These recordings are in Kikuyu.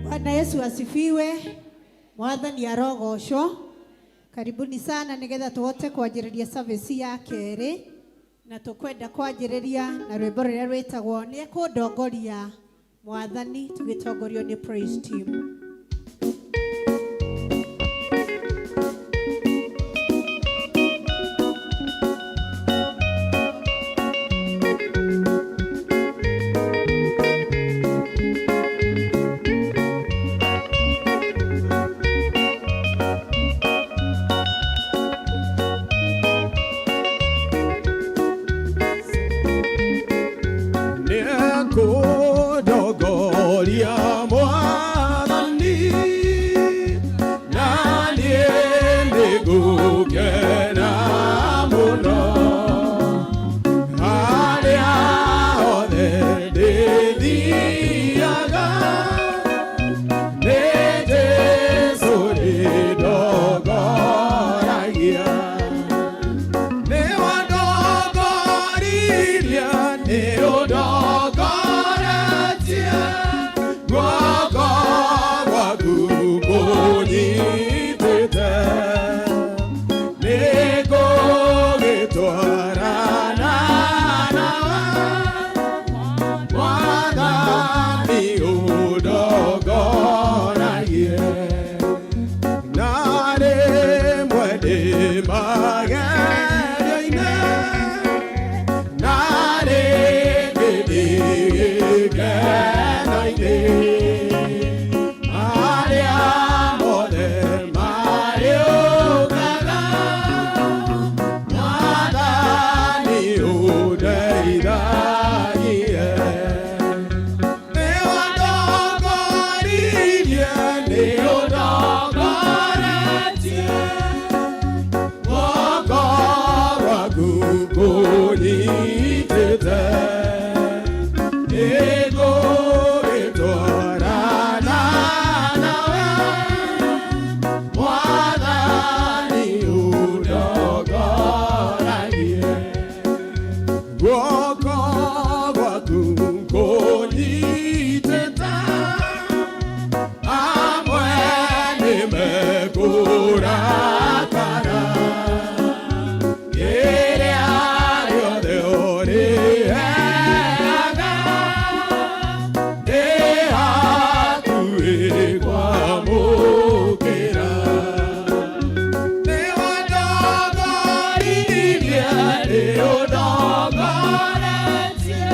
Bwana Yesu asifiwe. Mwathani arogocwo. Karibuni sana nigetha tuhote kwanjĩrĩria service ya kerĩ na tũkwenda kwanjĩrĩria na rwĩmbo rũrĩa rwĩtagwo nĩ ekũndongoria Mwathani, tũgĩtongorio nĩ praise team. Ndongoria Mwathani, na niĩ nĩngũkena mũno. Harĩa hothe ndĩthiaga, nĩ Jesũ rĩndongoragia. Nĩ wandongoririe, nĩ ũndongoretie, guoko gwaku kũnyitĩte. Nĩngũgĩtwarana nawe, Mwathani ũndongoragie. Na rĩmwe ndĩ magerio-inĩ, na rĩngĩ ndĩ gĩkeno-inĩ, marĩa mothe marĩũkaga, Mwathani ũndeithagie. Nĩ wandongoririe, nĩ ũndongoretie, guoko gwaku kũnyitĩte. Nĩngũgĩtwarana nawe, Mwathani ũndongoragie. Guoko gwaku kũnyitĩte, amwe nĩmekũrakara. Rĩrĩa rĩothe ũrĩheaga, ndĩ hakuhĩ kwamũkĩra. Nĩ wandongoririe, nĩ ũndongoretie,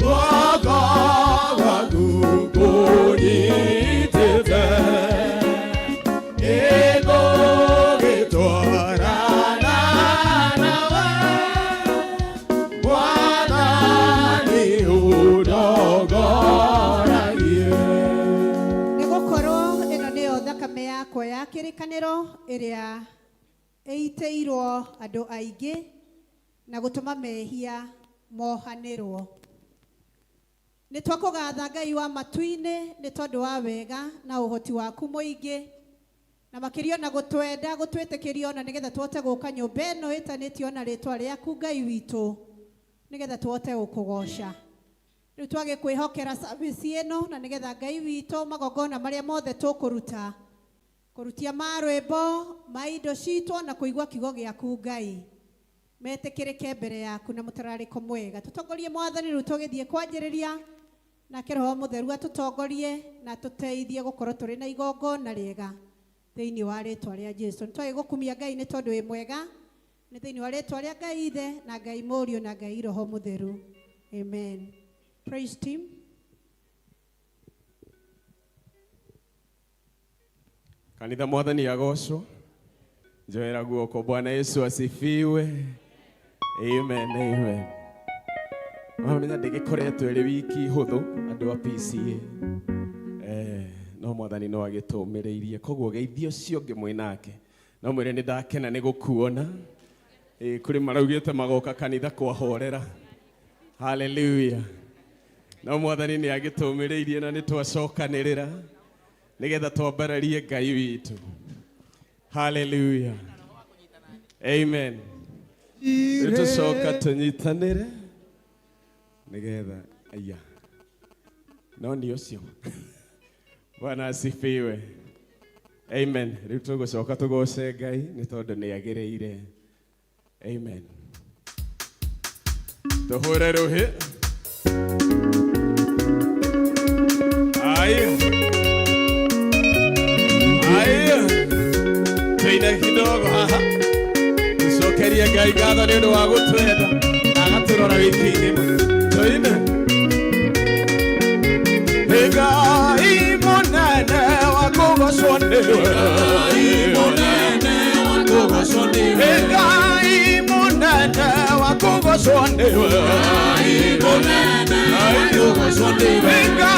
guoko gwaku kũnyitĩte. Nĩngũgĩtwarana nawe, Mwathani ũndongoragie. Nĩ gũkorwo ĩno nĩyo thakame yakwa ya kĩrĩkanĩro ĩrĩa ĩitĩirwo andũ aingĩ na gũtũma mehia mohanĩrwo. Nĩ twakũgatha Ngai wa matu-inĩ nĩ tondũ wa wega na ũhoti waku mũingĩ, na makĩria ona gũtwenda gũtwĩtĩkĩria ona nĩgetha tũhote gũka nyũmba ĩno ĩtanĩtio na rĩtwa rĩaku Ngai witũ, nĩgetha tũhote gũkũgoca. Rĩu twagĩkwĩhokera service ĩno, na nĩgetha Ngai witũ magongona marĩa mothe tũkũruta, kũrutia ma rwĩmbo, ma indo citũ, na kũigua kiugo gĩaku Ngai, metĩkĩrĩke mbere yaku na mũtararĩko mwega. Tũtongorie Mwathani rĩu tũgĩthiĩ kwanjĩrĩria, nake Roho Mũtheru atũtongorie na atũteithie gũkorwo tũrĩ na igongona rĩega thĩinĩ wa rĩtwa rĩa Jesu. Nĩ twagĩgũkumia Ngai nĩ tondũ wĩ mwega, nĩ thĩinĩ wa rĩtwa rĩa Ngai Ithe na Ngai Mũriũ na Ngai Roho Mũtheru, amen. Praise team. Kanitha, Mwathani agocwo. Njoera guoko. Bwana Yesu asifiwe. Amen, amen. Wamenya ndĩgĩkoretwo ĩrĩ wiki hũthũ andũ a PCA. No Mwathani no agĩtũmĩrĩirie, koguo geithio ũcio ũngĩ mwĩ nake no mwĩre nĩ ndakena nĩ gũkuona. Kũrĩ maraugĩte magoka kanitha kwahorera. Haleluya. No Mwathani nĩ agĩtũmĩrĩirie na nĩ twacokanĩrĩra nĩgetha twambararie Ngai witũ. Haleluya, amen. Rĩu tũcoka tũnyitanĩre nĩgetha aya no nĩ ũcio. Bwana asifiwe, amen. Rĩu tũgũcoka tũgoce Ngai nĩ tondũ nĩ agĩrĩire. Amen. Tũhũre rũhĩ. Aya aya, tũine kidogo haha, tũcokerie Ngai ngatho nĩ ũndũ wa gũtwenda na agatũrora wiki ng'ima. Tũine. Ngai mũnene wa kũgocwo nĩwe, Ngai mũnene wa kũgocwo nĩwe, Ngai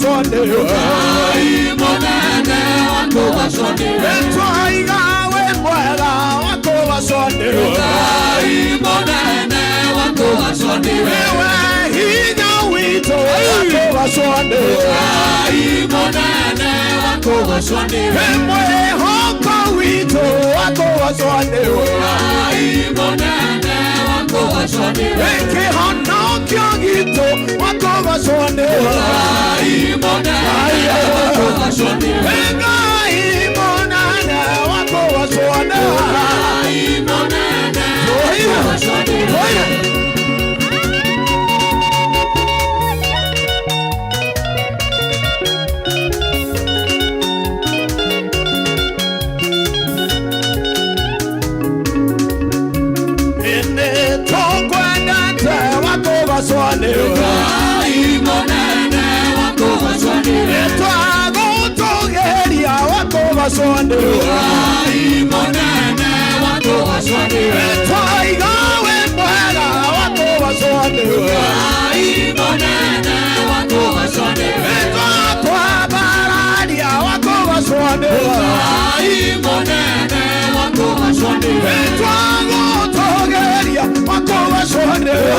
wakũgocwo nĩwe. Ngai mũnene wa kũgocwo nĩwe. Twaiga wĩ mwega wa kũgocwo nĩwe. Ngai mũnene wa kũgocwo nĩwe. Wewe hinya witũ wa kũgocwo nĩwe. Ngai mũnene wa kũgocwo nĩwe. Mwĩhoko witũ wa kũgocwo nĩwe. Ngai mũnene wa kũgocwo nĩwe. Kĩhonokio gitũ wa kũgocwo nĩwe. Ngai mũnene wa kũgocwo nĩwe. Ngai mũnene wa kũgocwo nĩwe. Ngai mũnene wa kũgocwo nĩwe. Nĩtũkwendete wa kũgocwo nĩwe. Ngai mũnene wa kũgocwo nĩwe. Twagũtũgĩria wa kũgocwo nĩwe. Ngai mũnene wa kũgocwo nĩwe. Twaiga wĩ mwega wa kũgocwo nĩwe. Ngai mũnene wa kũgocwo nĩwe. Twakwambararia wa kũgocwo nĩwe. Ngai mũnene wa kũgocwo nĩwe. Twagũtũgĩria wa kũgocwo nĩwe.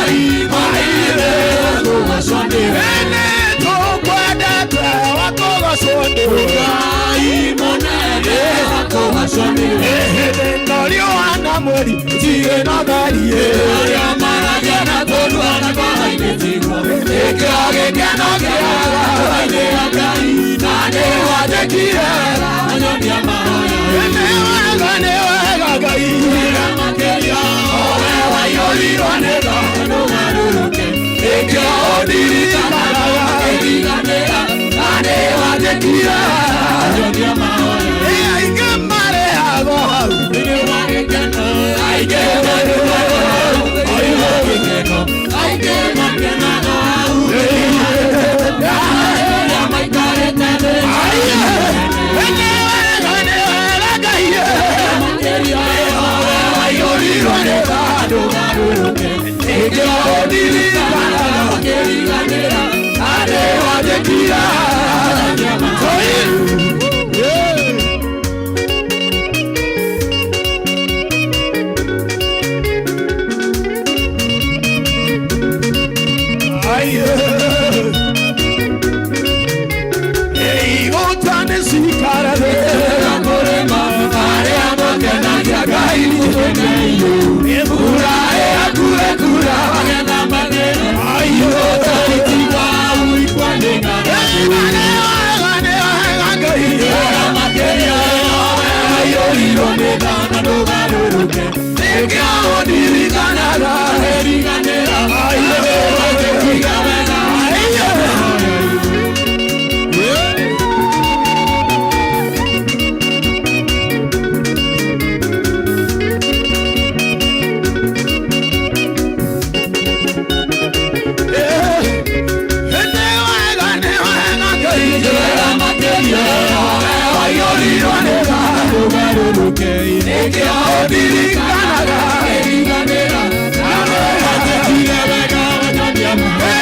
Ngai mũnene wa kũgocwo nĩwe. Nĩtũkwendete wa kũgocwo nĩwe. Ngai mũnene wa kũgocwo nĩwe. Hĩndĩ ĩno riũa na mweri cirĩ na thariĩ. Arĩa maragia na tũnua na ngoro-inĩ tiguo. Nĩkĩo gĩkeno kĩaga ngoro-inĩ ya Ngai, na nĩwanjĩkire anyonia mahoya. Nĩ wega, nĩ wega Ngai. Wega makĩria, o we waiyũrirwo nĩ tha ndũgarũrũke. Nĩkĩo ũndirikanaga ngĩriganĩra, na nĩwanjĩkire anyonia mahoya. Aingĩ marehagwo hau. Thĩinĩ wa gĩkeno, aingĩ maruaga hau. Thĩinĩ wa gĩkeno, aingĩ makenaga hau. Arĩa maikarĩte thĩ, Nĩ wega, nĩ wega Ngai. makĩria, o we Waiyũrirwo nĩ tha ndũgarũrũke. Nĩkĩo ũndirikanaga ngĩriganĩra, na nĩwanjĩkire anyonia mahoya. Kũrĩma arĩa makenagia Ngai nĩkeneire. Mbura ĩhakuhĩ kuura, magetha magĩre. Ũtarĩti wa ũigua nĩ ng'aragu. Wega makĩria, o we waiyũrirwo nĩ tha na ndũgarũrũke. Nĩkĩo ũndirikanaga ngĩriganĩra, na nĩwanjĩkire wega. Wega makĩria, o we waiyũrirwo nĩ tha na ndũgarũrũke. Nĩkĩo ũndirikanaga ngĩriganĩra, na nĩwanjĩkire wega wanyonia mahoya.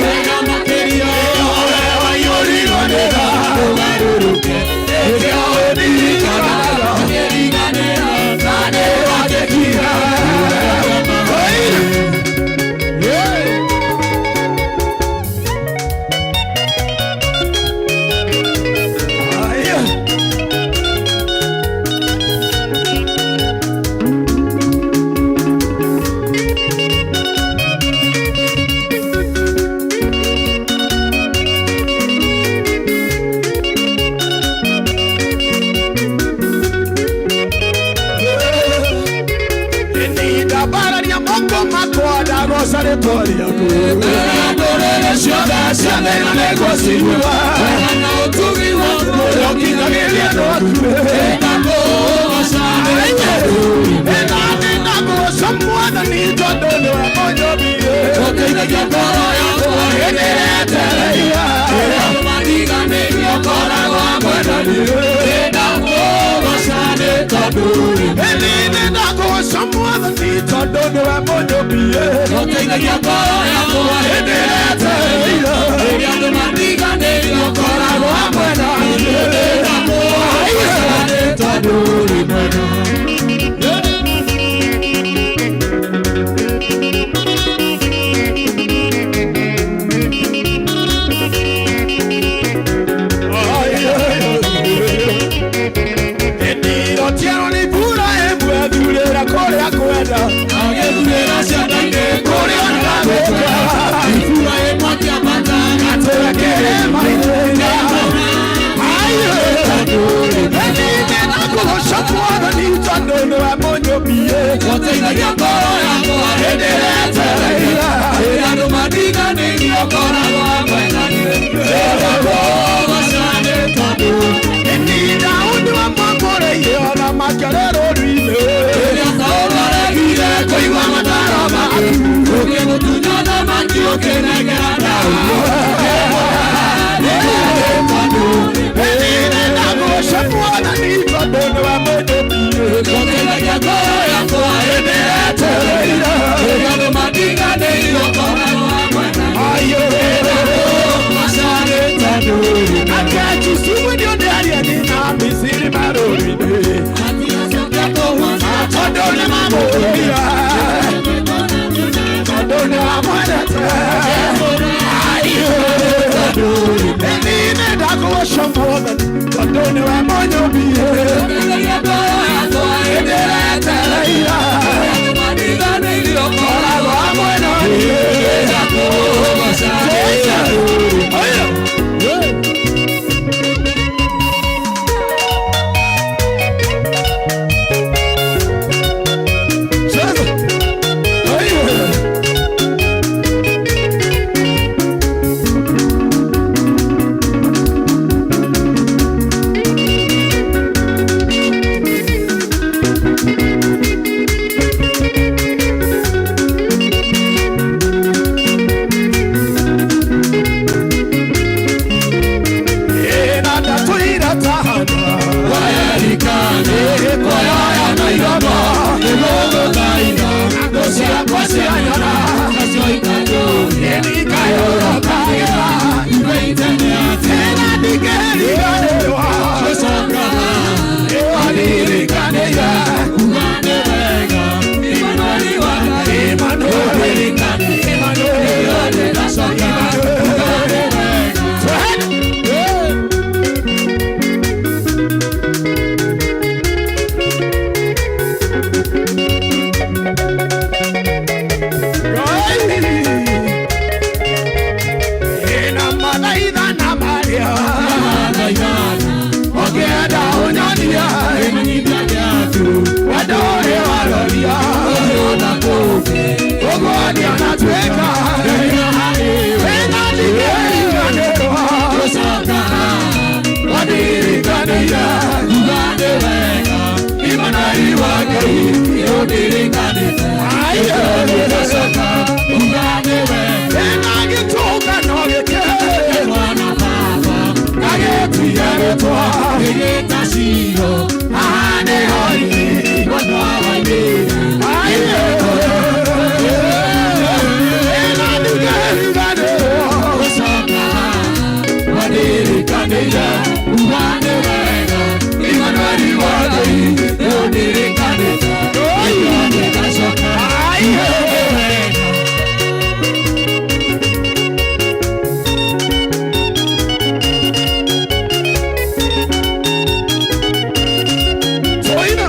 Wega makĩria, o we waiyũrirwo nĩ tha ndũgarũrũke. Nĩkĩo ũndirikanaga ngĩriganĩra, na nĩwanjĩkire wega mahoya. Ndabararia moko makwa ndagoca rĩtwa rĩaku. Ndũrĩrĩ ciothe cia thĩ na nĩguo ciigua. Wega na ũtugi waku Ũrĩa ũkinyagĩria andũ aku. Nĩndakũgoca Nĩ ndakũgoca Mwathani tondũ nĩwe mũnyũmbi. Ũteithagia ngoro yakwa Nĩndĩretereire. Rĩrĩa mariganĩrio ngoragwo hamwe na niĩ. Nĩndakũgoca nĩ tondũ ũrĩ Nĩ ndakũgoca Mwathani tondũ nĩwe mũnyũmbiĩ. Ũteithagia ngoro yakwa Hĩndĩ ĩrĩa njetereire. Rĩrĩa andũ matiganĩirie Ũkoragwo hamwe na niĩ. Ndĩrakũgoca nĩ tondũ ũrĩ mwega. Ĩndirotiarwo nĩ mbura ĩmwe thurĩra kũrĩa kwenda. Agĩthurĩra cianda-inĩ Kũrĩa onagagũka. Ibura ĩmwe akĩambata Gatũra kĩrĩma-inĩ. Nĩndĩrakũgoca Mwathani tondũ nĩwe mũnyũmbiĩ. Ũteithagia ngoro yakwa Hĩndĩ ĩrĩa njetereire. Rĩrĩa andũ matiganĩirie ũkoragwo hamwe na niĩ. Ndĩrakũgoca nĩ tondũ Ĩni Daudi wamwamũrĩire ona makĩrĩ rũũru-inĩ. Rĩrĩa Saũlũ aregire kũigua mataro maku, ũkĩmũtunya ũthamaki ũkĩnengera Daudi. Nĩndĩrakũgoca Mwathani tondũ nĩwe mũnyũmbiĩ. Ũteithagia ngoro yakwa Hĩndĩ ĩrĩa njetereire. Rĩrĩa andũ matiganĩirie ũkoragwo hamwe na niĩ. Ndĩrakũgoca nĩ tondũ Ake Jusufu ndio ndiaria nina Misiri marũũru-inĩ. Matigacoka kũhona Tondũ nĩmamũũria. Tondũ nĩwamwendete. Nĩndakũgoca Mwathani tondũ nĩwe mũnyũmbiĩ. Ũteithagia ngoro yakwa Hĩndĩ ĩrĩa njetereire. Andũ matiganĩirie Ũkoragwo ũkoragwo hamwe na niĩ. Ndĩrakũgoca nĩ tondũ Oyo. Cheza. Oyo. Ĩna ndatũire tahana. Ĩnikayũrũkagĩra. Ĩna ndingĩriganĩrwo. Ĩwanirikanĩire. Emmanuel. Emmanuel. Twende. Ĩna mathaitha na marĩa. Ũngĩenda ũnyonie. Wendo ũrĩa waroria. Ũguo ndionatuĩka. Ĩna ndingĩriganĩrwo. Wanirikanĩire. Ĩna gĩtũngano gĩkĩ. Gagĩtuire gĩtwa. Haha nĩho Ĩna ndingĩriganĩrwo. Toina.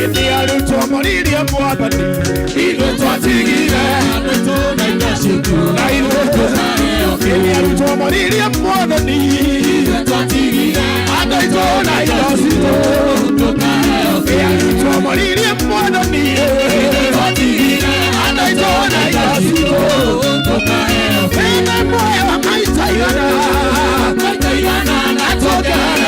Ĩndĩ arutwo moririe Mwathani, ithuĩ twatigire na ithuĩ Ĩndĩ arutwo moririe Mwathani, andũ aitũ na indo citũ. Ĩndĩ arutwo moririe Mwathani, andũ aitũ na indo citũ. Ĩndĩ muoyo maita igana, na tũngĩheo.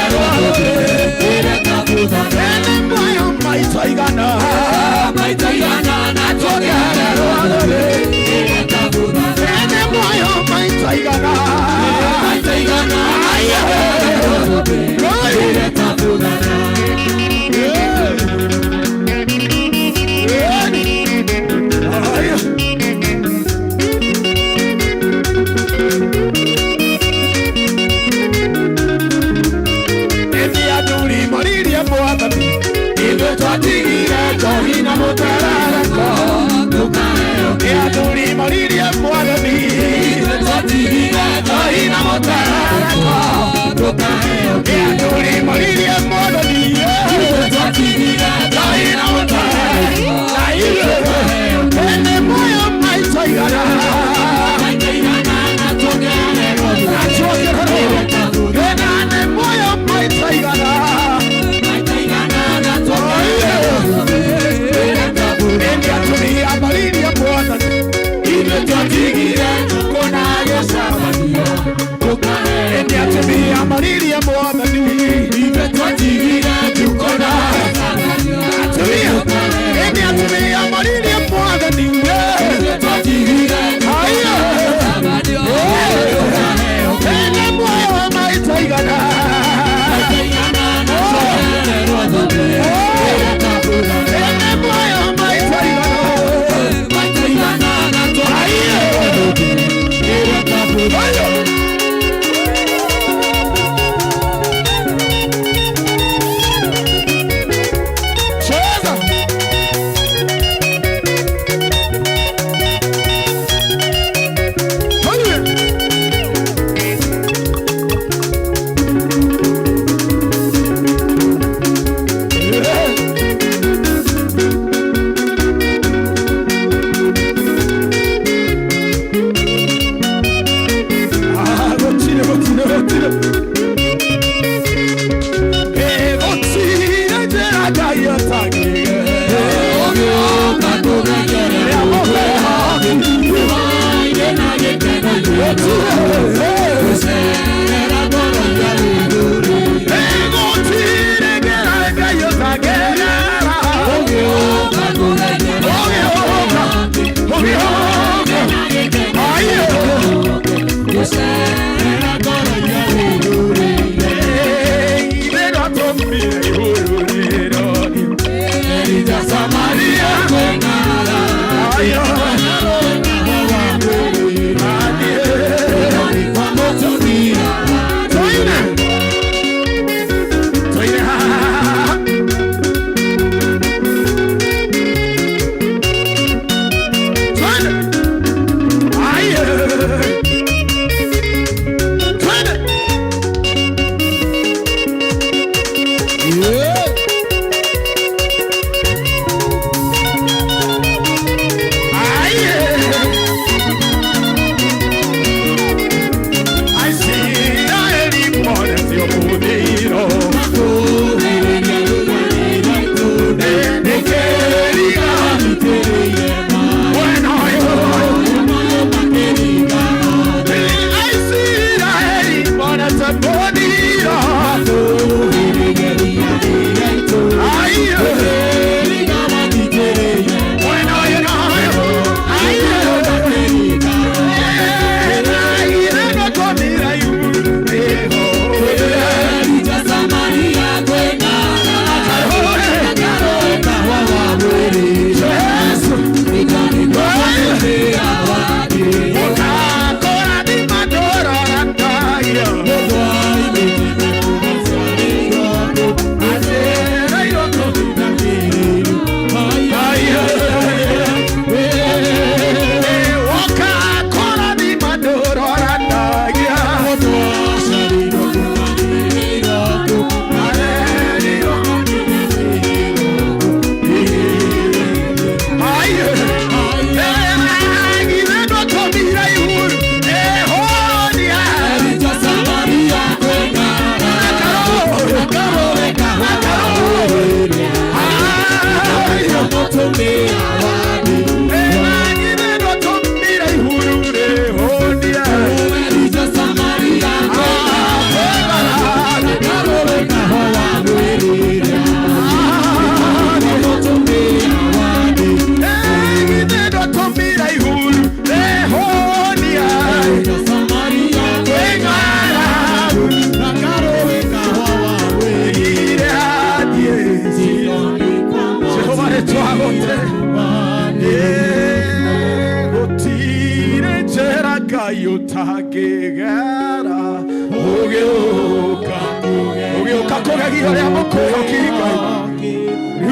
Onanagia ũrĩa mũkwĩhoki Ngai.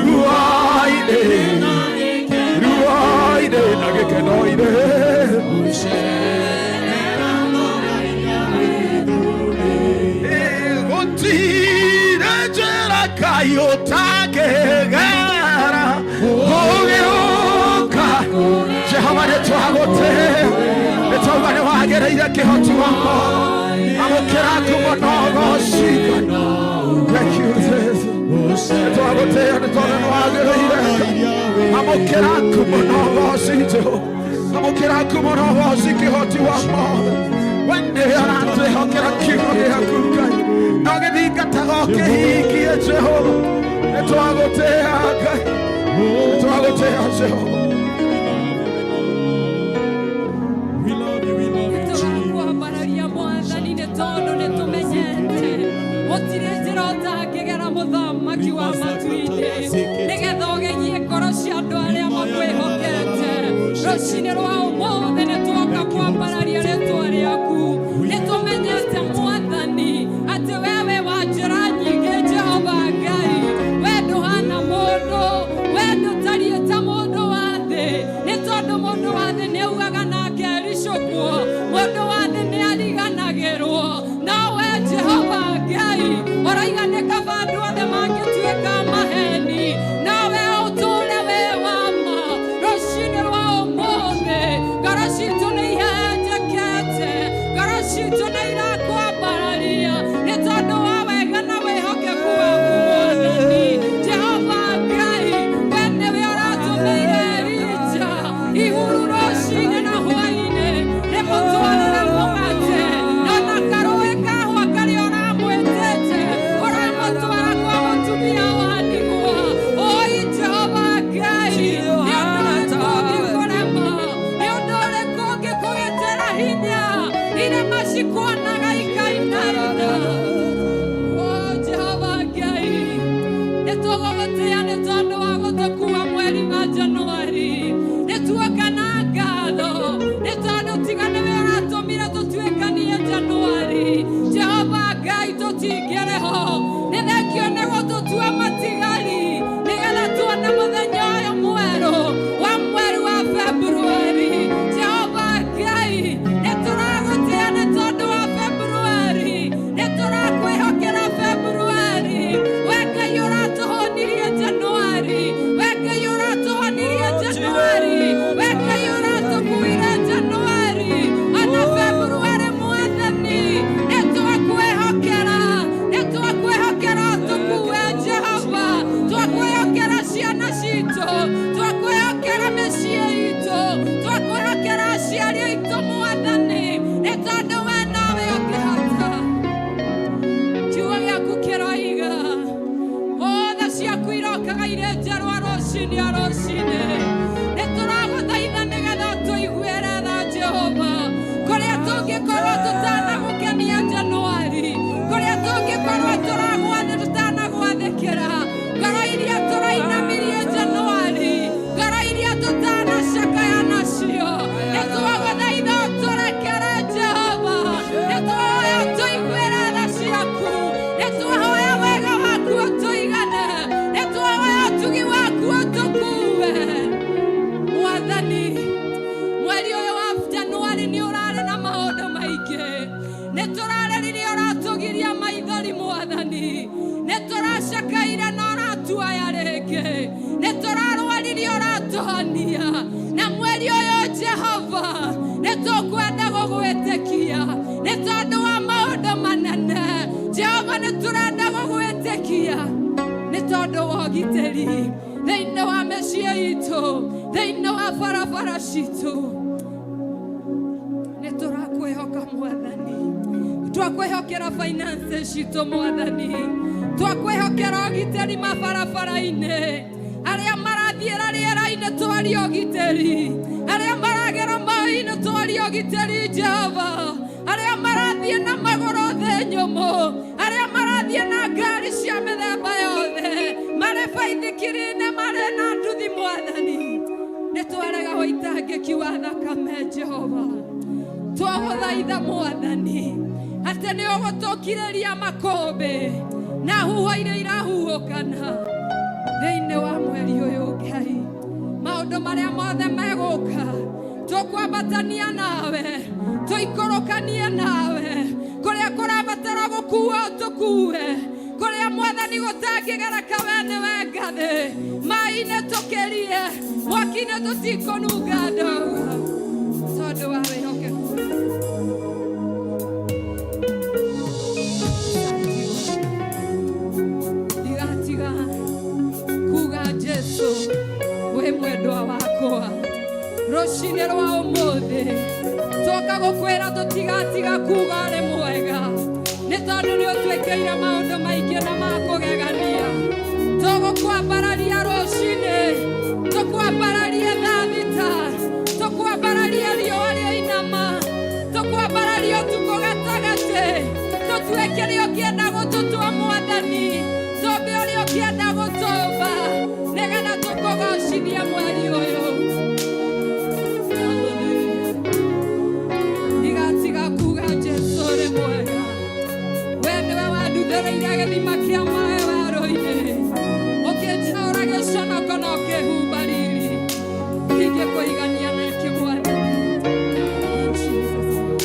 Ruo-inĩ, ruo-inĩ na gĩkeno-inĩ. Gũtirĩ njĩra Ngai ũtangĩgera ũgĩũka. Jehova nĩtwagũtĩĩa, nĩtwauga nĩwagĩrĩire kĩhoti wakwa. Amũkĩra ngumo na ũgooci Ngai. Thank you, Jesus. Nĩtwagũtĩĩa nĩtwauga nĩwagĩrĩire. Amũkĩra ngumo na ũgooci Jehova. Amũkĩra ngumo na ũgooci kĩhoti wa mothe. We nĩwe ũratwĩhokera kiugo gĩaku Ngai. Na ũgĩthingataga ũkĩhingie Jehova. Nĩtwagũtĩĩa Ngai. Nĩtwagũtĩĩa Jehova. We love you, we love you, Jesus. Tũrakwambararia mwathani nĩ tondũ nĩ tũmenyete gũtirĩ njĩra ũtangĩgera mũthamaki wa matu-inĩ nĩgetha ũgegie ngoro cia andũ arĩa makwĩhokete. Rũcinĩ rwa ũmũthĩ nĩ tuoka kwambararia rĩtwa rĩaku. Nĩ tũmenyete mwathani atĩ wewe wa njĩra nyingĩ Jehova Ngai, we ndũhana mũndũ, we ndũtariĩ ta mũndũ wa thĩ, nĩ tondũ mũndũ wa thĩ nĩ augaga na akericũkwo, mũndũ wa thĩ nĩ ariganagĩrwo, no we Jehova Ngai ũraiga nĩ kaba andũ othe mangĩtuĩka maheni, no we ũtũũre wĩ wa ma. Rũcinĩ rwa ũmũthĩ ngoro citũ nĩ ihehenjekete, ngoro citũ nĩ irakwambararia nĩ tondũ wa wega na wĩhokeku waku mwathani. Jehova Ngai, we nĩwe ũratũmĩire Elija ihuru rũcinĩ na hwaĩ-inĩ rĩmũtwarĩre mũgate, na ona karũĩ kahũa karĩa ũramwĩtĩte ũramũtwara kwa mũtumia wa ndigwa. Oi Jehova Ngai, nĩ ũndũ ũrĩkũ ũngĩkũrema? Nĩ ũndũ ũrĩkũ ũngĩkũgitĩra hinya? Irĩma cikuonaga ikainaina. Oh, Jehova Ngai, nĩ tũgũgũtĩĩa nĩ tondũ wa gũtũkua mweri wa Januari. Nĩ tuoka na ngatho nĩ tondũ tiga nĩwe ũratũmire tũtuĩkanie Januari. Jehova Ngai, tũtingĩrĩ ho. Nĩ thengio nĩ gũtũtua matigari nĩgetha tuone mũthenya ũyũ mwerũ wa mweri wa Februari. Jehova Ngai, nĩ tũragũtĩĩa nĩ tondũ wa Februari, nĩ tũrakwĩhokera Februari. We Ngai ũratũhonirie Januari, we Ngai ũratũhonirie Januari, we Ngai ũratũkuire Januari, ona Februari mwathani nĩ twakwĩhokera, nĩ twakwĩhokera ũtũkue Jehova, twakwĩhokera ciana citũ, twakwĩhokera mĩciĩ itũ, twakwĩhokera aciari aitũ mwathani, nĩ tondũ we nowe ũngĩhota. Kiugo gĩaku kĩroiga othe ciaku irokaga irĩ njerũ rũcinĩ o rũcinĩ. Nĩ tũragũthaitha nĩgetha ũtũiguĩre tha Jehova, kũrĩa tũngĩkorwo tũtanagũkenia Januari, kũrĩa tũngĩkorwo tũragwathĩ tũtanagwathĩkĩra, ngoro iria tũrainamirie Januari, ngoro iria tũtanacakaya nacio, nĩ twagũthaitha ũtũrekere Jehova, nĩ twahoya ũtũiguĩre tha ciaku, nĩ twahoya wega waku ũtũigane, nĩ twahoya ũtugi waku ũtũkue. Mwathani, mweri ũyũ wa Januari nĩ ũrarĩ na maũndũ maingĩ, nĩ tũrarĩrire ũratũgiria maithori mwathani, nĩ tũracakaire na ũratuoya rĩngĩ, nĩ tũrarwaririe ũratũhonia, na mweri ũyũ Jehova nĩ tũkwenda gũgwĩtĩkia nĩ tondũ wa maũndũ manene. Jehova nĩ tũrenda gũgwĩtĩkia nĩ tondũ wa ũgitĩri thĩinĩ wa mĩciĩ itũ, thĩinĩ wa barabara citũ. Nĩ tũrakwĩhoka mwathani, twakwĩhokera finance citũ mwathani, twakwĩhokera ũgitĩri mabarabara-inĩ, arĩa marathiĩra rĩera-inĩ twaria ũgitĩri, arĩa maragera maĩ-inĩ twaria ũgitĩri Jehova, arĩa marathiĩ na magũrũ thĩ nyũmũ, arĩa marathiĩ na ngari cia mĩthemba yothe, marĩ baithikiri-inĩ, marĩ na nduthi mwathani, nĩ twarega ũitangĩki wa thakame Jehova. Twagũthaitha mwathani atĩ nĩ ũgũtũkirĩria makũmbĩ. Na huho iria irahuhũkana thĩinĩ wa mweri ũyũ Ngai, maũndũ marĩa mothe megũka tũkwambatania nawe, tũikũrũkanie nawe, kũrĩa kũrabatara gũkuo tũkue, kũrĩa Mwathani gũtangĩgereka we nĩwe ngathĩ, maĩ-inĩ tũkĩrie, mwaki-inĩ tũtikũnunga ndogo, tondũ wa wĩhokeku. Ndigatiga kuga Jesu wĩ mwendwa wakwa. Rũcinĩ rwa ũmũthĩ twoka gũkwĩra tũtigatiga kuga ũrĩ mwega, nĩ tondũ nĩ ũtwĩkĩire maũndũ maingĩ na ma kũgegania. Tũgũkwambararia rũcinĩ, tũkwambararie thaa thita, tũkwambararie riũa rĩainama, tũkwambararie ũtukũ gatagatĩ, tũtue kĩrĩa ũkĩenda gũtũtua Mwathani, tũmbe ũrĩa ũkĩenda gũtũmba, nĩgetha tũkũgocithie mweri ũyũ. Ndigatiga kuga Jesu ũrĩ mwega. We nĩwe wanduthĩrĩire gĩthima kĩa maĩ werũ-inĩ, ũkĩnjaũra gĩconoko na ũkĩhumba riri. Ndingĩkũigania nakĩ Mwathani. In Jesus' name.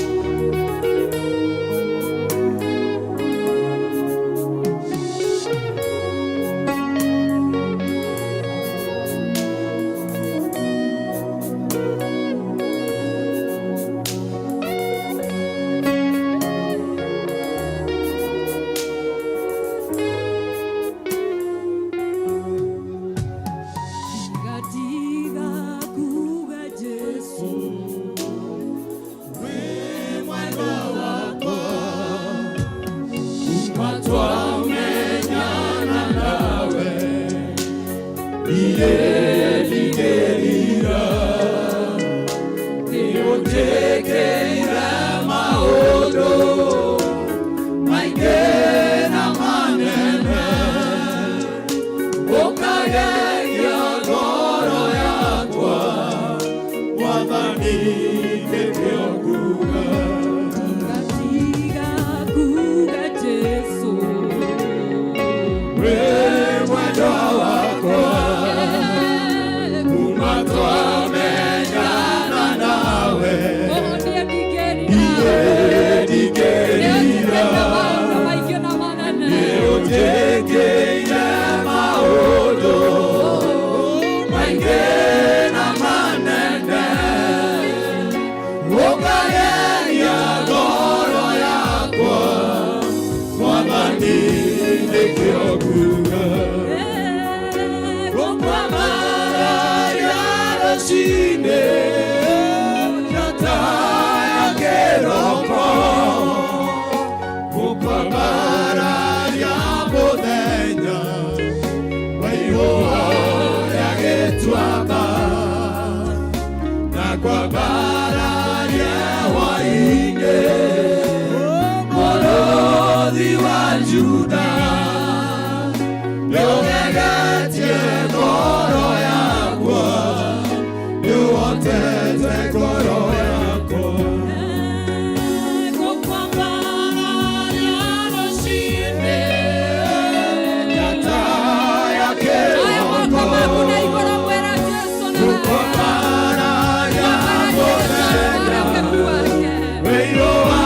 Ndigatiga kuga Jesu Twamenyana nawe iye ndingĩrira nĩũnjĩkĩire maũndũ maingĩ na manene ũkageria ngoro yakwa Mwathani nĩkĩo nguga. Ndigatiga kuga Jesu Wĩ mwendwa wakwa kuma twamenyana nawe Oh, niĩ ndingĩrira. iye ndingĩrira Nĩũnjĩkĩire maũndũ maingĩ na manene. nĩũnjĩkĩire maũndũ maingĩ na manene ũkageria ngoro yakwa Mwathani nĩkĩo nguga. Gũkwambararia rũcinĩ njata ya kĩroko, gũkwambararia mũthenya wa riũa rĩa gĩtuamba, na kwambararia hwaĩ-inĩ mũrũthi wa Juda. Nĩũgegetie ngoro yakwa, nĩũhotete ngoro yakwa. Gũkwambararia rũcinĩ. Njata ya Aya moko maku na kĩroko, igũrũ mwĩra Jesu nĩ wega. gũkwambararia Kwambararia Jesu mũthenya wĩhokeku wake. wa riũa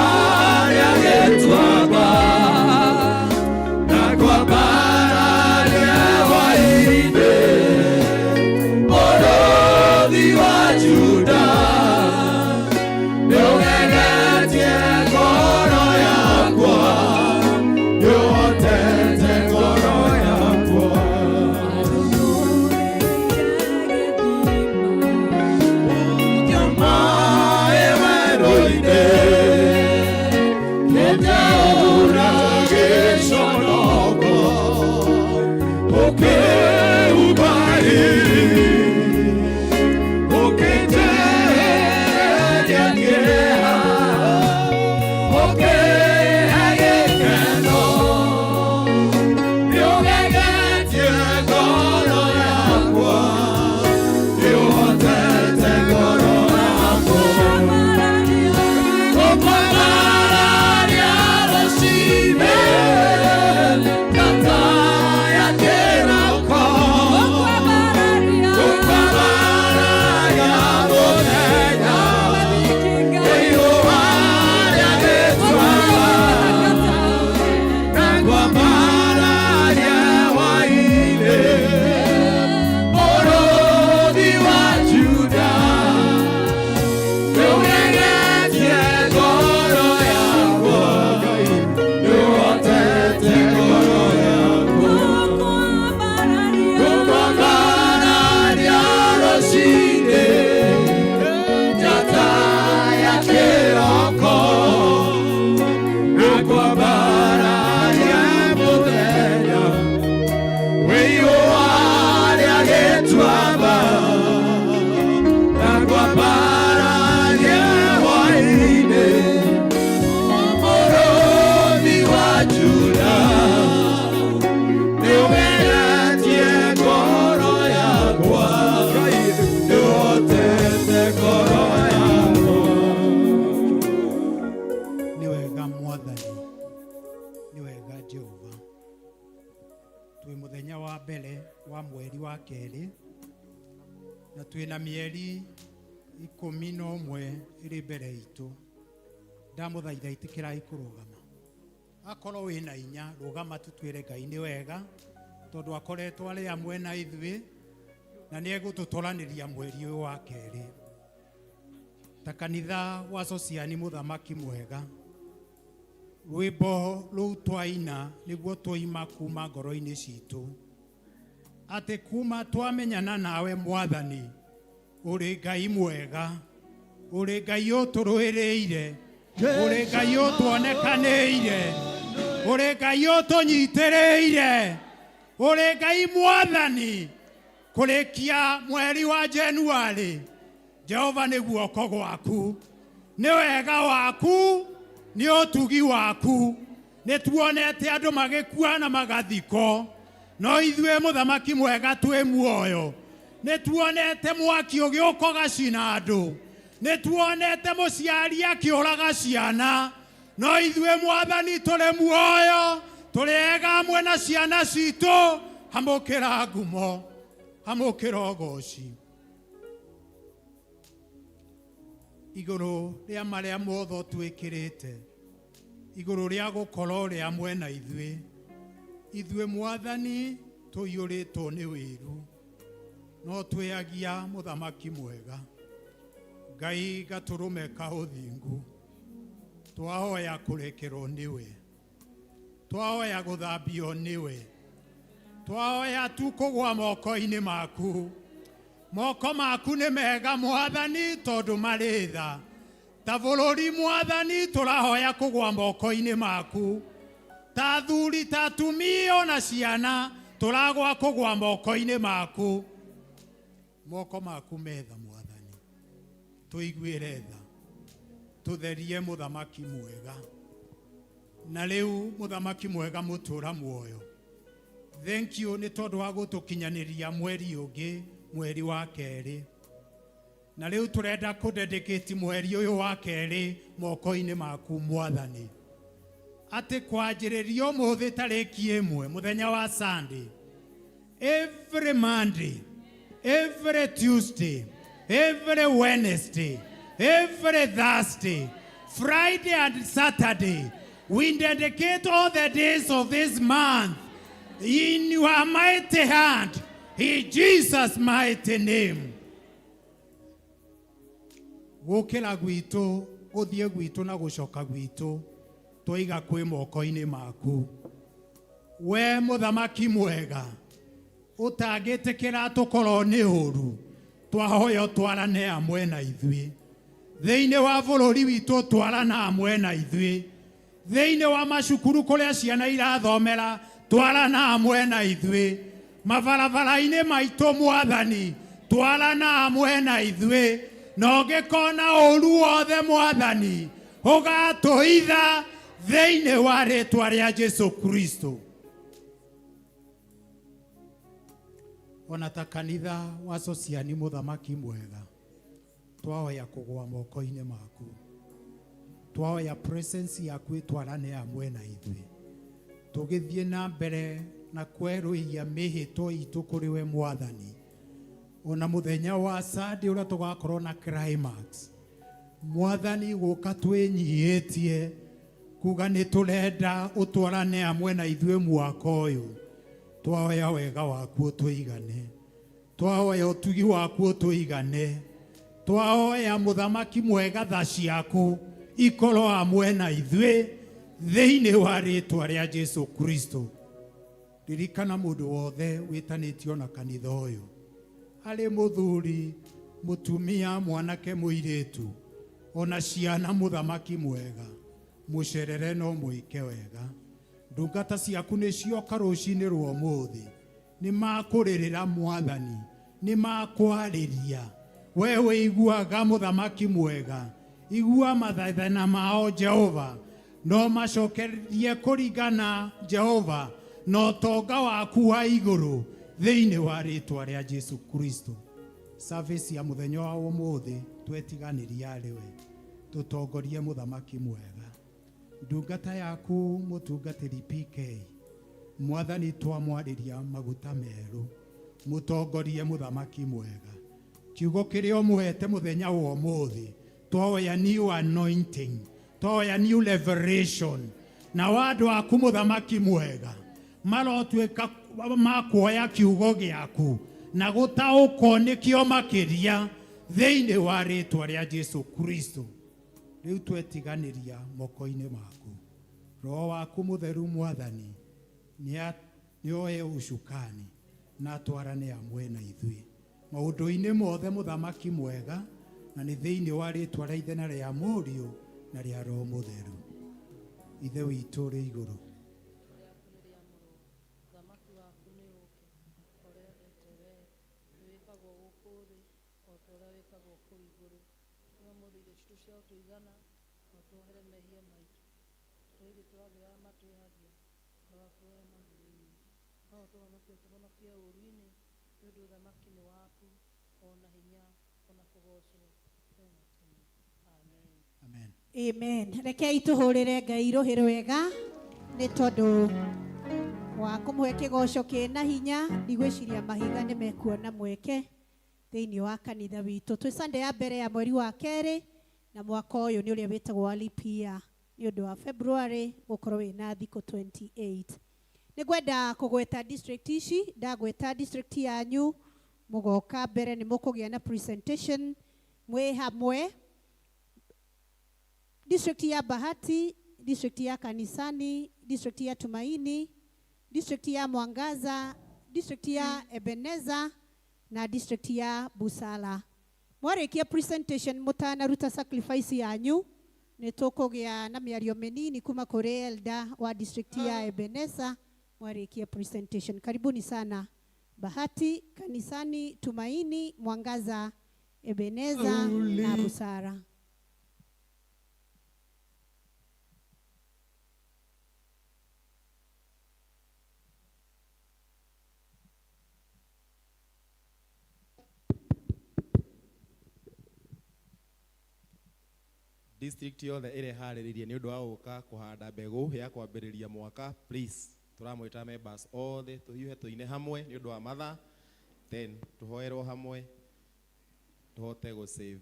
rĩa gĩtuamba, na kwambararia Kwambararia mũthenya wĩiũa rĩa gĩtuamba na kwambararia hwaĩ-inĩ mũrũthi wa Juda nĩũgeretie ngoro yakwa nĩũhotete ngoro yakwa. Nĩ wega Mwathani, nĩ wega Jehova. Twĩ mũthenya wa mbere wa mweri wa kerĩ na twĩna mĩeri 11 ĩrĩ mbere itũ. Ndamũthaitha ĩtĩkĩrai kũrũgama. Akorwo wĩna inya rũgama tũtwĩre Ngai nĩ wega tondũ akoretwo arĩ hamwe na ithuĩ na nĩ egũtũtoranĩria mweri ũyũ wa kerĩ. Ta kanitha wa Sociani mũthamaki mwega, rwĩmbo rũu twaina nĩguo twaima kuma ngoro-inĩ citũ atĩ kuma twamenyana nawe Mwathani ũrĩ Ngai mwega, ũrĩ Ngai ũtũrũĩrĩire, ũrĩ Ngai ũtuonekanĩire, ũrĩ Ngai ũtũnyitĩrĩire, ũrĩ Ngai Mwathani. Kũrĩkia mweri wa Januari, Jehova nĩ guoko gwaku, nĩ wega waku, nĩ ũtugi waku. Nĩ tuonete andũ magĩkua na magathiko, no ithuĩ mũthamaki mwega twĩ muoyo. Nĩ tuonete mwaki ũgĩũka ũgacina andũ, nĩ tuonete mũciari akĩũraga ciana, no ithuĩ Mwathani tũrĩ muoyo, tũrĩ ega hamwe na ciana citũ. Hamũkĩra ngumo, hamũkĩra ũgoci igũrũ rĩa marĩa mothe ũtwĩkĩrĩte, igũrũ rĩa gũkorwo rĩ hamwe na ithuĩ. Ithuĩ Mwathani tũiyũrĩtwo nĩ wĩru, no twĩagia mũthamaki mwega Ngai gatũrũme ka ũthingu. Twahoya kũrekerwo nĩwe, twahoya gũthambio nĩwe, twahoya tu kũgwa moko-inĩ maku. Moko maku nĩ mega Mwathani tondũ marĩ tha. Ta bũrũri Mwathani tũrahoya kũgwa moko-inĩ maku, ta athuri, ta atumia ona ciana tũragwa kũgwa moko-inĩ maku. Moko maku metha Mwathani, tũiguĩre tha, tũtherie mũthamaki mwega. Na rĩu mũthamaki mwega mũtũra muoyo, thank you nĩ tondũ wa gũtũkinyanĩria mweri ũngĩ, mweri wa kerĩ. Na rĩu tũrenda kũdedicate mweri ũyũ wa kerĩ moko-inĩ maku Mwathani, atĩ kwanjĩrĩria ũmũthĩ tarĩki 1 mũthenya wa Sunday, every Monday, every Tuesday, every Wednesday, every Thursday, Friday and Saturday, we dedicate all the days of this month in your mighty hand, in Jesus' mighty name. Gũkĩra gwitũ, gũthiĩ gwitũ na gũcoka gwitũ, twaiga kwĩ moko-inĩ maku. We mũthamaki mwega, ũtangĩtĩkĩra tũkorwo nĩ ũru, twahoya ũtwarane hamwe na ithuĩ. Thĩinĩ wa bũrũri witũ twarana hamwe na ithuĩ. Thĩinĩ wa macukuru kũrĩa ciana irathomera twarana hamwe na ithuĩ. Mabarabara-inĩ maitũ Mwathani twarana hamwe na ithuĩ. Na ũngĩkona ũru wothe Mwathani ũgatũitha thĩinĩ wa rĩtwa rĩa Jesu Kristo. Ona ta kanitha wa Sociani mũthamaki mwega, twahoya kũgwa moko-inĩ maku, twahoya presence yaku ĩtwarane hamwe na ithuĩ tũgĩthiĩ na mbere na kwerũhia mĩhĩtwo itũ kũrĩ we Mwathani. Ona mũthenya wa Sunday ũrĩa tũgakorwo na climax, Mwathani gũka twĩnyihĩtie kuga nĩ tũrenda ũtwarane hamwe na ithuĩ mwaka ũyũ. Twahoya wega waku ũtũigane, twahoya ũtugi waku ũtũigane, twahoya mũthamaki mwega tha ciaku ikorwo hamwe na ithuĩ thĩinĩ wa rĩtwa rĩa Jesu Kristo. Ririkana mũndũ wothe wĩtanĩtio na kanitha ũyũ, arĩ mũthuri, mũtumia, mwanake, mũirĩtu, ona ciana, mũthamaki mwega. Mũcerere no mwĩke wega. Ndungata ciaku nĩ cioka rũcinĩ rwa ũmũthĩ, nĩ makũrĩrĩra Mwathani, nĩ makwarĩria. We wĩiguaga mũthamaki mwega, igua mathaithana mao Jehova, no macokerie kũringana Jehova na ũtonga waku wa igũrũ thĩinĩ wa rĩtwa rĩa Jesu Kristo. Service ya mũthenya wa ũmũthĩ twetiganĩria arĩ we, tũtongorie mũthamaki mwega. Ndungata yaku mũtungatĩri PK, Mwathani twamwarĩria maguta merũ, mũtongorie mũthamaki mwega. Kiugo kĩrĩa ũmũhete mũthenya wa ũmũthĩ, twoya new anointing, twoya new revelation, na andũ aku mũthamaki mwega marotuĩka makuoya kiugo gĩaku na gũtaũkwo nĩkĩo makĩria thĩinĩ wa rĩtwa rĩa Jesu Kristo. Rĩu twetiganĩria moko-inĩ maku. Roho waku mũtheru Mwathani nĩoe ũcukani na atwarane hamwe na ithuĩ maũndũ-inĩ mothe mũthamaki mwega, na nĩ thĩinĩ wa rĩtwa rĩa Ithe na rĩa Mũriũ na rĩa Roho Mũtheru. Ithe witũ ũrĩ igũrũ, Ũthamaki waku nĩ ũũke, ũrĩa wendete wee, nĩ wĩkagwo gũkũ thĩ o ta ũrĩa wĩkagwo kũu igũrũ. Tũhe ũmũthĩ irio citũ cia ũtũigana, na ũtuohere mehia maitũ, ta ithuĩ tũragĩra arĩa matwĩhagia, ndũgatũoe magerio-inĩ, no ũtũhonokie ũtũhonokie ũũru-inĩ, nĩ ũndũ ũthamaki nĩ waku, o na hinya, o na kũgoocwo tene na tene. Amen. Amen. Amen. Rekei tũhũrĩre Ngai rũhĩ rwega nĩ tondũ wa kũmũhe kĩgoco kĩna hinya. Ndigwĩciria mahiga nĩ mekuona mweke thĩinĩ wa kanitha witũ. Twĩ Sunday ya mbere ya mweri wa kerĩ na mwaka ũyũ nĩ ũrĩa wĩtagwo wa leap year nĩ ũndũ wa February gũkorwo wĩna thikũ 28. Nĩ ngwenda kũgweta district ici, ndagweta district yanyu mũgoka mbere nĩ mũkũgĩa na presentation mwĩ hamwe. District ya Bahati, district ya Kanisani, district ya Tumaini, district ya Mwangaza, district ya Ebeneza na district ya Busala. Mwarĩkia presentation mũtanaruta sacrifice yanyu nĩ tũkũgĩa na mĩario mĩnini kuma kũrĩ elder wa district ya Ebeneza mwarĩkia presentation. Karibuni sana Bahati, Kanisani, Tumaini, Mwangaza, Ebeneza na Busara. District yothe ĩreharĩrĩirie nĩ ũndũ wa gũka kũhanda mbegũ ya kwambĩrĩria mwaka. Please, tũramwĩta members othe tũhiũhe tũine hamwe nĩ ũndũ wa mathaa, then tũhoerwo hamwe tũhote gũ save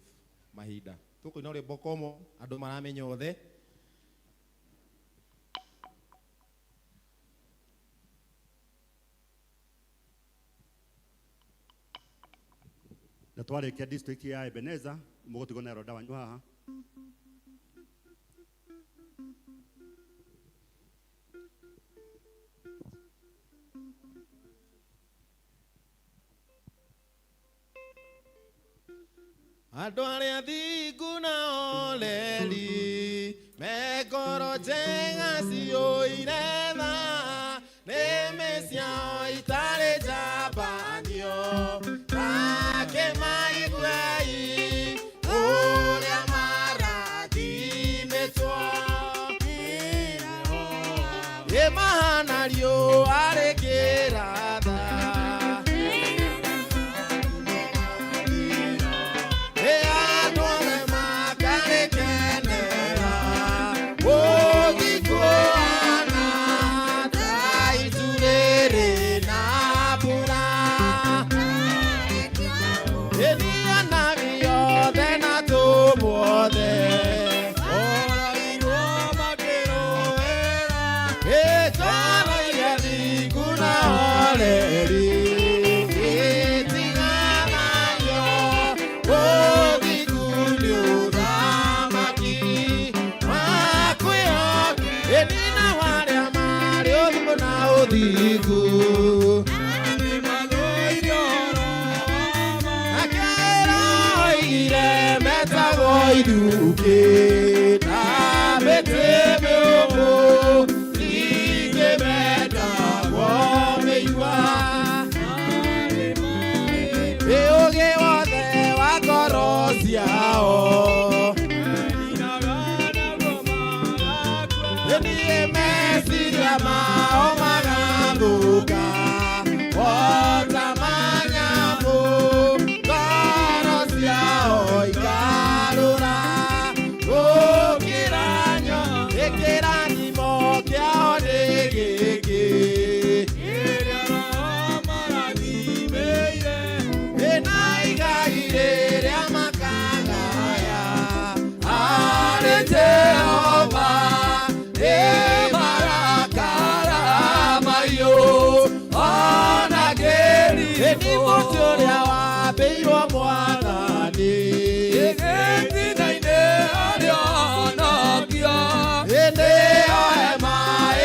mahinda. Tũkũina rwĩmbo komo andũ maramenya othe. Na twarĩkia district ya Ebeneza mũgũtigwo na elder wanyu haha. Andũ arĩa thingu na oreri me ngoro njega ciũire tha, nĩmĩ ciao itarĩ njambanio, takĩmaiguei ũrĩa marathimĩtwo. Ĩ mahana riũa rĩkĩratha, ĩ andũ othe makarĩkenera, gũgĩkuana ta itu rĩrĩ na mbura. Ĩnia nabii othe na atũmwo othe, oroirwo makĩrũĩra, ĩ ngoro iria thingu na oreri. mao magathũka ota manyamũ ngoro ciao ikarũra gũkĩra nyo gĩkĩrathimo kĩao nĩ gĩkĩ kĩrĩa Roho marathimĩire ĩna igai rĩrĩa makagaya harĩ Jehova nĩ marakara mahiũ ona kĩrimũ nĩ mũtĩ ũrĩa wambĩirwo Mwathani gĩtina-inĩ harĩa honokio hĩndĩ ĩyo hema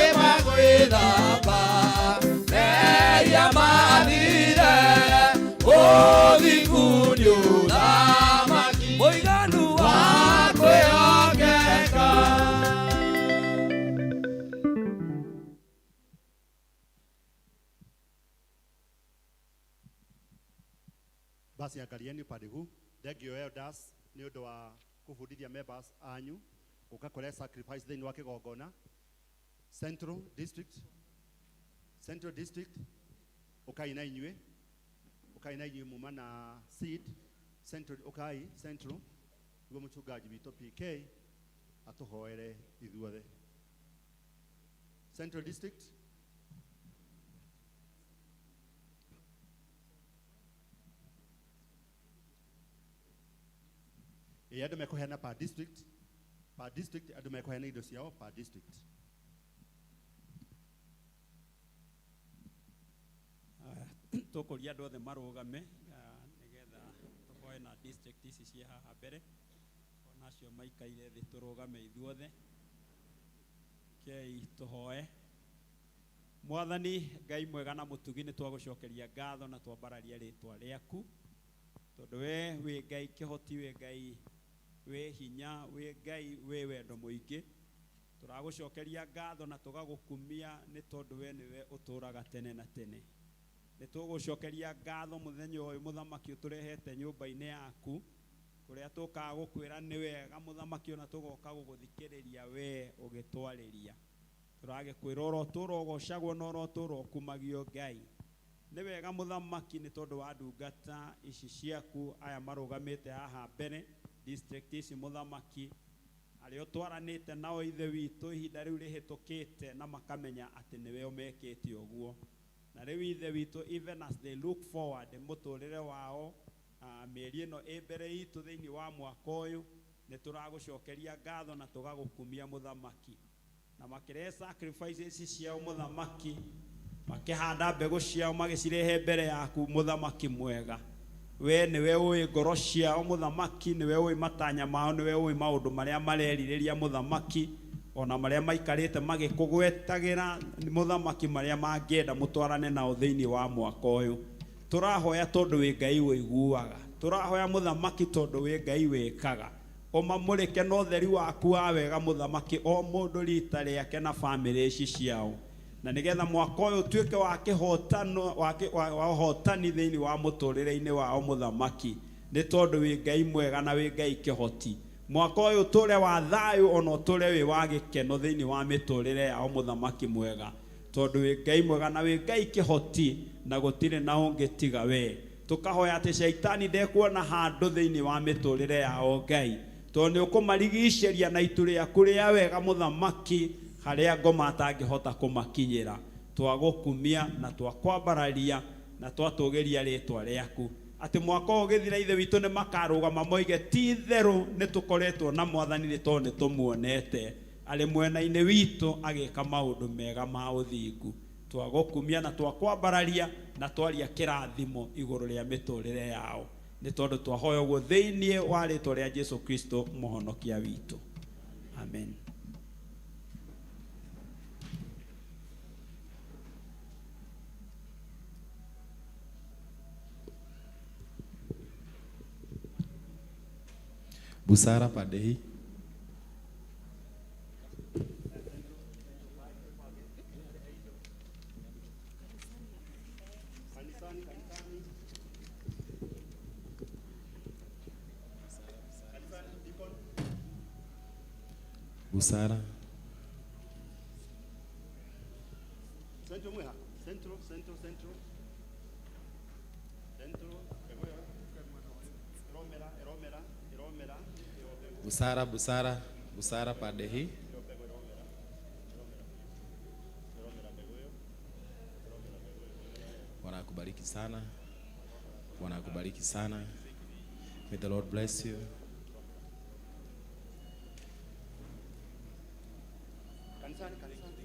ĩmagwĩthamba mehia mathire ũthingu nĩ ũthamaki mũiganu wa kwĩhokeka. Basi angalieni upande huu. Thengio elders nĩ ũndũ wa kũbundithia members anyu gũka kũrehe sacrifice thĩinĩ wa kĩgongona. Central District, Central District ũkai na inyuĩ, ũkai na inyuĩ muma na seed Central, ũkai Central nĩguo mũchungaji witũ PK atũhoere ithuothe. Central District. Ĩ andũ mekũheana per district, per district andũ mekũheana indo ciao per district. Tũkũria andũ othe marũgame nĩgetha tũhoe na district ici ciĩ haha mbere onacio maikaire thĩ tũrũgame ithuothe kei tũhoe. Mwathani Ngai mwega na mũtugi nĩ twagũcokeria ngatho na twambararia rĩtwa rĩaku tondũ we wĩ Ngai kĩhoti, wĩ Ngai wĩ hinya, wĩ Ngai wĩ wendo mũingĩ. Tũragũcokeria ngatho na tũgagũkumia nĩ tondũ we nĩwe ũtũraga tene na tene. Nĩ tũgũcokeria ngatho mũthenya ũyũ mũthamaki ũtũrehete nyũmba-inĩ yaku kũrĩa tũkaga gũkwĩra nĩ wega mũthamaki ona tũgoka gũgũthikĩrĩria we ũgĩtwarĩria. Tũragĩkwĩra oro tũra ũgocagwo na oro tũra ũkumagio Ngai. Nĩ wega mũthamaki nĩ tondũ wa ndungata ici ciaku aya marũgamĩte haha mbere district ici mũthamaki arĩa ũtwaranĩte nao ithe witũ ihinda rĩu rĩhĩtũkĩte na makamenya atĩ nĩwe ũmekĩte ũguo. Na rĩu ithe witũ even as they look forward mũtũrĩre wao mĩeri ĩno ĩ mbere itũ thĩinĩ wa mwaka ũyũ nĩ tũragũcokeria ngatho na tũgagũkumia mũthamaki. Na makĩrehe sacrifices ciao mũthamaki makĩhanda mbegũ ciao magĩcirehe mbere yaku mũthamaki mwega. We nĩwe ũĩ ngoro ciao mũthamaki, nĩwe ũĩ matanya mao, nĩwe ũĩ maũndũ marĩa marerirĩria mũthamaki ona marĩa maikarĩte magĩkũgwetagĩra mũthamaki marĩa mangĩenda mũtwarane nao thĩinĩ wa mwaka ũyũ. Tũrahoya tondũ wĩ Ngai ũiguaga, tũrahoya mũthamaki tondũ wĩ Ngai wĩkaga. Ũmamũrĩke na ũtheri waku wa wega mũthamaki o mũndũ rita rĩake na bamĩrĩ ici ciao na nĩgetha mwaka ũyũ ũtuĩke wa kĩhotano wa ũhotani thĩinĩ wa mũtũrĩre-inĩ wao mũthamaki nĩ tondũ wĩ Ngai mwega na wĩ Ngai kĩhoti. Mwaka ũyũ ũtũre wa thayũ ona ũtũre wĩ wa gĩkeno thĩinĩ wa mĩtũrĩre yao mũthamaki mwega tondũ wĩ Ngai mwega na wĩ Ngai kĩhoti na gũtirĩ na ũngĩ tiga we. Tũkahoya atĩ caitani ndekuona handũ thĩinĩ wa mĩtũrĩre yao Ngai tondũ nĩ ũkũmarigicĩria na itu rĩaku rĩa wega mũthamaki harĩa ngoma atangĩhota kũmakinyĩra. Twagũkumia na twakwambararia na twatũgĩria rĩtwa rĩaku atĩ mwaka ũyũ ũgĩthira ithe witũ nĩ makarũgama moige ti itherũ nĩ tũkoretwo na Mwathani nĩ tondũ nĩ tũmuonete arĩ mwena-inĩ witũ agĩka maũndũ mega ma ũthingu. Twagũkumia na twakwambararia na twaria kĩrathimo igũrũ rĩa mĩtũrĩre yao nĩ tondũ twahoya ũguo thĩinĩ wa rĩtwa rĩa Jesu Kristo mũhonokia witũ. Amen. Busara pande hii. Busara. Central mwiha. Central, Central, Central. Central. Mbegũ ĩyo ĩromera, ĩromera, ĩromera. Ĩyo mbegũ. Busara, busara, busara pande hii. Ĩyo mbegũ ĩromera. Ĩromera. Ĩromera mbegũ ĩyo. Ĩromera mbegũ ĩyo. Bwana akubariki sana. Bwana akubariki sana. May the Lord bless you. Kanisani, kanisani.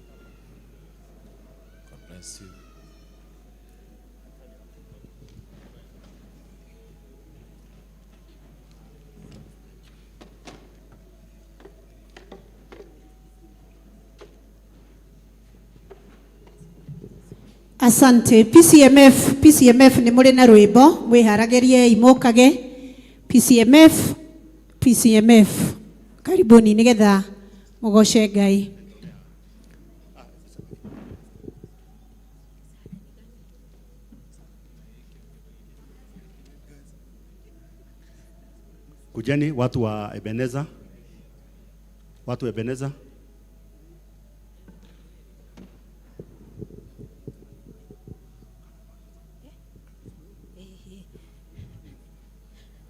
God bless you. Asante. PCMF, PCMF nĩ mũrĩ na rwĩmbo mwĩharagĩrie imũkage. PCMF, PCMF. Karibuni nĩgetha mũgoce Ngai. Kujeni watu wa Ebeneza. Watu wa Ebeneza.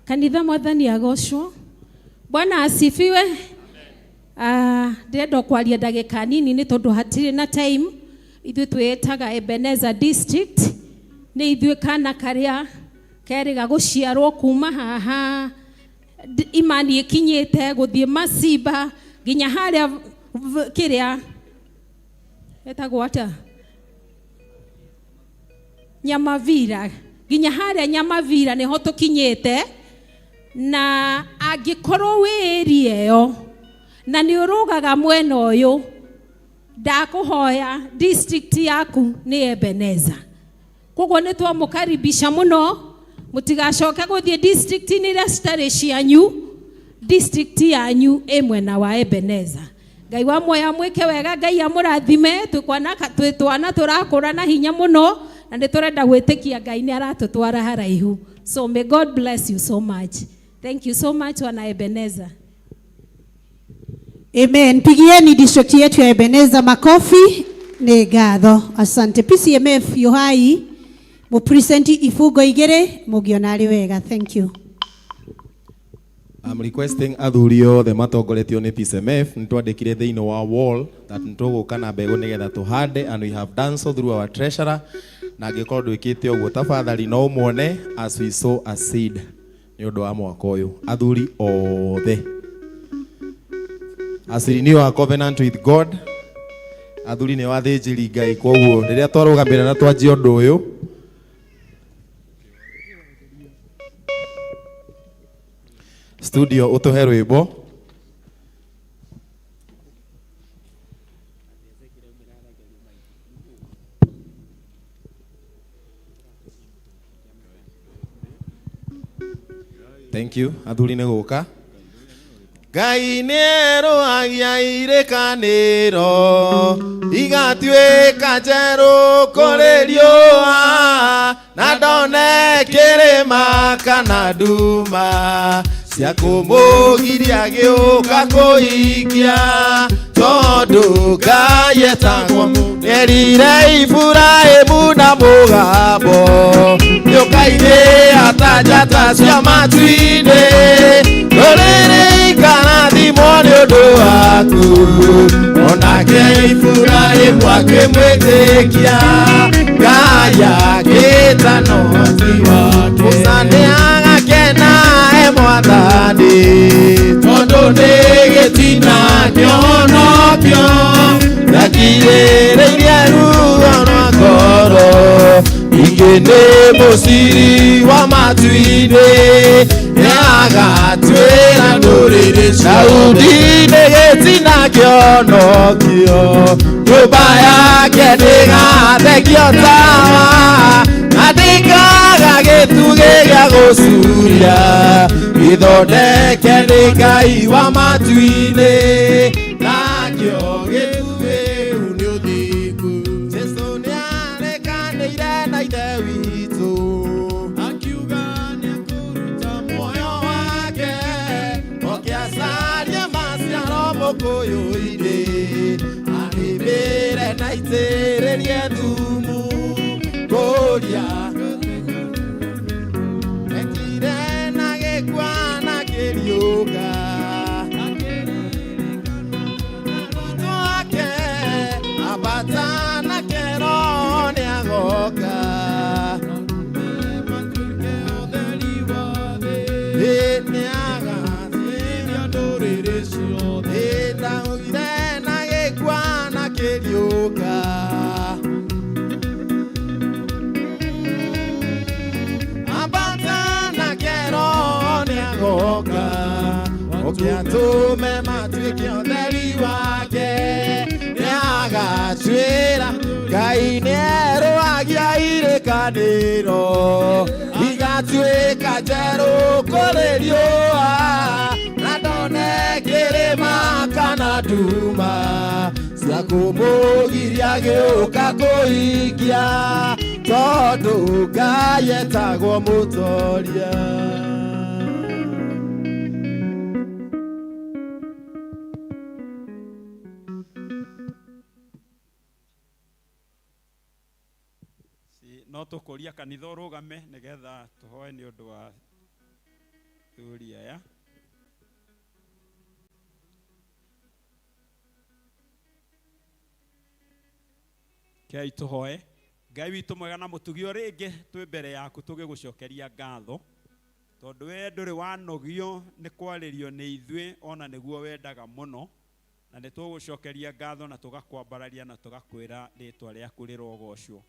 Kanitha mwathani agocwo. Bwana asifiwe. Ndĩrenda kwaria ndagĩka nini nĩ tondũ hatirĩ na time. Ithuĩ twĩtaga Ebeneza District. Nĩ ithuĩ kana karĩa kerĩga gũciarwo kuma haha imani ĩkinyĩte gũthiĩ Masimba nginya harĩa kĩrĩa ĩtagwo atĩa Nyamavira, nginya harĩa Nyamavira nĩho tũkinyĩte. Na angĩkorwo wĩ area ĩyo na nĩ ũrũgaga mwena ũyũ, ndakũhoya district yaku nĩ Ebeneza. Koguo nĩ twamũkaribisha mũno, mũtigacoke gũthiĩ district-inĩ iria citarĩ cianyu. District yanyu ĩ mwena wa Ebeneza. Ngai wa muoyo amwĩke wega, Ngai amũrathime. Twĩ twana tũrakũra na hinya mũno, na nĩ tũrenda gwĩtĩkia Ngai nĩ aratũtwara haraihu. So may God bless you so much. Thank you so much wana Ebeneza. Amen. Pigieni district yetu ya Ebeneza makofi. Nĩ ngatho. Asante. PCMF Yohai mu present ibungo igĩrĩ mũngĩona arĩ wega. Thank you. I'm requesting athuri othe matongoretio nĩ PCMF nĩtwandĩkire thĩinĩ wa wall that nĩtũgũka na mbegũ nĩgetha tũhande, and we have done so through our treasurer. Na angĩkorwo ndwĩkĩte ũguo tafadhali no ũmuone as we sow a seed nĩ ũndũ wa mwaka ũyũ. Athuri othe, as we renew our covenant with God, athuri nĩ athĩnjĩri Ngai, koguo rĩrĩa twarũgamĩra na twanjia ũndũ ũyũ studio utuhe rwimbo. Thank you athuri nĩ gũka. Ngai nĩ erũagia irĩkanĩro igatuĩka njerũ kũrĩ riũa, na ndone kĩrĩma kana nduma cia kũmũgiria gĩũka kũhingia, tondũ Ngai etagwo nĩerire Iburahĩmu na mũgambo nĩũkairĩ ata njata cia matu-inĩ, ndũrĩrĩ ikarathimwo nĩ ũndũ waku. Onake Iburahĩmu akĩmwĩtĩkia, Ngai akĩĩta no ti wake. Musa nĩagakena e mwathani, tondũ nĩ gĩtina kĩhonokio, ndakirĩrĩirie ruo rwa ngoro, ningĩ nĩ mũciri wa matu-inĩ, nĩagatuĩra ndũrĩrĩ. Daudi nĩ gĩtina kĩhonokio, nyũmba yake ndĩgathekio tawa, na ndĩkaga gĩtugĩ gĩa gũcuria, gĩthondeke nĩ Ngai wa matu-inĩ, nakĩo gĩtugĩ kĩu nĩ ũthingu. Jesũ nĩarekanĩire na Ithe witũ, akiuga nĩekũruta muoyo wake, oke acarie maciaro mũkũyũ-inĩ, arĩmĩre na aitĩrĩrie Thumu kũria ekire na gĩkua na kĩriũka arutwo ake ambata na kero nĩagoka ndaugire na gĩkua na kĩriũka ambata na kero nĩagoka ũkĩatũme matuĩke ũtheri wake nĩagatuĩra Ngai nĩerũagia irĩkanĩro igatuĩka njerũ kũrĩ riũa na ndone kĩrĩma kana nduma cia kũmũgiria gĩũka kũhingia tondũ Ngai etagwo mũtoria. No tũkũria kanitha ũrũgame nĩgetha tũhoe nĩ ũndũ wa thuri aya. Kei tũhoe. Ngai witũ mwega na mũtugi o rĩngĩ twĩ mbere yaku tũgĩgũcokeria ngatho tondũ we ndũrĩ wanogio nĩ kwarĩrio nĩ ithuĩ ona nĩguo wendaga mũno, na nĩ tũgũcokeria ngatho na tũgakwambararia na tũgakwĩra rĩtwa rĩaku rĩrogocwo.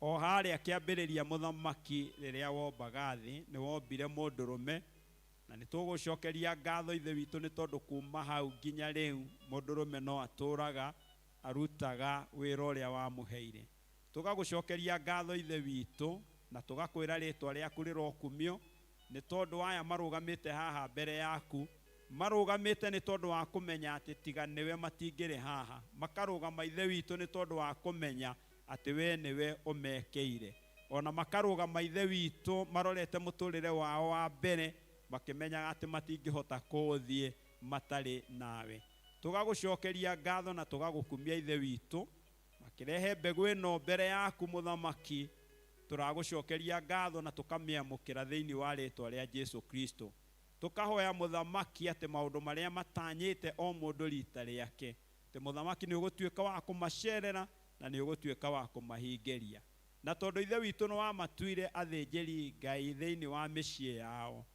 O harĩa kĩambĩrĩria mũthamaki rĩrĩa wombaga thĩ nĩ wombire mũndũrũme, na nĩ tũgũcokeria ngatho ithe witũ nĩ tondũ kuma hau nginya rĩu mũndũrũme no atũraga arutaga wĩra ũrĩa wamũheire. Tũgagũcokeria ngatho ithe witũ na tũgakwĩra rĩtwa rĩaku rĩrokumio nĩ tondũ aya marũgamĩte haha mbere yaku marũgamĩte nĩ tondũ wa kũmenya atĩ tiga nĩwe matingĩrĩ haha, makarũgama ithe witũ nĩ tondũ wa kũmenya atĩ we nĩwe ũmekĩire, ona makarũgama ithe witũ marorete mũtũrĩre wao wa mbere makĩmenyaga atĩ matingĩhota kũũthiĩ matarĩ nawe. Tũgagũcokeria ngatho na tũgagũkumia ithe witũ makĩrehe mbegũ ĩno mbere yaku mũthamaki, tũragũcokeria ngatho na tũkamĩamũkĩra thĩinĩ wa rĩtwa rĩa Jesu Kristo. Tũkahoya mũthamaki atĩ maũndũ marĩa matanyĩte o mũndũ rita rĩake, atĩ mũthamaki nĩ ũgũtuĩka wa kũmacerera na nĩ ũgũtuĩka wa kũmahingĩria, na tondũ ithe witũ nĩ wamatuire athĩnjĩri Ngai thĩinĩ wa mĩciĩ yao,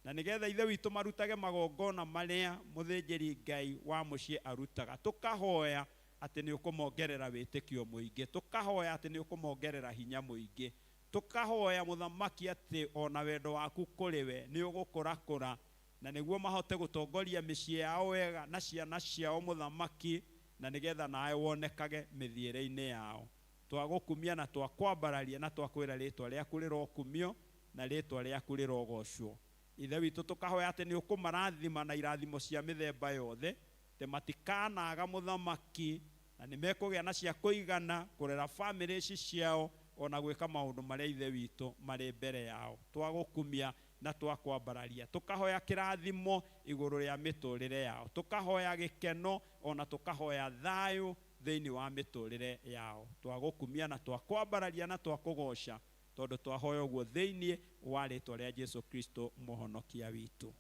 na nĩgetha ithe witũ marutage magongona marĩa mũthĩnjĩri Ngai wa mũciĩ arutaga, tũkahoya atĩ nĩ ũkũmongerera wĩtĩkio mũingĩ, tũkahoya atĩ nĩ ũkũmongerera hinya mũingĩ, tũkahoya mũthamaki atĩ ona wendo waku kũrĩ we nĩ ũgũkũrakũra, na nĩguo mahote gũtongoria mĩciĩ yao wega na ciana ciao mũthamaki, na nĩgetha nawe wonekage mĩthiĩre-inĩ yao. Twagũkumia na twakwambararia na twakwĩra rĩtwa rĩaku rĩrokumio na rĩtwa rĩaku rĩrogocwo. Ithe witũ tũkahoya atĩ nĩ ũkũmarathima na irathimo cia mĩthemba yothe, atĩ matikanaga mũthamaki na nĩ mekũgĩa na cia kũigana kũrera bamĩrĩ ici ciao ona gwĩka maũndũ marĩa ithe witũ marĩ mbere yao. Twagũkumia na twakwambararia, tũkahoya kĩrathimo igũrũ rĩa mĩtũrĩre yao, tũkahoya gĩkeno ona tũkahoya thayũ thĩinĩ wa mĩtũrĩre yao. Twagũkumia na twakwambararia na twakũgoca tondũ twahoya ũguo thĩinĩ wa rĩtwa rĩa Jesu Kristo mũhonokia witũ.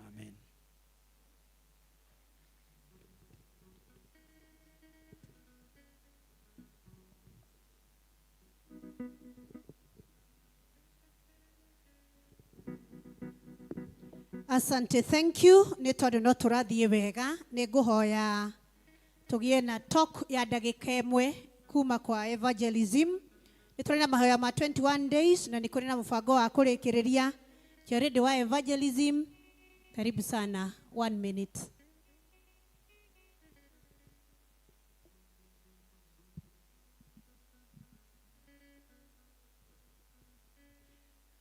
Amen. Asante, thank you. Nĩ tondũ no tũrathiĩ wega, nĩ ngũhoya tũgĩe na talk ya ndagĩka ĩmwe kuma kwa evangelism. Nĩ tũrĩ na mahoya ma 21 days na nĩ kũrĩ na mũbango wa kũrĩkĩrĩria Charity wa evangelism. Karibu sana, 1 minute.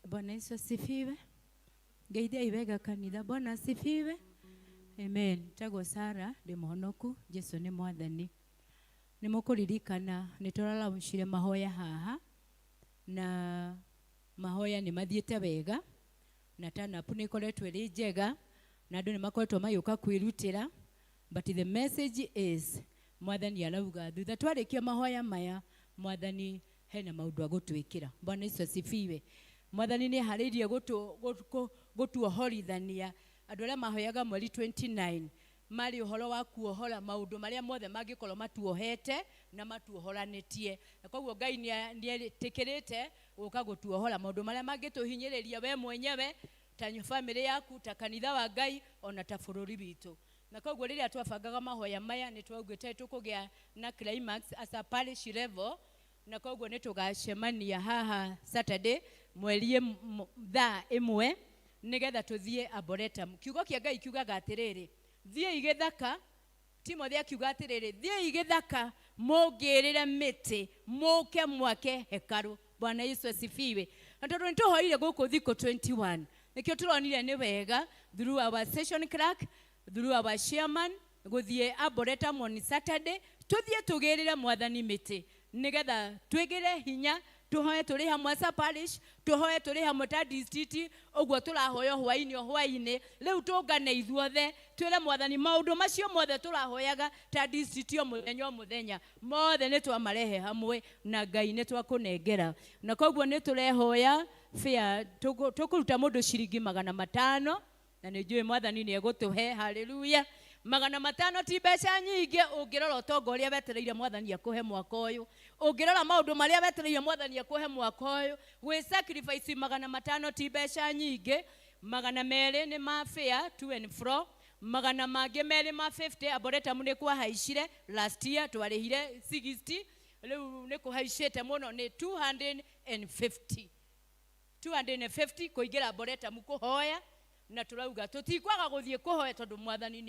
Bwana Yesu asifiwe. Ngeithia iwega kanitha. Bwana asifiwe. Amen. Tagwo Sara ndi muhonoku, Jesu ni mwathani. Ni mukuririkana ni turalaunchire mahoya haha na mahoya ni mathiete wega na tanapu ni ikoretwo iri njega na andu ni makoretwo magiuka kwirutira, but the message is mwathani arauga thutha twarikia mahoya maya Mwathani hena maundu agutwikira. Bwana Yesu asifiwe. Mwathani ni harĩirie gũtuohorithania. Andũ arĩa mahoyaga mweri 29 marĩ ũhoro wa kuohora maũndũ marĩa mothe mangĩkorwo matuohete na matuohoranĩtie. Na koguo Ngai nĩetĩkĩrĩte gũka gũtuohora maũndũ marĩa mangĩtũhinyĩrĩria we mwenyewe, ta family yaku, ta kanitha wa Ngai, ona ta bũrũri witũ. Na koguo rĩrĩa twabangaga mahoya maya nĩ twaugĩte tũkũgĩa na climax as a parish level, na koguo nĩ tũgacemania haha Saturday mweri thaa 1 nĩgetha tũthiĩ Arboretum. Kiugo kĩa Ngai kiugaga atĩrĩrĩ, thiĩi gĩthaka. Timothy akiuga atĩrĩrĩ, thiĩi gĩthaka mũngĩrĩre mĩtĩ mũke mwake hekarũ. Bwana Yesu asifiwe. Na tondũ nĩtũhoire gũkũ thikũ 21, nĩkĩo tũronire nĩ wega through our session clerk, through our chairman, gũthiĩ Arboretum on Saturday, tũthiĩ tũgĩrĩre Mwathani mĩtĩ nĩgetha twĩgĩre hinya, tũhoe tũrĩ hamwe as a parish, tũhoe tũrĩ hamwe ta district, ũguo tũrahoya hwainĩ o hwainĩ. Rĩu tũngane ithuothe twĩre Mwathani maũndũ macio mothe tũrahoyaga ta district o mũthenya o mũthenya, mothe nĩ twamarehe hamwe na Ngai nĩ twakũnengera. Na koguo nĩ tũrehoya fare, tũkũruta mũndũ ciringi 500, na nĩ njũĩ Mwathani nĩ egũtũhe. Haleluya. 500 ti mbeca nyingĩ ũngĩrora ũtonga ũrĩa wetereire Mwathani akũhe mwaka ũyũ, ũngĩrora maũndũ marĩa wetereire Mwathani akũhe mwaka ũyũ, gwĩ sacrifice 500 ti mbeca nyingĩ. 200 nĩ ma fare to and fro, 250 ma 50. Arboretum nĩ kwahaicire last year, twarĩhire 60, rĩu nĩ kũhaicĩte mũno, nĩ 250. 250 kũingĩra Arboretum kũhoya, na tũrauga tũtikwaga gũthiĩ kũhoya tondũ Mwathani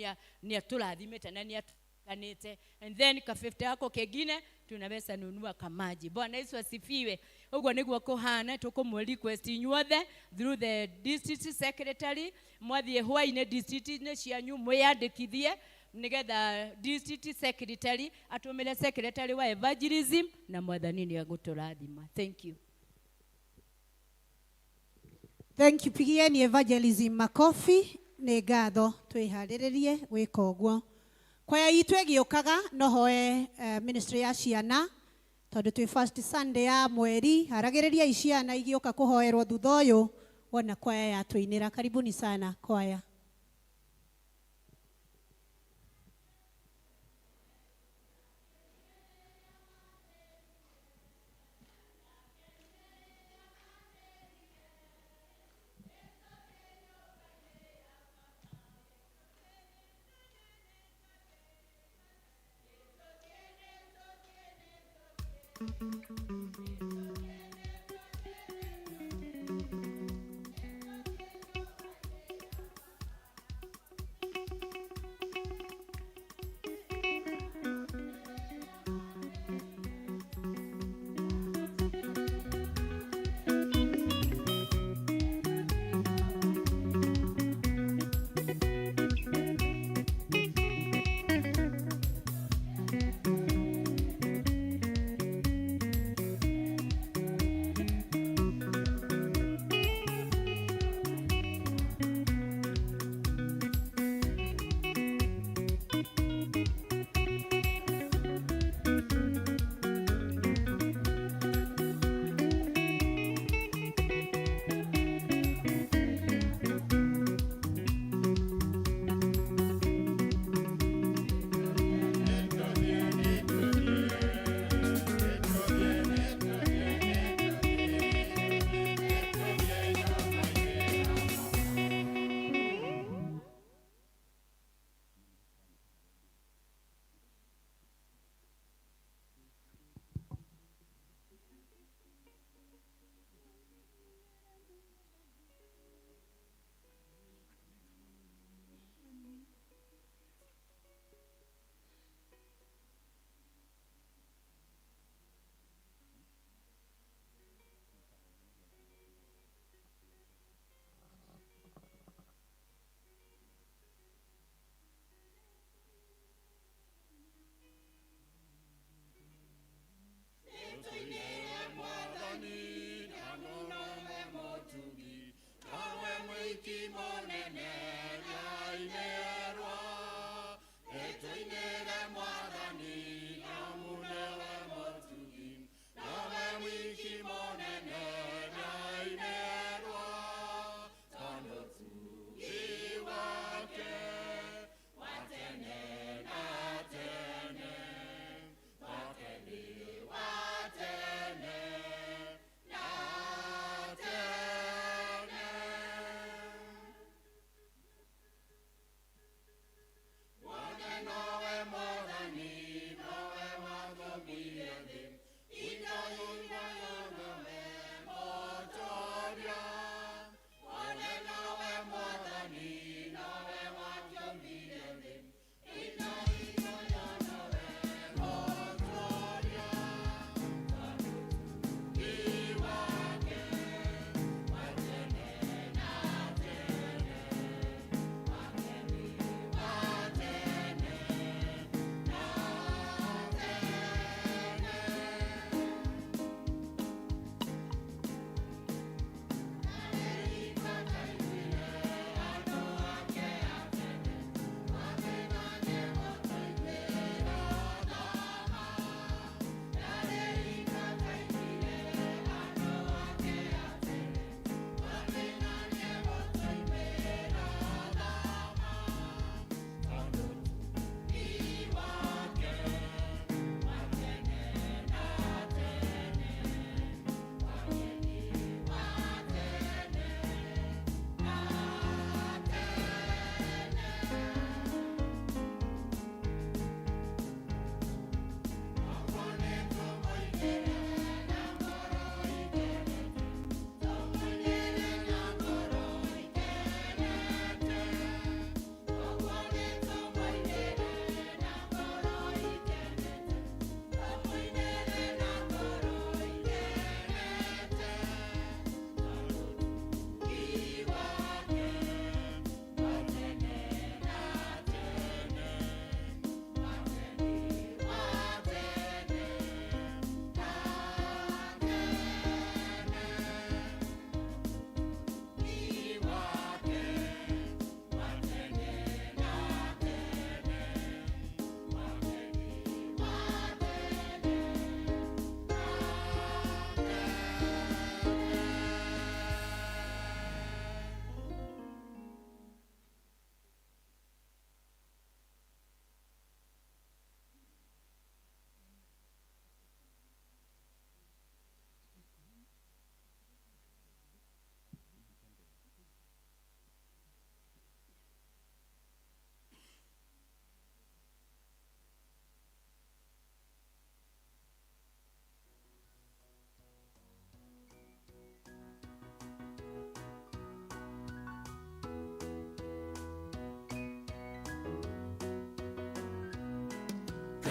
nĩ atũrathimĩte na nĩ atukanĩte. And then ka 50 yako kengine tunaweza nunua kamaji. Bwana Yesu asifiwe. Ũguo nĩguo kũhana. Tũkũmwe request inyuothe through the district secretary, mwathiĩ hwainĩ district-inĩ cianyu mwĩyandĩkithie nĩgetha district secretary atũmĩre secretary wa evangelism, na Mwathani nĩ egũtũrathima. Thank you. Thank you. Pigieni evangelism makofi. Nĩ ngatho twĩharĩrĩrie gwĩka ũguo. Kwaya itũ ĩgĩũkaga no hoe ministry ya ciana, tondũ twĩ first Sunday ya mweri, haragĩrĩria ciana igĩũka kũhoerwo thutha ũyũ wona kwaya yatũinĩra. Karibuni sana kwaya.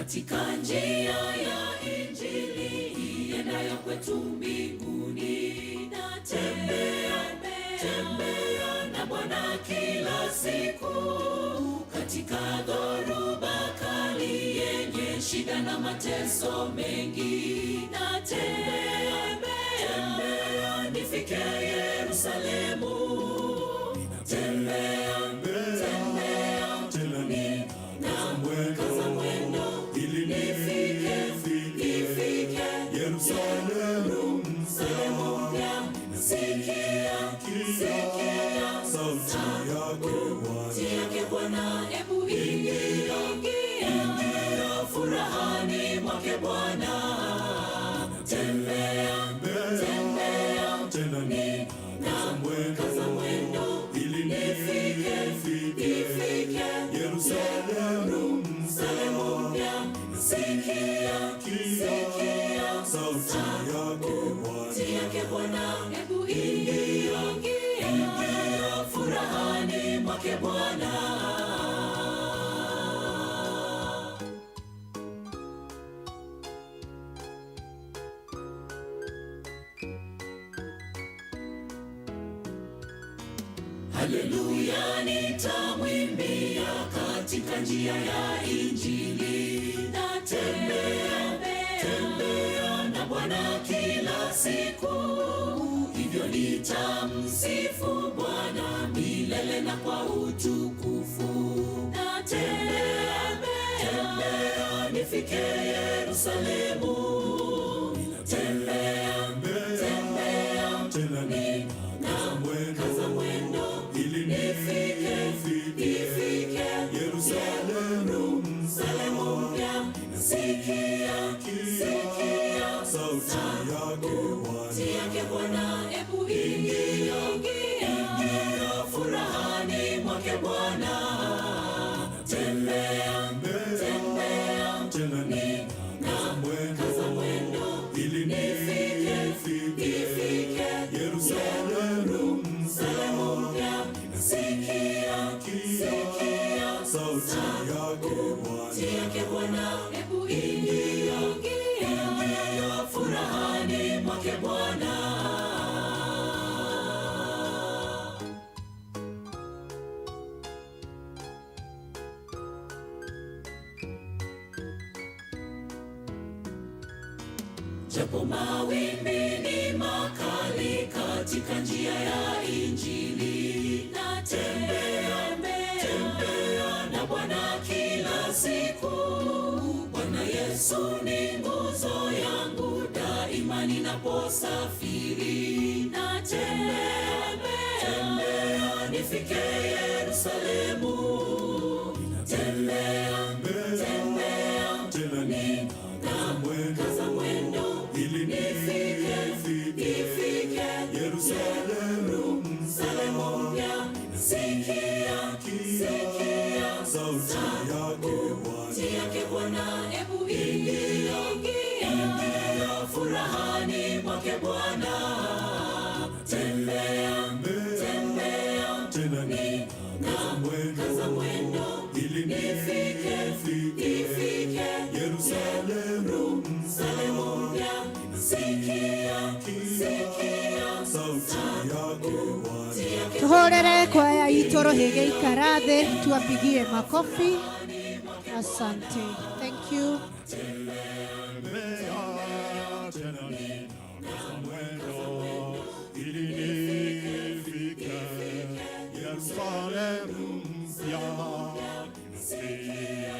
katika njia ya Injili iendayo kwetu mbinguni. Natembea tembea na Bwana kila siku, katika dhoruba kali yenye shida na mateso mengi. Natembea tembea nifike Yerusalemu. Tembea tembea nina kaza mwendo ili nifike nifike nifike Yerusalemu Yerusalemu mpya. Sikia sikia sauti yake Bwana, yake Bwana, ebu ingia ingia furahani mwake Bwana. Tembea tembea tena nina kaza mwendo ili nifike nifike nifike Yerusalemu Yerusalemu mpya. Sikia sikia sauti yake Bwana, yake Bwana, ebu ingia ingia furahani mwake Bwana. Haleluya, nitamwimbia katika njia ya Injili. Natembea tembea na Bwana kila siku, hivyo nitamsifu Bwana milele na kwa utukufu. Natembea tembea nifike Yerusalemu. Tembea tembea tena nina kaza mwendo ili nifike nifike Yerusalemu Yerusalemu mpya. Sikia sikia sauti yake Bwana, yake Bwana, ebu ingia ingia furahani mwake Bwana. Tembea tembea tena nina kaza mwendo ili nifike nifike nifike Yerusalemu Yerusalemu mpya. Sikia sikia sauti yake Bwana, yake Bwana, ebu ingia ingia furahani mwake Bwana. Japo mawimbi ni makali katika njia ya Injili, natembea tembea na Bwana kila siku. Bwana Yesu ni nguzo yangu daima ninaposafiri. Natembea tembea nifike Yerusalemu. Tembea tembea tena nina kaza mwendo ili nifike nifike Yerusalemu Yerusalemu mpya. Sikia sikia sauti yake Bwana, yake Bwana, ebu ingia ingia furahani mwake Bwana. Tembea tembea tena nina kaza mwendo ili nifike nifike Yerusalemu Yerusalemu mpya. Sikia sikia sauti yake Bwana, Tuhorere kwaya itũ rũhĩge ikara thĩ, tuwapigie makofi. Asante, thank you. Tembea tena nina mwendo ili nifike Yerusalemu mpya. Sikia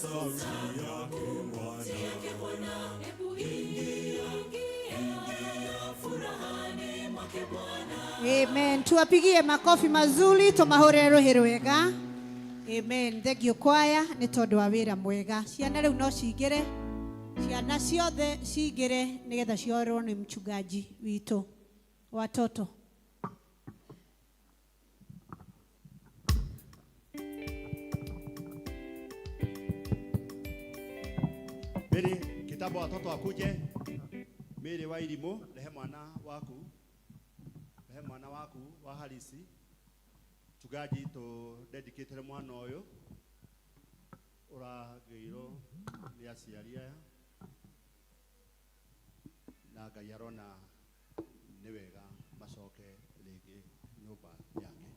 sauti yake Bwana, ebu ingia ingia furahani mwake Bwana. Amen. Tuwapigie makofi mazuri tumahũrĩre rũhĩ rwega. Amen. Thank you kwaya nĩ tondũ wa wĩra mwega. Ciana rĩu no cingĩre, ciana ciothe cingĩre nĩgetha ciorwo nĩ mchungaji witũ. Watoto. Mary, kitambo watoto wakuje. Mary wa Irimu, rehe mwana waku. Rehe mwana waku wa Harisi. Mchungaji tu dedicate mwana uyu. Ũragĩirwo nĩ aciari aya na Ngai arona nĩ wega macoke rĩngĩ nyũmba yake.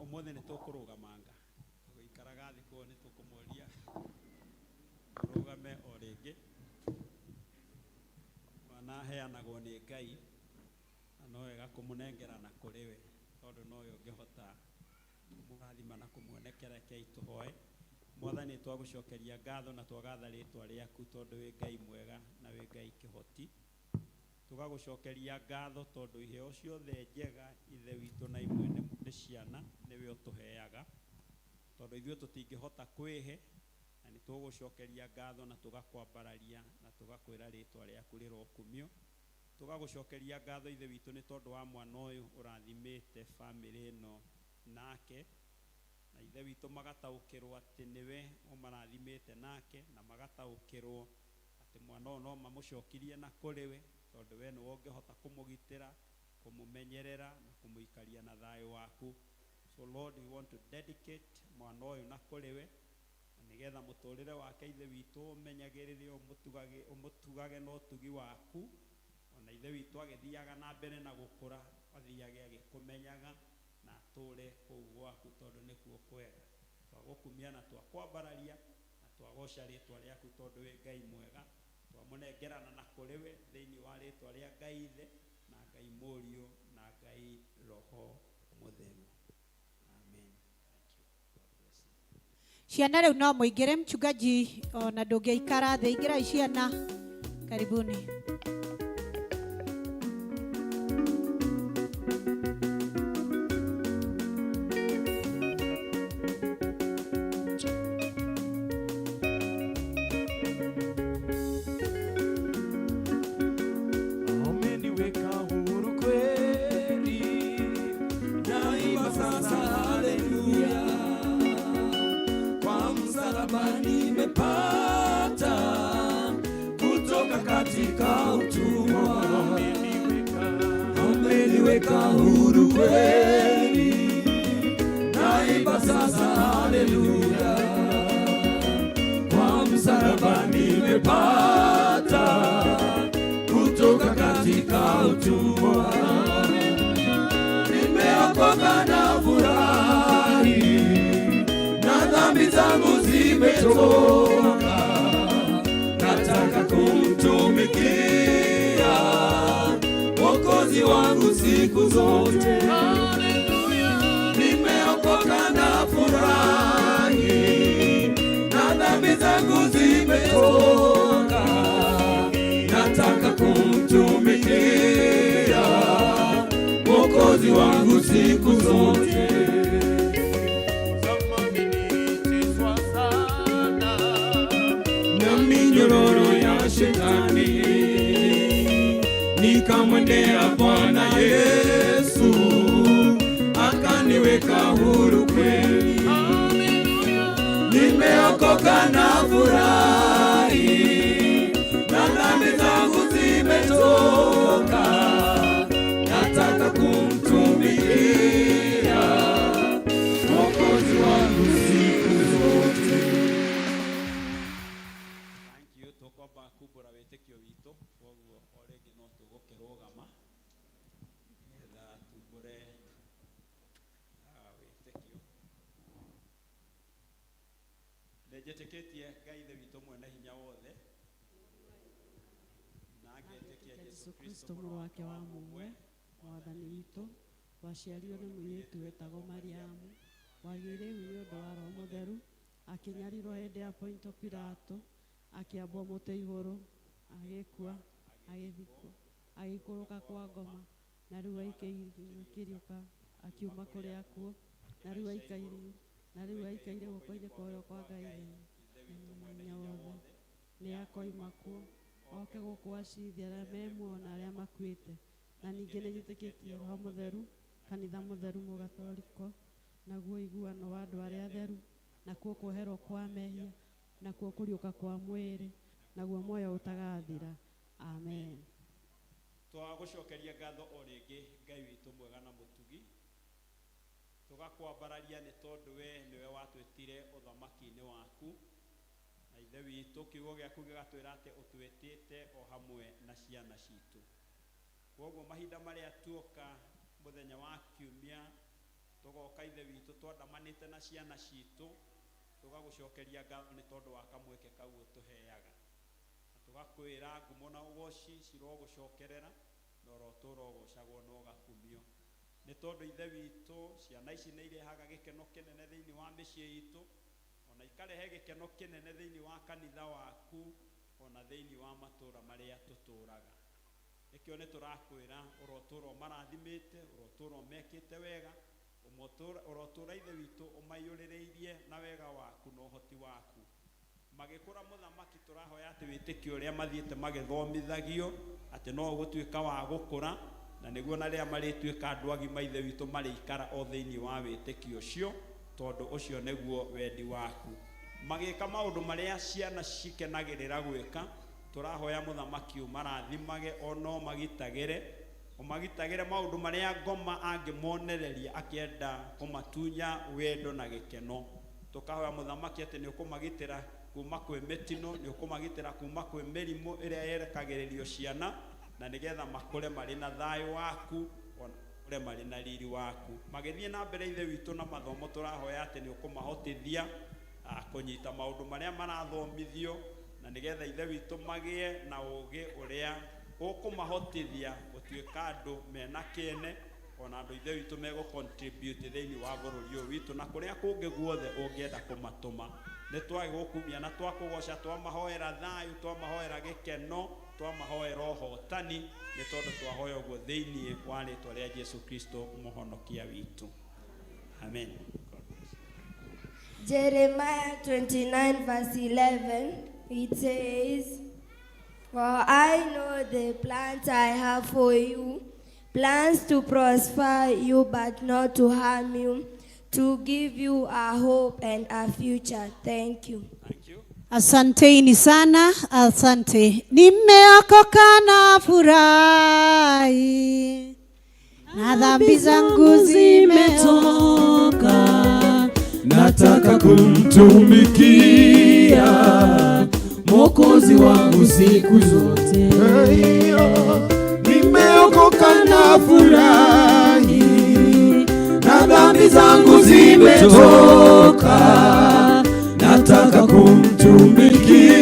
Ũmũthĩ nĩ tũkũrũgamanga tũgĩikaraga thĩ kuo nĩ tũkũmũria mũrũgame o rĩngĩ. Mwana aheanagwo nĩ Ngai na no wega kũmũnengera na kũrĩ we tondũ nowe ũngĩhota kũmũrathima na kũmuonekera. Rekei tũhoe. Mwathani, twagũcokeria ngatho na twagatha rĩtwa rĩaku tondũ wĩ Ngai mwega na wĩ Ngai kĩhoti. Tũgagũcokeria ngatho tondũ iheo ciothe njega Ithe witũ na imwe nĩ ciana nĩwe ũtũheaga, tondũ ithuĩ tũtingĩhota kwĩhe, na nĩ tũgũcokeria ngatho na tũgakwambararia na tũgakwĩra rĩtwa rĩaku rĩrokumio. Tũgagũcokeria ngatho Ithe witũ nĩ tondũ wa mwana ũyũ ũrathimĩte bamĩrĩ ĩno nake, na Ithe witũ magataũkĩrwo atĩ nĩwe ũmarathimĩte nake, na magataũkĩrwo atĩ mwana ũyũ no mamũcokirie na kũrĩ we tondũ we nĩwe ũngĩhota kũmũgitĩra, kũmũmenyerera na kũmũikaria na thayũ waku. So Lord, we want to dedicate mwana ũyũ na kũrĩ we, na nĩgetha mũtũrĩre wake Ithe witũ ũmenyagĩrĩre, ũmũtugage na ũtugi waku, ona Ithe witũ agĩthiaga na mbere na gũkũra athiage agĩkũmenyaga na atũre kũu gwaku tondũ nĩkuo kwega. Twagũkumia na twakwambararia na twagoca rĩtwa rĩaku tondũ wĩ Ngai mwega. Twamũnengerana na kũrĩ we thĩinĩ wa rĩtwa rĩa Ngai Ithe na Ngai Mũriũ na Ngai Roho Mũtheru. Amen. Thank you. God bless you. Ciana rĩu no mũingĩre, mchungaji ona ndũngĩikara thĩ, ingĩrai ciana, karibuni. Umeniweka huru kweli, naimba sasa haleluya. Kwa msalaba nimepata kutoka katika utumwa. Umeniweka huru kweli, naimba sasa haleluya. Kwa msalaba nimepata kutoka katika utumwa. Nimeokoka na furahi, na dhambi zangu zimetoka. Nataka kumtumikia Mwokozi wangu siku zote. Nimeokoka na furahi, na dhambi zangu zimetoka. Nataka kumtumikia Mwokozi wangu siku zote. Na minyororo ya shetani nikamwendea Bwana Yesu, akaniweka huru kweli. Nimeokoka na furahi, na dhambi zangu zimetoka. Nataka kumtumikia Mwokozi wangu siku zote. Thank you. Tũkwamba kumbũra wĩtĩkio witũ, koguo o rĩngĩ no tũgũkĩrũgama nĩgetha tumbũre wĩtĩkio. Nĩnjĩtĩkĩtie Ngai Ithe witũ mwene hinya wothe, na ngetĩkia Jesũ Kristo mũrũ wake wa mũmwe, Mwathani witũ, waciarirwo nĩ mũirĩtu wetagwo Mariamu, wagĩire ihu nĩ ũndũ wa Roho Mũtheru, akĩnyarirwo hĩndĩ ya Ponto Pilato, akĩambwo mũtĩ igũrũ, agĩkua, agĩthikwo, agĩikũrũka kwa ngoma, na rĩu akĩriũka, akiuma kũrĩ akuũ, na rĩu aikaire guoko-inĩ kwa ũrĩo kwa Ngai Mwene wothe. Nĩ akoima kuo oke gũkũ acirithie arĩa me muoyo na arĩa makuĩte. Na ningĩ nĩ njĩtĩkĩtie Roho Mũtheru, kanitha mũtheru mũgatholiko, naguo ũiguano wa andũ arĩa atheru, nakuo kuoherwo kwa mehia, nakuo kũriũka kwa mwĩrĩ, naguo muoyo ũtagathira. Amen. Twagũcokeria ngatho o rĩngĩ Ngai witũ mwega na mũtugi, tũgakwambararia nĩ tondũ we nĩwe watwĩtire ũthamaki-inĩ waku, na Ithe witũ kiugo gĩaku gĩgatwĩra atĩ ũtwĩtĩte o hamwe na ciana citũ. Kwoguo mahinda marĩa tuoka mũthenya wa kiumia tũgoka Ithe witũ twandamanĩte na ciana citũ, tũgagũcokeria ngatho nĩ tondũ wa kamweke kau ũtũheaga. Tugakwĩra ngumo na ũgoci cirogũcokerera na ũrotũra ũgocagwo na ũgakumio nĩ tondũ Ithe witũ ciana ici nĩ irehaga gĩkeno kĩnene thĩinĩ wa mĩciĩ itũ, ona ikarehe gĩkeno kĩnene thĩinĩ wa kanitha waku, ona thĩinĩ wa matũũra marĩa tũtũũraga. Nĩkĩo nĩ tũrakwĩra ũrotũra ũmarathimĩte, ũrotũra ũmekĩte wega, ũrotũra Ithe witũ ũmaiyũrĩrĩirie na wega waku na ũhoti waku. Magĩkũra mũthamaki tũrahoya atĩ wĩtĩkio ũrĩa mathiĩte magĩthomithagio atĩ no ũgũtuĩka wa gũkũra, na nĩguo na rĩrĩa marĩtuĩka andũ agima Ithe witũ marĩikara o thĩinĩ wa wĩtĩkio ũcio, tondũ ũcio nĩguo wendi waku. Magĩka maũndũ marĩa ciana cikenagĩrĩra gwĩka, tũrahoya mũthamaki ũmarathimage ona ũmagitagĩre, ũmagitagĩre maũndũ marĩa ngoma angĩmonereria akĩenda kũmatunya wendo na gĩkeno. Tũkahoya mũthamaki atĩ nĩ ũkũmagitĩra kuma kwĩ mĩtino, nĩ ũkũmagitĩra kuma kwĩ mĩrimũ ĩrĩa yerekagĩrĩrio ciana, na nĩgetha makũre marĩ na thayũ waku, ona makũre marĩ na riri waku. Magĩthiĩ na mbere Ithe witũ na mathomo, tũrahoya atĩ nĩ ũkũmahotithia kũnyita maũndũ marĩa marathomithio, na nĩgetha Ithe witũ magĩe na ũũgĩ ũrĩa ũkũmahotithia gũtuĩka andũ mena kĩene, ona andũ Ithe witũ megũ contribute thĩinĩ wa bũrũri ũyũ witũ na kũrĩa kũngĩ guothe ũngĩenda kũmatũma. Nĩ twagĩgũkumia na twakũgoca, twamahoera thayũ, twamahoera gĩkeno, twamahoera ũhotani, nĩ tondũ twahoya ũguo thĩinĩ wa rĩtwa rĩa Jesu Kristo mũhonokia witũ. Amen. Jeremiah 29 verse 11, it says, For I know the plans I have for you, plans to prosper you but not to harm you, to give you a hope and a future. Thank you. Thank you. Asanteni sana, asante. Nimeokoka na furahi, na dhambi zangu zimetoka. Nataka kumtumikia Mwokozi wangu siku zote. Nimeokoka na furahi, na dhambi zangu zimetoka. Nataka kumtumikia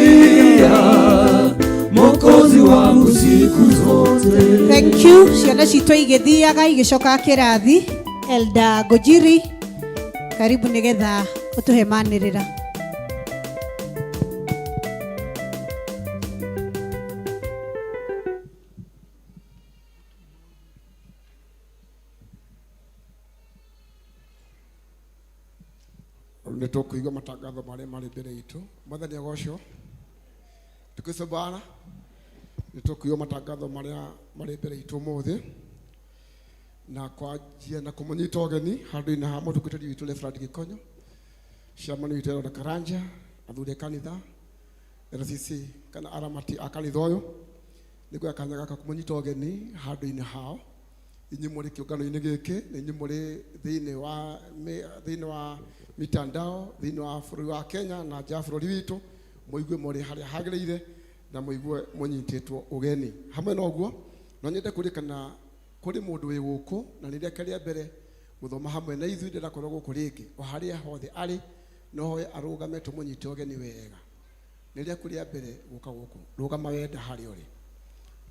Mwokozi wangu siku zote. Thank you. Ciana citũ igĩthiaga igĩcoka kĩrathi. Elda Gojiri, karibu nĩgetha ũtũhe manĩrĩra. Nĩ tũkũigua matangatho marĩa marĩ mbere itũ. Mwathani agocwo. Tukuse Bwana. Nĩ tũkũigua matangatho marĩa marĩ mbere itũ ũmũthĩ, na kwanjia na kũmũnyita ũgeni handũ-inĩ ha mũtungatĩri witũ Reverend Gĩkonyo, chairman witũ Elder Karanja, athuri a kanitha, RCC kana aramati a kanitha ũyũ, nĩ kanya gaka kũmũnyita ũgeni handũ-inĩ hao. Inyuĩ mũrĩ kĩũngano-inĩ gĩkĩ, na inyuĩ mũrĩ thĩinĩ wa mitandao, thĩinĩ wa bũrũri wa Kenya na nja ya bũrũri witũ, mũigue mũrĩ harĩa hagĩrĩire na mũigue mũnyitĩtwo ũgeni. Hamwe na ũguo, no nyende kũririkana kũrĩ mũndũ wĩ gũkũ na nĩ rĩake rĩa mbere gũthoma hamwe na ithuĩ, ndĩrakorwo gũkũ rĩngĩ, o harĩa hothe arĩ, no hoe arũgame tũmũnyite ũgeni wega. Nĩ rĩaku rĩa mbere gũka gũkũ, rũgama wenda harĩa ũrĩ,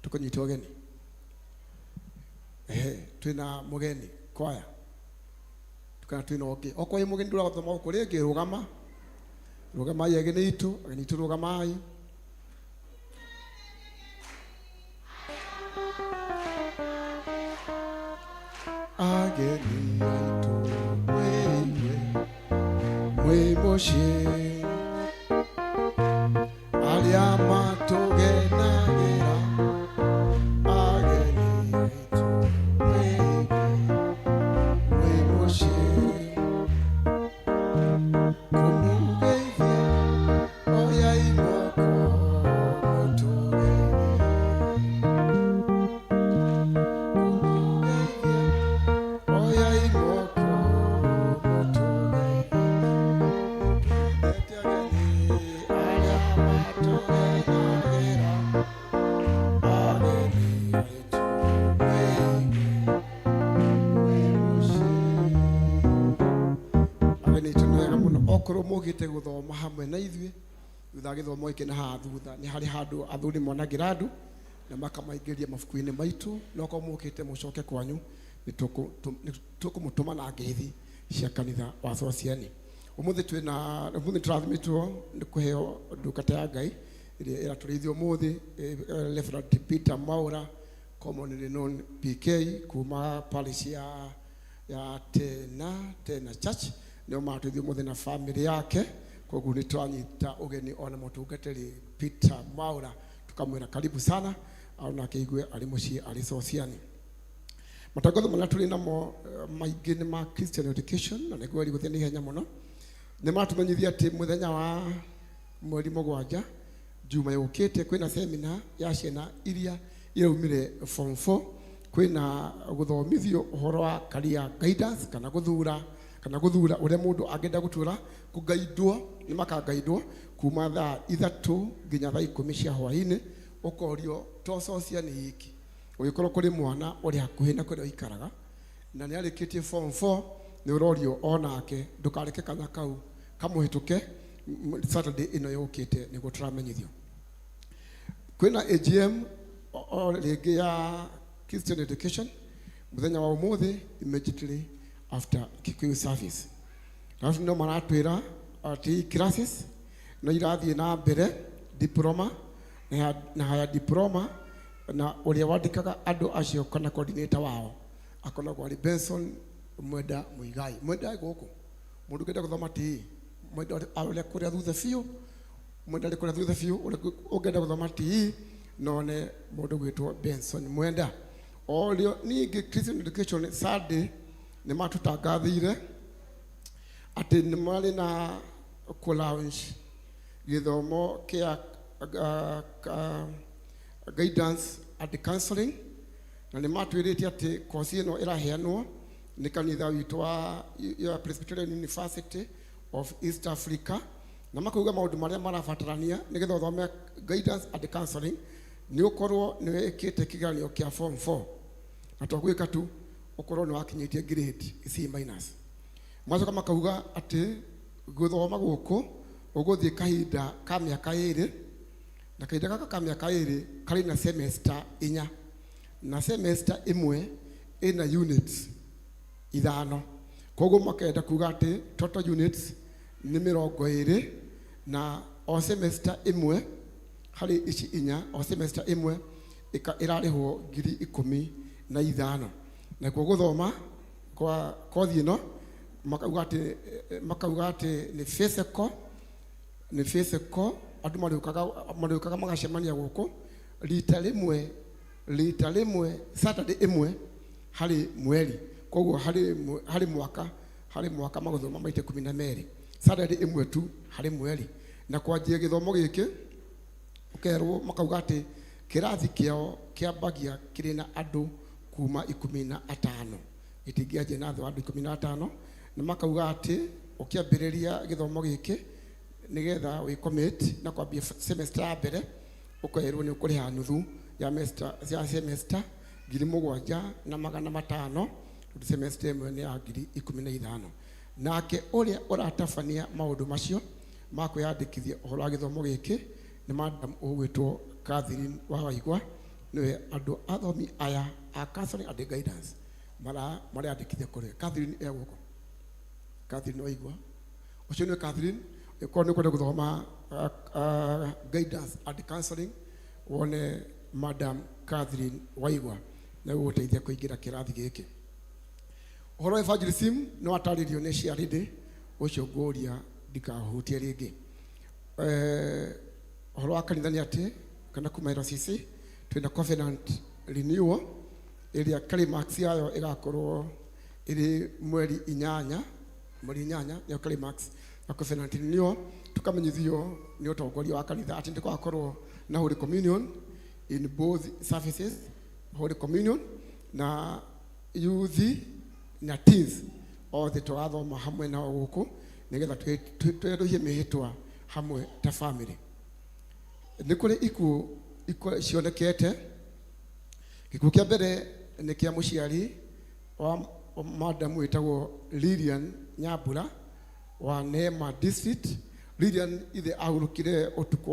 tũkũnyite ũgeni. Twĩna mũgeni kwaya, kana twĩna ũngĩ. Okorwo wĩ mũgeni ndũrathoma gũkũ rĩngĩ, rũgama, rũgamai ageni itũ, ageni itũ rũgamai. Ageni aitũ mwĩigue mwĩ mũciĩ, arĩa matũgenagĩra. Ageni aitũ mwĩigue mwĩ mũciĩ, kũmũgeithia oyai moko mũtũgeithie. Okorwo mũgĩte gũthoma hamwe na ithuĩ thutha wa gĩthomo gĩkĩ na haha thutha nĩ harĩ handũ athuri monagĩra andũ na makamaingĩria mabuku-inĩ maitũ. No korwo mũkĩte mũcoke kwanyu, nĩ tũkũmũtũma na ngeithi cia kanitha wa Sociani. Ũmũthĩ twĩna ũmũthĩ tũrathimĩtwo nĩ kũheo ndungata ya Ngai ĩrĩa ĩratũrĩithia ũmũthĩ, Reverend Peter Mwaura, commonly known PK, kuma parish ya Tena Church. Nĩo maratũrĩithia ũmũthĩ na family yake. Koguo nĩ twanyita ũgeni ona mũtungatĩri Peter Mwaura, tukamwĩra karibu sana, onake igue arĩ mũciĩ arĩ Sociani. Matangatho marĩa tũrĩ namo maingĩ nĩ ma Christian education, na nĩguo gũthiĩ na ihenya mũno. Nĩ matũmenyithia atĩ mũthenya wa mweri 7 Juma yũkĩte kwĩna seminar ya ciana iria iraumire form 4, kwĩna gũthomithio ũhoro wa career guidance, kana gũthura ũrĩa mũndũ angĩenda gũtura, kũgaidwo nĩ makagaidwo kuma thaa 3 nginya thaa 10 cia hwaĩ-inĩ. Ũkorio to Sociani hiki ũgĩkorwo kũrĩ mwana ũrĩ hakuhĩ na kũrĩa ũikaraga na nĩ arĩkĩtie form 4, nĩ ũrorio onake ndũkareke kanya kau kamũhĩtũke Saturday ĩno yũkĩte, nĩguo tũramenyithio. Kwĩna AGM o rĩngĩ ya Christian education mũthenya wa ũmũthĩ immediately after Kikuyu service. Alafu no maratwĩra atĩ classes no irathiĩ na mbere, diploma na haya diploma, na ũrĩa wandĩkaga andũ acio kana coordinator wao akoragwo arĩ Benson Mwenda Muigai. Mwenda gũkũ mũndũ ũngĩenda gũthoma TE, Mwenda ũrĩa kũrĩa thutha biũ, Mwenda arĩ kũrĩa thutha biũ, ũrĩa ũngĩenda gũthoma TE none mũndũ gwĩtwo Benson Mwenda. O rĩo ningĩ Christian education Sunday nĩ matũtangathĩire atĩ nĩ marĩ na kũ-launch gĩthomo kĩa guidance and counseling, na nĩ matwĩrĩte atĩ kosi ĩno ĩraheanwo nĩ kanitha witũ wa Presbyterian University of East Africa, na makauga maũndũ marĩa marabatarania nĩgetha ũthome guidance and counseling nĩ ũkorwo nĩ wĩkĩte kĩgeranio kĩa form 4, na to gwĩka tu ũkorwo nĩ wakinyĩtie grade C minus. Macoka makauga atĩ gũthoma gũkũ ũgũthiĩ kahinda ka mĩaka 2, na kahinda gaka ka mĩaka 2 karĩ na semester 4, na semester ĩmwe ĩna units 5. Koguo makenda kuga atĩ total units nĩ 20, na o semester ĩmwe harĩ ici 4, o semester ĩmwe ĩrarĩhwo 15,000. Nakuo gũthoma kwa kothi ĩno makauga atĩ nĩ physical, nĩ physical andũ marĩũkaga magacemania gũkũ rita rĩmwe Saturday ĩmwe harĩ mweri. Koguo harĩ mwaka magũthoma maita 12, Saturday ĩmwe tu harĩ mweri. Na kwanjia gĩthomo gĩkĩ ũkerwo makauga atĩ kĩrathi kĩao kĩambagia kĩrĩ na andũ kuma 15, gĩtingĩanjia na thĩ wa andũ 15. Na makauga atĩ ũkĩambĩrĩria gĩthomo gĩkĩ nĩgetha wĩ commit na kwambia semester ya mbere ũkerwo nĩ ũkũrĩha nuthu ya semester 7,500, tondũ semester ĩmwe nĩ ya 15,000. Nake ũrĩa ũratabania maũndũ macio ma kwĩyandĩkithia ũhoro wa gĩthomo gĩkĩ nĩ madam ũgwĩtwo Catherine wa Waigwa, nĩwe andũ athomi aya a counseling and guidance mareyandĩkithia kũrĩ Catherine. E gũkũ Catherine Waigwa, ũcio nĩwe Catherine. Ĩkorwo nĩ ũkwenda gũthoma guidance and counseling, wone madam Catherine Waigwa na gũgũteithia kũingĩra kĩrathi gĩkĩ. Ũhoro wa evangelism nĩ watarĩrio nĩ Ciarĩndĩ, ũcio ngũria ndikahutie rĩngĩ. Ũhoro wa kanitha nĩ atĩ kana kuma RCC twĩna covenant renewal ĩrĩa climax yayo ĩgakorwo ĩrĩ mweri 8, mweri 8 nĩyo climax ya covenant renewal. Tukamenyithio nĩ ũtongoria wa kanitha atĩ nĩgũgakorwo na Holy Communion in both services, Holy Communion na youth na teens othe tũgathoma hamwe nao gũkũ nĩgetha twerũhie mĩhĩtwa hamwe ta family. Nĩ kũrĩ ikuũ cionekete. Gĩkuũ kĩa mbere nĩ kĩa mũciari wa madam wĩtagwo Lilian Nyambura wa Neema District. Lilian ithe ahurũkire ũtukũ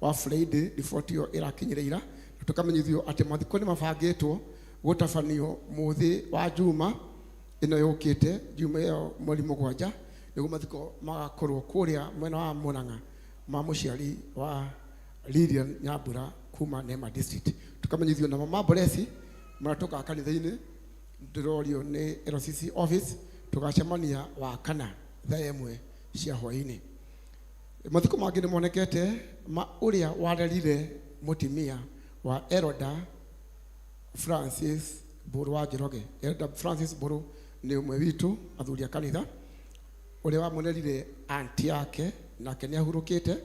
wa Friday, riboti ĩyo ĩrakinyire ira, na tũkamenyithio atĩ mathiko nĩ mabangĩtwo gũtabanio mũthĩ wa Juma ĩno yũkĩte, Juma ĩyo mweri 7, nĩguo mathiko magakorwo kũrĩa mwena wa Murang'a ma mũciari wa Lilian Nyambura kuma Neema District. Tukamenyithio na mama Blessy maratoka kanitha-inĩ, ndĩrorio nĩ LCC office, tũgacemania wa kana thaa 1 cia hwaĩ-inĩ. Mathiko mangĩ nĩ monekete ma ũrĩa warerire mũtumia wa Elder Francis Mbũrũ wa Njoroge. Elder Francis Mbũrũ nĩ ũmwe witũ athuri a kanitha, ũrĩa wamũrerire anti yake, nake nĩ ahurũkĩte,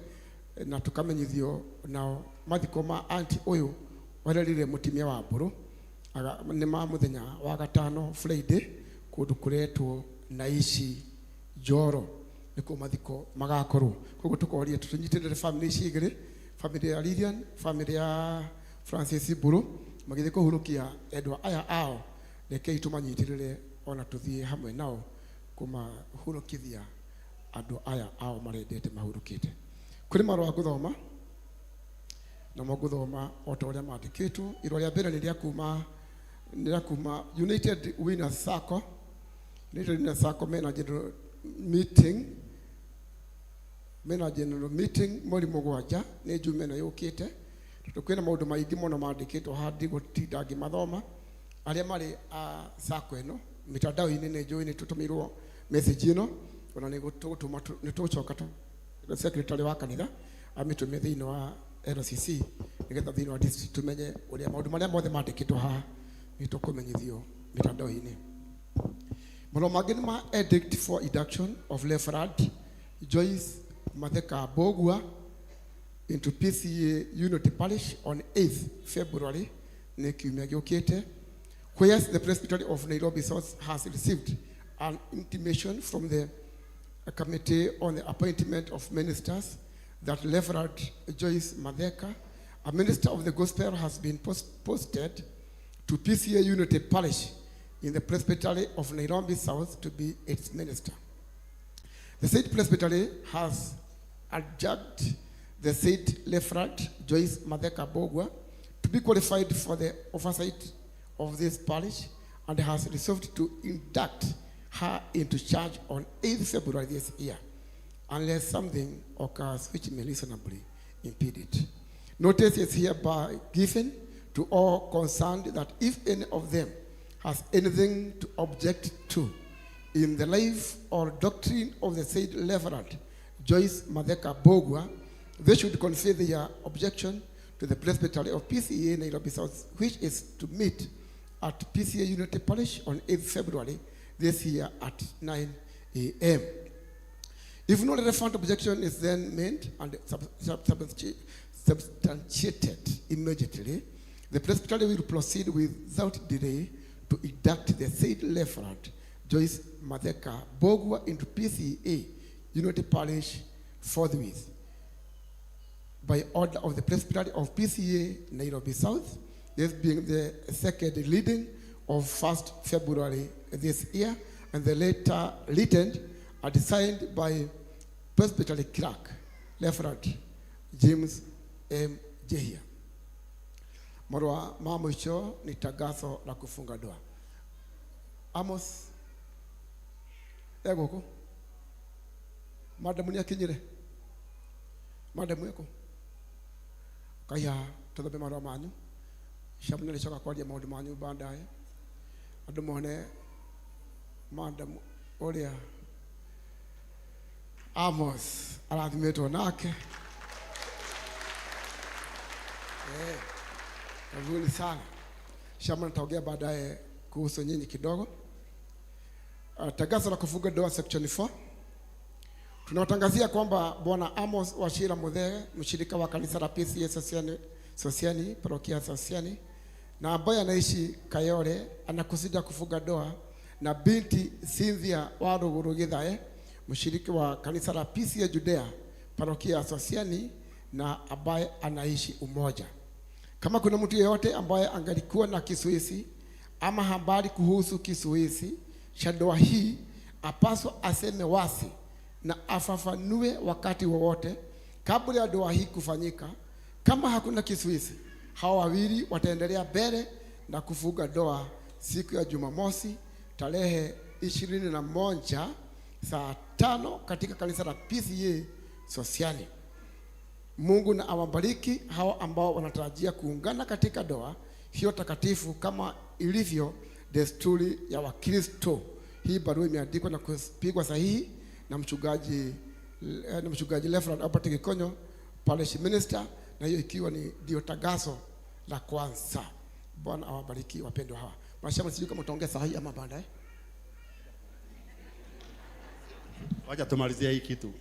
na tukamenyithio nao mathiko ma anti ũyũ warerire mũtumia wa Mbũrũ nĩ ma mũthenya wa gatano Friday kũndũ kũretwo Naishi Njoro, nĩkuo mathiko magakorwo. Koguo tũkoria tũnyitĩrĩre family ici igĩrĩ, family ya Lilian, family ya Francis Mbũrũ, magĩthiĩ kũhurũkia endwa aya ao, rekei tũmanyitĩrĩre ona tũthiĩ hamwe nao kũmahurũkithia andũ aya ao marendete mahurũkĩte. Kũrĩ marũa ngũthoma, namo ngũthoma o ta ũrĩa mandĩkĩtwo. Irũa rĩa mbere nĩ rĩa kuma United Winners Sacco. United Winners Sacco mena general meeting, mweri 7 nĩ Juma ĩno yũkĩte. Tondũ kwĩna maũndũ maingĩ mũno mandĩkĩtwo haha, ndigũtinda ngĩmathoma. Arĩa marĩ a Sacco ĩno mitandao-inĩ nĩ njũĩ nĩ tũtũmĩirwo message ĩno, ona nĩ tũgũtũma, nĩ tũgũcoka secretary wa kanitha amĩtũme thĩinĩ wa LCC nĩgetha thĩinĩ wa district tũmenye ũrĩa maũndũ marĩa mothe mandĩkĩtwo haha nĩ tũkũmenyithio mitandao-inĩ. Marũa mangĩ nĩ ma edict for induction of Reverend Joyce Matheka Mbũgua into PCA Unity Parish on 8th February, nĩ kiumia gĩũkĩte, whereas the Presbytery of Nairobi South has received an intimation from the Committee on the Appointment of Ministers that Reverend Joyce Matheka, a minister of the gospel, has been posted to PCA Unity Parish in the Presbytery of Nairobi South to be its minister. The said Presbytery has adjudged the said Reverend Joyce Matheka Mbũgua to be qualified for the oversight of this parish and has resolved to induct her into charge on 8th February this year, unless something occurs which may reasonably impede it. Notice is hereby given to all concerned that if any of them has anything to object to in the life or doctrine of the said Reverend Joyce Matheka Mbũgua, they should convey their objection to the Presbytery of PCA Nairobi South, which is to meet at PCA Unity Parish on 8th February this year at 9 a.m. If no relevant objection is then made and substantiated immediately, the Presbytery will proceed without delay to induct the said Reverend Joyce Matheka Mbũgua into PCA Unity Parish forthwith, by order of the Presbytery of PCA Nairobi South, this being the second reading of 1st February this year, and the later written and signed by Presbytery Clerk, Reverend James M. Jehia. Marũa ma mũico ni tangazo la kufunga ndoa. Amos egũkũ? Madamu nĩ akinyire? Madamu ekũ? Kaiha tũthome marũa manyu. Shamu nĩrĩcoka kwaria maũndũ manyu baadaye. Andũ mone madamu ũrĩa Amos arathimĩtwo nake. Karibuni sana. Shamu nitaongea baadaye kuhusu nyinyi kidogo. Tangazo la kufunga ndoa section 4. Tunawatangazia kwamba Bwana Amos Wachira Muthee, mshirika wa kanisa la PCA Sosiani, parokia Sosiani, na ambaye anaishi Kayole, anakusudia kufunga ndoa na binti Cynthia Waruguru Githae, mshiriki wa kanisa la PCA Judea, parokia Sosiani, na ambaye anaishi Umoja. Kama kuna mtu yeyote ambaye angalikuwa na kisuisi ama habari kuhusu kisuisi cha ndoa hii, apaswa aseme wasi na afafanue wakati wowote kabla ya ndoa hii kufanyika. Kama hakuna kizuizi, hawa wawili wataendelea mbele na kufunga ndoa siku ya Jumamosi tarehe 21 saa 5 katika kanisa la PCEA Sosiani. Mungu na awabariki hao ambao wanatarajia kuungana katika ndoa hiyo takatifu kama ilivyo desturi ya Wakristo. Hii barua imeandikwa na kupigwa sahihi na mchungaji Reverend Albert Gikonyo, parish minister, na hiyo ikiwa ni ndio tangazo la kwanza. Bwana awabariki wapendwa hawa. Mashamba, sijui kama utaongea sahihi ama baadaye. Wacha tumalizie hii kitu.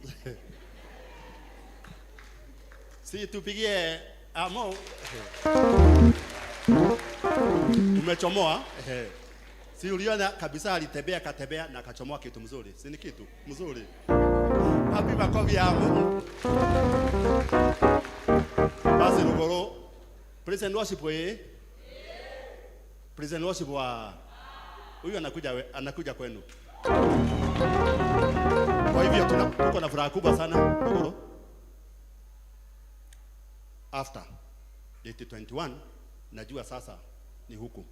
Si tupigie amo. Umechomoa. Si uliona kabisa alitembea katembea na akachomoa kitu mzuri. Si ni kitu mzuri. Happy makofi yamo. Basi Ruguru. Praise and worship we. Praise and worship wa. Huyu anakuja kwenu. Kwa hivyo tuko na furaha kubwa sana Ruguru. After date 21 najua sasa ni huku.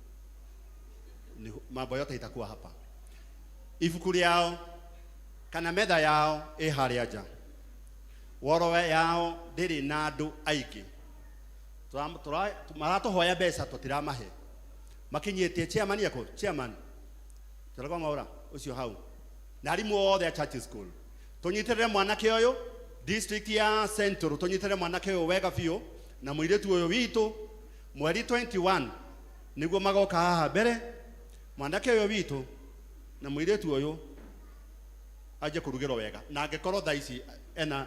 Ni mambo yote itakuwa hapa. Ibuku rĩao kana metha yao ĩ harĩa nja. Worowe yao ndĩrĩ na andũ aingĩ. Maratũhoya mbeca tũtiramahe. Makinyĩtie chairman yako, chairman. Tũragwa maura ũcio hau. Na arimũ othe a church school. Tũnyitĩrĩre mwanake ũyũ district ya Central, tũnyitĩrĩre mwanake ũyũ wega biũ na mũirĩtu ũyũ witũ mweri 21 nĩguo magoka haha mbere. Mwanake ũyũ witũ na mũirĩtu ũyũ aje kũrugĩrwo wega na angĩkorwo thaa ici ena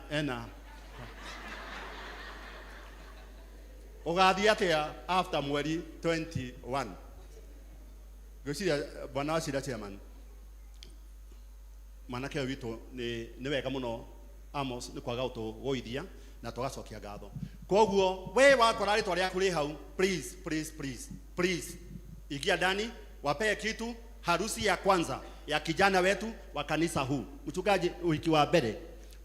ũgathiĩ atĩa after mweri 21. Ngwĩciria bwana wa cira chairman, mwanake ũyũ witũ nĩ wega mũno Amos nĩ kwaga gũtũgũithia na tũgacokia ngatho. Koguo we wakora rĩtwa rĩaku rĩ hau, please please please please ingia ndani, wapee kitu. Harusi ya kwanza ya kijana wetu wa kanisa huu, mchungaji, wiki wa mbere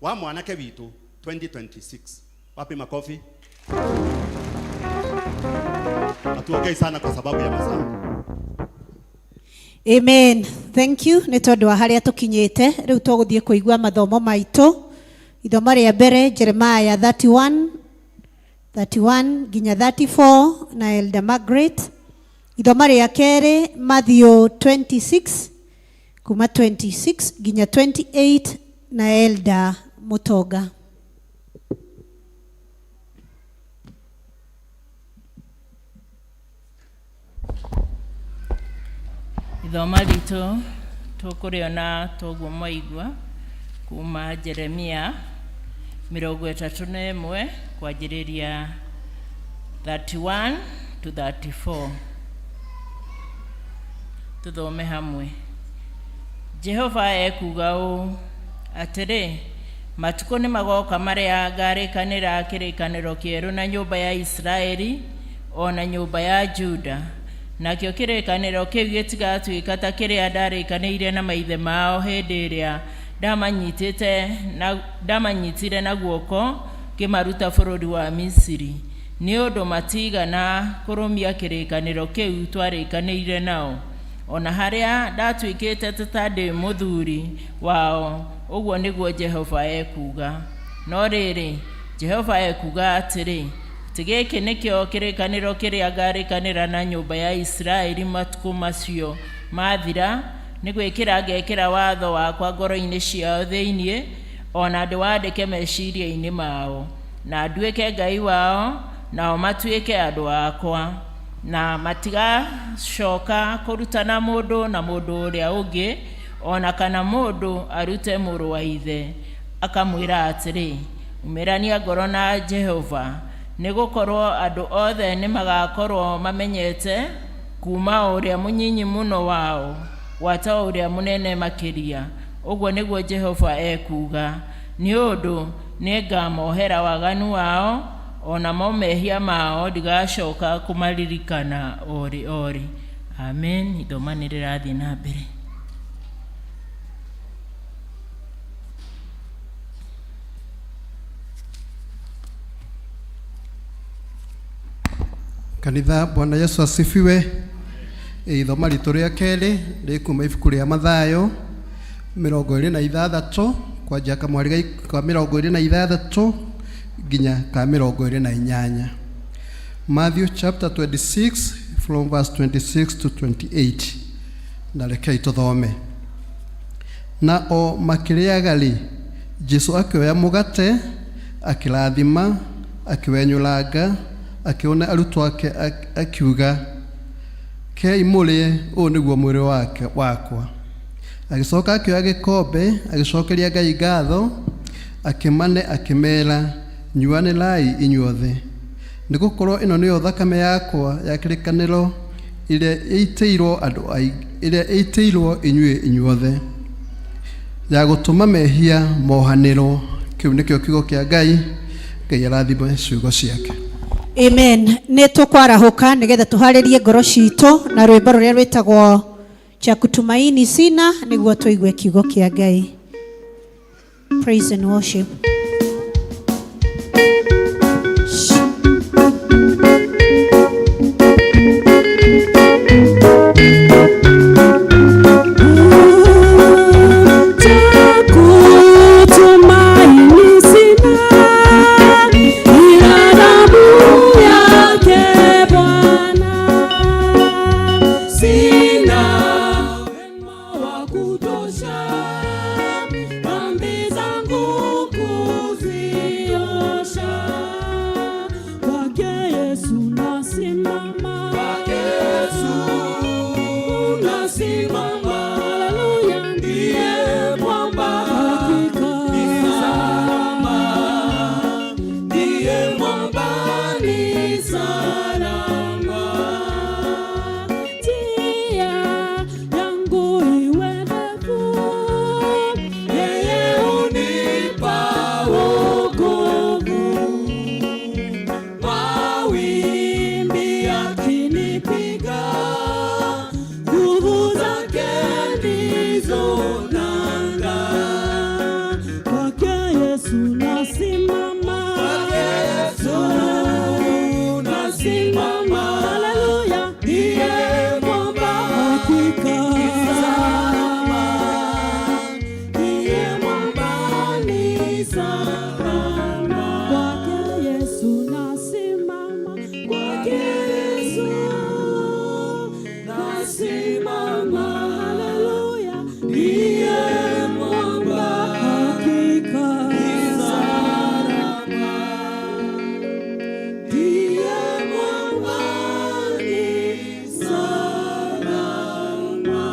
wa mwanake witũ 2026. Wapi makofi? Hatuongei sana kwa sababu ya masaa. Amen. Thank you. Nĩ tondũ wa harĩa tũkinyĩte rĩu tũgũthiĩ kũigua mathomo maitũ. Ithomo rĩa mbere Jeremiah 31 nginya 34 na Elder Margaret. Ithomo rĩa kerĩ Matthew 26 kuma 26 nginya 28 na Elder Mutoga. Ithoma ritũ tũkũrĩona toguo mwaigua kuma Jeremia 31 kwanjĩrĩria 31 to 34. Tuthome hamwe. Jehova ekuuga ũũ atĩrĩ, matukũ nĩ magoka marĩa ngarĩkanĩra kĩrĩkanĩro kĩerũ na nyũmba ya Isiraeli o na nyũmba ya Juda. Nakĩo kĩrĩkanĩro kĩu gĩtigatuĩka ta kĩrĩa ndarĩkanĩire na maithe mao hĩndĩ ĩrĩa ndamanyitire na guoko ngĩmaruta bũrũri wa Misiri, nĩ ũndũ matigana kũrũmia kĩrĩkanĩro kĩu twarĩkanĩire nao, ona harĩa ndatuĩkĩte ta ndĩ mũthuri wao, ũguo nĩguo Jehova ekuuga. No rĩrĩ, Jehova ekuuga atĩrĩ, atĩ gĩkĩ nĩkĩo kĩrĩkanĩro kĩrĩa ngarĩkanĩra na nyũmba ya Isiraeli matukũ macio mathira, nĩ gwĩkĩra ngekĩra watho wakwa ngoro-inĩ ciao thĩinĩ, ona ndĩwandĩke meciria-inĩ mao, na nduĩke Ngai wao, nao matuĩke andũ akwa, na matigacoka kũrutana mũndũ na mũndũ ũrĩa ũngĩ, ona kana mũndũ arute mũrũ wa ithe akamwĩra atĩrĩ, umĩrania ngoro na Jehova, nĩ gũkorwo andũ othe nĩ magakorwo mamenyete kuma o ũrĩa mũnyinyi mũno wao gwata o ũrĩa mũnene makĩria. Ũguo nĩguo Jehova ekuuga, nĩ ũndũ nĩngamohera waganu wao, ona mo mehia mao ndigacoka kũmaririkana orĩ orĩ. Amen. Ithoma nĩ rĩrathiĩ na mbere. Kanitha, Bwana Yesu asifiwe. Ithoma ritũ rĩa kerĩ rĩkuma ibuku rĩa Mathayo 26, kwanjia kamwari ka 26 nginya ka 28. Matthew chapter 26 from verse 26 to 28. Na rekei tũthome. Na o makĩrĩaga rĩ, Jesu akĩoya mũgate, akĩrathima, akĩwenyũranga, akĩũne arutwo ake, akiuga, kei mũrĩe, ũũ nĩguo mwĩrĩ wake wakwa. Agĩcoka akĩoya gĩkombe, agĩcokeria Ngai ngatho, akĩmane, akĩmera, nyuanĩrai inyuothe, nĩgũkorwo ĩno nĩyo thakame yakwa ya kĩrĩkanĩro ĩrĩa ĩitĩirwo andũ aingĩ, ĩrĩa ĩitĩirwo inyuĩ inyuothe, ya gũtũma mehia mohanĩrwo. Kĩu nĩkĩo kiugo kĩa Ngai. Ngai arathime ciugo ciake. Amen. Nĩ tũkwarahuka nĩgetha tũharĩrie ngoro citũ na rwĩmbo rũrĩa rwĩtagwo cha kutumaini sina, nĩguo tũigue kiugo kĩa Ngai. Praise and worship. Kutumaini sina ila damu yake Bwana, sina wema wa kutosha, dhambi zangu kuziosha. Kwake Yesu nasimama, kwake Yesu nasimama, haleluya, ndiye mwamba hakika ni salama, ndiye mwamba ni salama. Njia yangu iwe ndefu, yeye hunipa wokovu. Mawimbi yakinipiga, nguvu zake ndizo nanga. Kwake Yesu nasimama, kwake Yesu nasimama, haleluya, ndiye mwamba hakika ni salama, ndiye mwamba ni salama. Kwake Yesu nasimama, kwake Yesu nasimama, haleluya, ndiye mwamba hakika ni salama, ndiye mwamba ni salama.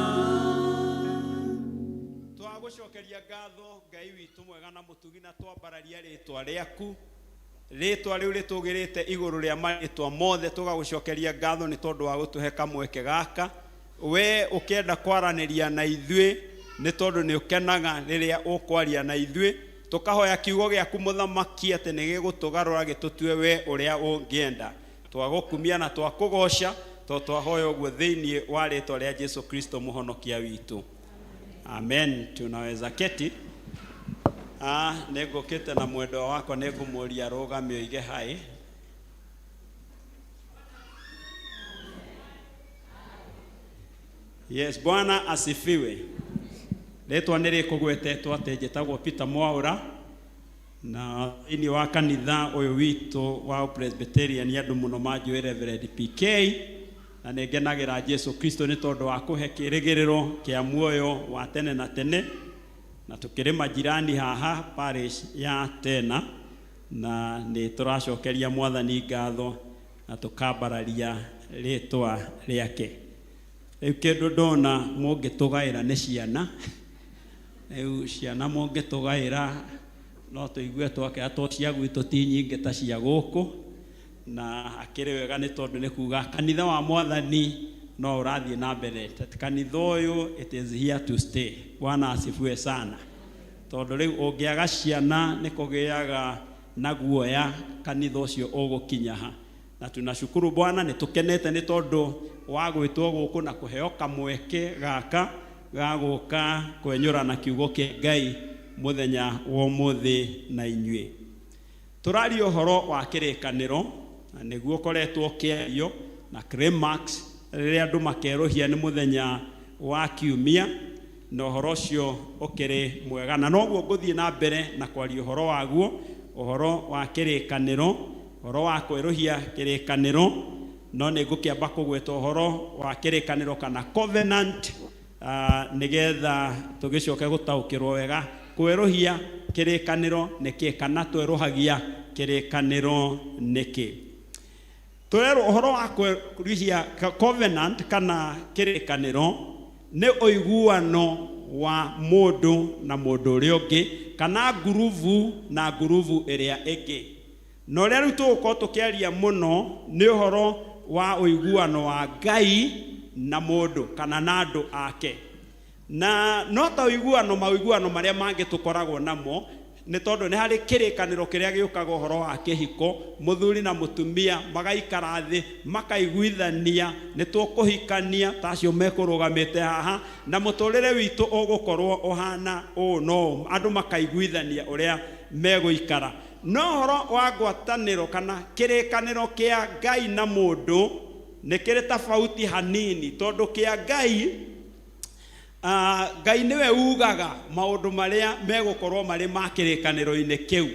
Twagũcokeria ngatho Ngai witũ mwega na mũtugi, na twambararia rĩtwa rĩaku, rĩtwa rĩu rĩtũgĩrĩte igũrũ rĩa marĩtwa mothe. Tũgagũcokeria ngatho nĩ tondũ wa gũtũhe kamweke gaka we ũkĩenda kwaranĩria na ithuĩ, nĩ tondũ nĩ ũkenaga rĩrĩa ũkwaria na ithuĩ. Tũkahoya kiugo gĩaku, mũthamaki, atĩ nĩ gĩgũtũgarũra gĩtũtue we ũrĩa ũngĩenda. Twagũkumia na twakũgoca, tondũ twahoya ũguo thĩinĩ wa rĩtwa rĩa Jesu Kristo mũhonokia witũ, amen. Tunaweza keti. Nĩ ngũkĩte na mwendwa wakwa, nĩ ngũmũria rũgame oige hai. Yes, Bwana asifiwe. Rĩtwa nĩ rĩkũgwetetwo atĩ njĩtagwo Peter Mwaũra, na thĩinĩ wa kanitha ũyũ witũ wa Presbyterian andũ mũno manjũĩ Reverend PK, na nĩ ngenagĩra Jesu Kristo nĩ tondũ wa kũhe kĩrĩgĩrĩro kĩa muoyo wa tene na tene, na tũkĩrĩ majirani haha parish ya Tena, na nĩ tũracokeria mwathani ngatho na tũkambararia rĩtwa rĩake. Rĩu kĩndũ ndona mũngĩtũgaĩra nĩ ciana. Rĩu ciana mũngĩtũgaĩra no tũigue twakĩra, to cia gwitũ ti nyingĩ ta cia gũkũ, na akĩrĩ wega nĩ tondũ nĩ kuga kanitha wa mwathani no ũrathiĩ na mbere. Kanitha ũyũ, it is here to stay. Bwana asifiwe sana. Tondũ rĩu ũngĩaga ciana nĩ kũgĩaga na guoya kanitha ũcio ũgũkinya ha. Na tunashukuru Bwana, nĩ tũkenete nĩ tondũ wa gwĩtwo gũkũ na kũheo kamweke gaka ga gũka kwenyũrana kiugo kĩa Ngai mũthenya wa ũmũthĩ na inyuĩ. Tũraria ũhoro wa kĩrĩkanĩro, na nĩguo ũkoretwo ũkĩario. na climax rĩrĩa andũ makerũhia nĩ mũthenya wa kiumia na ũhoro ũcio ũkĩrĩ mwega na noguo ngũthiĩ na mbere na kwaria ũhoro waguo ũhoro wa kĩrĩkanĩro ũhoro wa kwerũhia kĩrĩkanĩro no nĩ ngũkĩamba kũgweta ũhoro wa kĩrĩkanĩro kana covenant nĩgetha tũgĩcoke gũtaũkĩrwo wega kwerũhia kĩrĩkanĩro nĩkĩ kana twerũhagia kĩrĩkanĩro nĩkĩ tũrerwo ũhoro wa kwerũhia covenant kana kĩrĩkanĩro nĩ ũiguano wa mũndũ na mũndũ ũrĩa ũngĩ kana ngurubu na ngurubu ĩrĩa ĩngĩ na ũrĩa rĩu tũgũkorwo tũkĩaria mũno nĩ ũhoro wa ũiguano wa Ngai na mũndũ kana na andũ ake na no ta ũiguano maũiguano marĩa mangĩ tũkoragwo namo nĩ tondũ nĩ harĩ kĩrĩkanĩro kĩrĩa gĩũkaga ũhoro wa kĩhiko mũthuri na mũtumia magaikara thĩ makaiguithania nĩ tũkũhikania ta acio mekũrũgamĩte haha na mũtũrĩre witũ ũgũkorwo ũhana ũũ no ũũ andũ makaiguithania ũrĩa megũikara no ũhoro wa ngwatanĩro kana kĩrĩkanĩro kĩa Ngai na mũndũ nĩ kĩrĩ tofauti hanini tondũ kĩa Ngai Ngai nĩwe ugaga maũndũ marĩa megũkorwo marĩ ma kĩrĩkanĩro-inĩ kĩu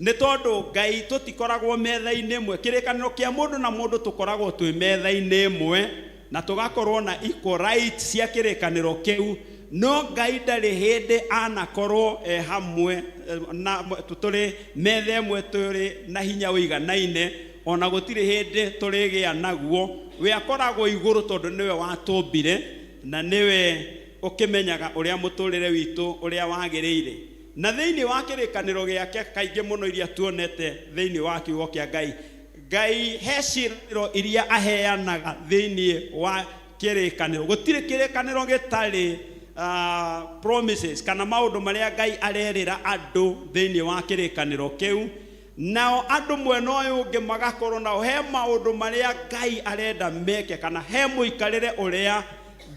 nĩ tondũ Ngai tũtikoragwo metha-inĩ ĩmwe kĩrĩkanĩro kĩa mũndũ na mũndũ tũkoragwo twĩ metha-inĩ ĩmwe na tũgakorwo na equal rights cia kĩrĩkanĩro kĩu no Ngai ndarĩ hĩndĩ anakorwo e hamwe na tũrĩ metha ĩmwe tũrĩ na hinya ũiganaine ona gũtirĩ hĩndĩ tũrĩgĩa naguo we akoragwo igũrũ tondũ nĩwe watũmbire na nĩwe ũkĩmenyaga ũrĩa mũtũrĩre witũ ũrĩa wagĩrĩire na thĩinĩ wa kĩrĩkanĩro gĩake kaingĩ mũno iria tuonete thĩinĩ wa kiugo kĩa Ngai Ngai he ciĩranĩro iria aheanaga thĩinĩ wa kĩrĩkanĩro gũtirĩ kĩrĩkanĩro gĩtarĩ promises kana maũndũ marĩa Ngai arerĩra andũ thĩinĩ wa kĩrĩkanĩro kĩu nao andũ mwena ũyũ ũngĩ magakorwo nao he maũndũ marĩa Ngai arenda meke kana he mũikarĩre ũrĩa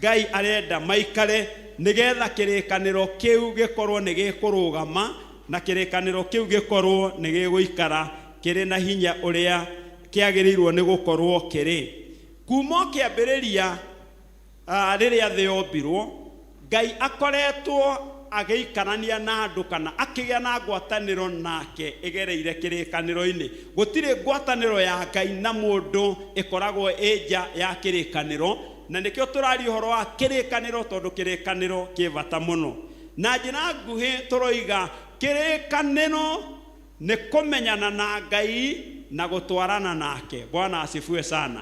Ngai arenda maikare nĩgetha kĩrĩkanĩro kĩu gĩkorwo nĩ gĩkũrũgama na kĩrĩkanĩro kĩu gĩkorwo nĩ gĩgũikara kĩrĩ na hinya ũrĩa kĩagĩrĩirwo nĩ gũkorwo kĩrĩ kuma o kĩambĩrĩria rĩrĩa thĩ yombirwo Ngai akoretwo agĩikarania na andũ kana akĩgĩa na ngwatanĩro nake ĩgereire kĩrĩkanĩro-inĩ gũtirĩ ngwatanĩro ya Ngai na mũndũ ĩkoragwo ĩ nja ya kĩrĩkanĩro na nĩkĩo tũraria ũhoro wa kĩrĩkanĩro tondũ kĩrĩkanĩro kĩ bata mũno na njĩra nguhĩ tũroiga kĩrĩkanĩro nĩ kũmenyana na Ngai na gũtwarana nake Bwana asifiwe sana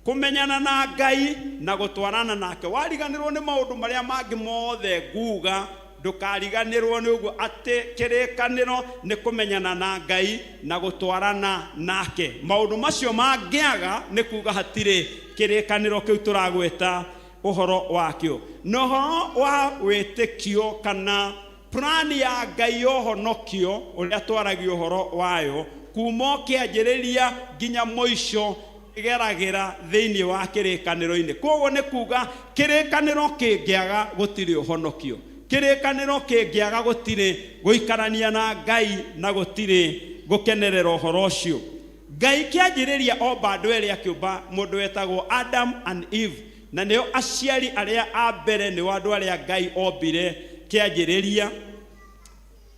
kũmenyana na Ngai na gũtwarana nake wariganĩrwo nĩ maũndũ marĩa mangĩ mothe nguga ndũkariganĩrwo nĩ ũguo atĩ kĩrĩkanĩro nĩ kũmenyana na Ngai na gũtwarana nake maũndũ macio mangĩaga nĩ kuga hatirĩ kĩrĩkanĩro kĩu tũragweta ũhoro wakĩo na ũhoro wa wĩtĩkio kana plani ya Ngai ya ũhonokio ũrĩa twaragia ũhoro wayo kuma o kĩanjĩrĩria nginya mũico ĩgeragĩra thĩinĩ wa kĩrĩkanĩro-inĩ koguo nĩ kuga kĩrĩkanĩro kĩngĩaga gũtirĩ ũhonokio kĩrĩkanĩro kĩngĩaga gũtirĩ gũikarania na Ngai na gũtirĩ gũkenerera ũhoro ũcio Ngai kĩanjĩrĩria omba andũ erĩ akĩũmba mũndũ wetagwo Adam and Eve na nĩo aciari arĩa a mbere nĩo andũ arĩa Ngai ombire kĩanjĩrĩria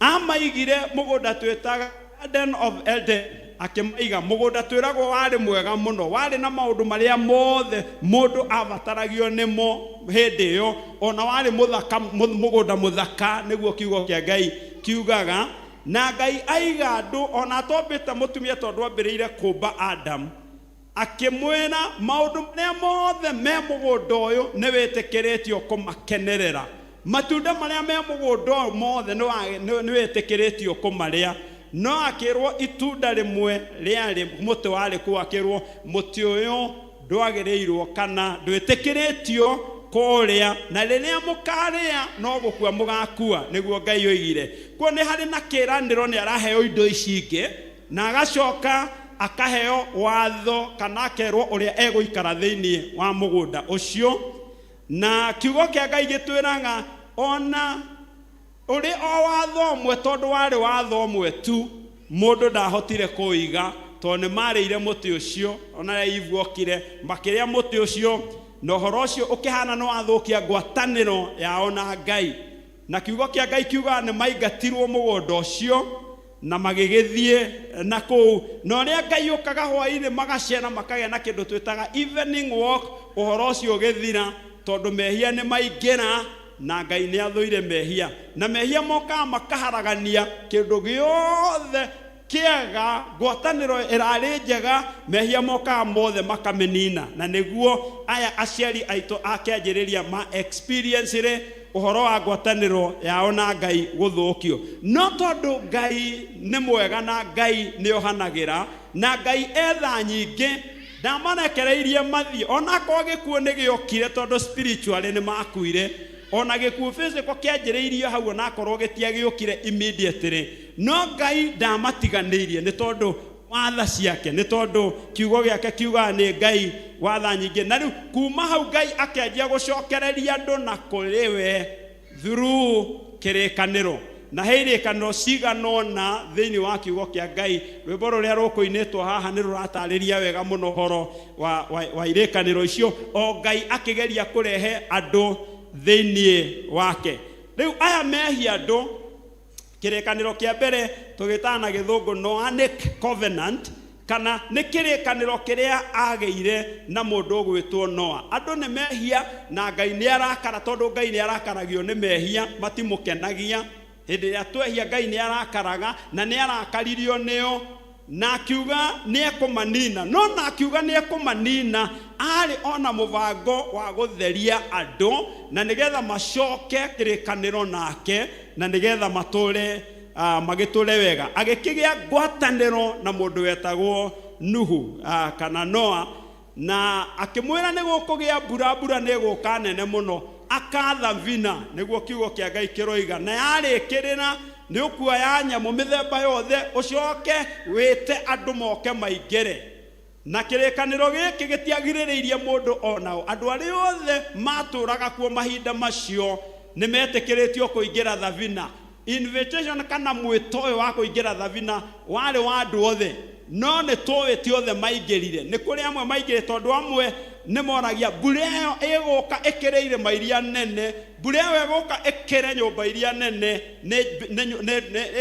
amaigire mũgũnda twĩtaga Garden of Eden akĩmaiga mũgũnda twĩragwo warĩ mwega mũno warĩ na maũndũ marĩa mothe mũndũ abataragio nĩmo hĩndĩ ĩyo ona warĩ mũthaka mũgũnda mũthaka nĩguo kiugo kĩa Ngai kiugaga na Ngai aiga andũ ona atombĩte mũtumia tondũ ambĩrĩire kũmba Adam akĩmwĩra maũndũ marĩa mothe me mũgũnda ũyũ nĩ wĩtĩkĩrĩtio kũmakenerera matunda marĩa me mũgũnda ũyũ mothe nĩ wĩtĩkĩrĩtio kũmarĩa no akĩrwo itunda rĩmwe rĩarĩ mũtĩ warĩ kuo akĩrwo mũtĩ ũyũ ndwagĩrĩirwo kana ndwĩtĩkĩrĩtio kũrĩa na rĩrĩa mũkarĩa no gũkua mũgakua nĩguo Ngai oigire kuo nĩ harĩ na kĩĩranĩro nĩ araheo indo ici ingĩ na agacoka akaheo watho kana akerwo ũrĩa egũikara thĩinĩ wa mũgũnda ũcio na kiugo kĩa Ngai gĩtwĩraga ona ũrĩ o watho ũmwe tondũ warĩ watho ũmwe tu mũndũ ndahotire kũiga Tondũ nĩ marĩire mũtĩ ũcio, ona rĩrĩa Eve okire makĩrĩa mũtĩ ũcio, na ũhoro ũcio ũkĩhana nĩ wathũkia ngwatanĩro yao na Ngai. Na kiugo kĩa Ngai kiugaga nĩ maingatirwo mũgũnda ũcio na magĩgĩthiĩ na kũu. Na ũrĩa Ngai ũkaga hwaĩ-inĩ magacera makagĩa na kĩndũ twĩtaga evening walk, ũhoro ũcio ũgĩthira tondũ mehia nĩ maingĩra na Ngai nĩ athũire mehia. Na mehia mokaga makaharagania kĩndũ gĩothe kĩega, ngwatanĩro ĩrarĩ njega, mehia mokaga mothe makamĩnina. Na nĩguo aya aciari aitũ a kĩanjĩrĩria ma experience rĩ ũhoro wa ngwatanĩro yao na Ngai gũthũkio. No tondũ Ngai nĩ mwega na Ngai nĩ ohanagĩra, na Ngai e tha nyingĩ, ndamarekereirie mathiĩ. Onakorwo gĩkuũ nĩ gĩokire tondũ spiritually nĩ makuire, ona gĩkuũ physical kĩanjĩrĩirio hau onakorwo gĩtiagĩũkire immediately, no Ngai ndamatiganĩirie nĩ tondũ wa tha ciake, nĩ tondũ kiugo gĩake kiugaga nĩ Ngai wa tha nyingĩ. Na rĩu kuma hau Ngai akĩanjia gũcokereria andũ na kũrĩ we through kĩrĩkanĩro. Na he irĩkanĩro cigana ũna thĩinĩ wa kiugo kĩa Ngai. Rwĩmbo rũrĩa rũkũinĩtwo haha nĩ rũratarĩria wega mũno ũhoro wa irĩkanĩro icio, o Ngai akĩgeria kũrehe andũ thĩinĩ wake. Rĩu aya mehia andũ, kĩrĩkanĩro kĩa mbere tũgĩtaga na gĩthũngũ Noahic Covenant, kana nĩ kĩrĩkanĩro kĩrĩa agĩire na mũndũ ũgwĩtwo Noa. Andũ nĩ mehia na Ngai nĩ arakara, tondũ Ngai nĩ arakaragio nĩ mehia, matimũkenagia. Hĩndĩ ĩrĩa twehia Ngai nĩ arakaraga, na nĩ arakaririo nĩo, na akiuga nĩ ekũmanina. No na akiuga nĩ ekũmanina, arĩ ona mũbango wa gũtheria andũ, na nĩgetha macoke kĩrĩkanĩro nake, na nĩgetha matũre magĩtũre wega. Agĩkĩgĩa ngwatanĩro na mũndũ wetagwo Nuhu, kana Noa, na akĩmwĩra nĩ gũkũgĩa mbura, mbura nĩ ĩgũka nene mũno. Akatha vina, nĩguo kiugo kĩa Ngai kĩroiga, na yarĩkĩrĩra nĩ ũkuoya nyamũ mĩthemba yothe, ũcoke wĩte andũ moke maingĩre. Na kĩrĩkanĩro gĩkĩ gĩtiagirĩrĩirie mũndũ onao. Andũ arĩa othe matũraga kuo mahinda macio nĩ metĩkĩrĩtio kũingĩra thabina. Invitation kana mwĩto ũyũ wa kũingĩra thabina warĩ wa andũ othe, no nĩ tũĩ ti othe maingĩrire. Nĩ kũrĩ amwe maingĩrire, tondũ amwe nĩ moragia mbura ĩyo ĩgũka ĩkĩre irĩma iria nene, mbura ĩyo ĩgũka ĩkĩre nyũmba iria nene, nĩ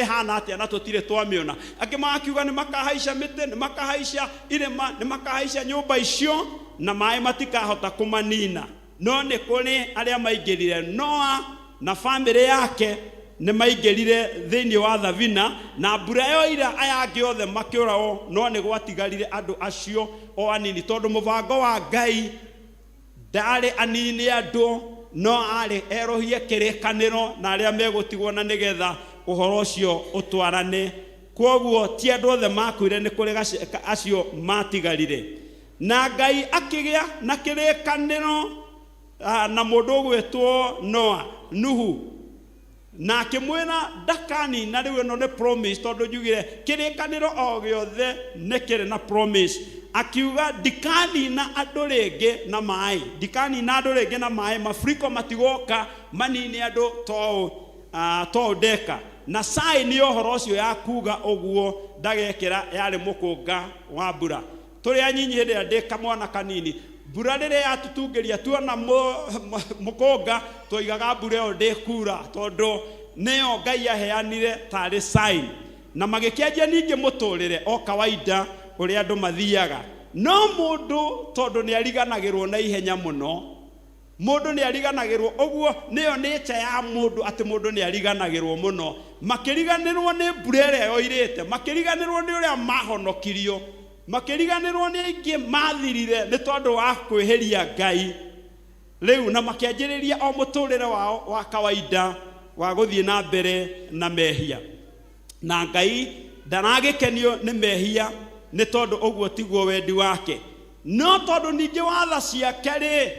ĩhana atĩa na tũtirĩ twamĩona. Angĩ magakiuga nĩ makahaica mĩtĩ, nĩ makahaica irĩma, nĩ makahaica nyũmba icio, na maĩ matikahota kũmanina. No nĩ kũrĩ arĩa maingĩrire. Noa na bamĩrĩ yake nĩ maingĩrire thĩinĩ wa thabina, na mbura yoira aya angĩ othe makĩũragwo, no nĩ gwatigarire andũ acio o anini, tondũ mũbango wa Ngai ndarĩ anini andũ, no arĩ erũhie kĩrĩkanĩro na arĩa megũtigwo, na nĩgetha ũhoro ũcio ũtwarane. Kwoguo ti andũ othe makuire, nĩ kũrĩ acio matigarire. Na Ngai akĩgĩa na kĩrĩkanĩro na mũndũ ũgwĩtwo Noa, Nuhu, na akĩmwĩra ndakanina. Rĩu ĩno nĩ promise, tondũ njugire kĩrĩkanĩro o gĩothe nĩ kĩrĩ na promise. Akiuga ndikanina andũ rĩngĩ na maĩ, ndikanina andũ rĩngĩ na maĩ, mafuriko matigoka manine andũ to ndeka. Na sign ya ũhoro ũcio ya kuga ũguo ndagekĩra yarĩ mũkũnga wa mbura. Tũrĩ anyinyi hĩndĩ ĩrĩa ndĩ kamwana kanini, mbura rĩrĩa yatũtungĩria tuona mũkũnga, twoigaga mbura ĩyo ndĩkura, tondũ nĩyo Ngai aheanire tarĩ sign. Na magĩkĩanjia ningĩ mũtũrĩre o kawaida ũrĩa andũ mathiaga. No mũndũ tondũ nĩ ariganagĩrwo na ihenya mũno, mũndũ nĩ ariganagĩrwo, ũguo nĩyo nature ya mũndũ, atĩ mũndũ nĩ ariganagĩrwo mũno. Makĩriganĩrwo nĩ mbura ĩrĩa yoirĩte, makĩriganĩrwo nĩ ũrĩa mahonokirio, makĩriganĩrwo nĩ aingĩ mathirire nĩ tondũ wa kwĩhĩria Ngai rĩu, na makĩanjĩrĩria o mũtũrĩre wao wa kawaida wa gũthiĩ na mbere na mehia. Na Ngai ndaragĩkenio nĩ mehia, nĩ tondũ ũguo tiguo wendi wake. No tondũ ningĩ watha ciake rĩ,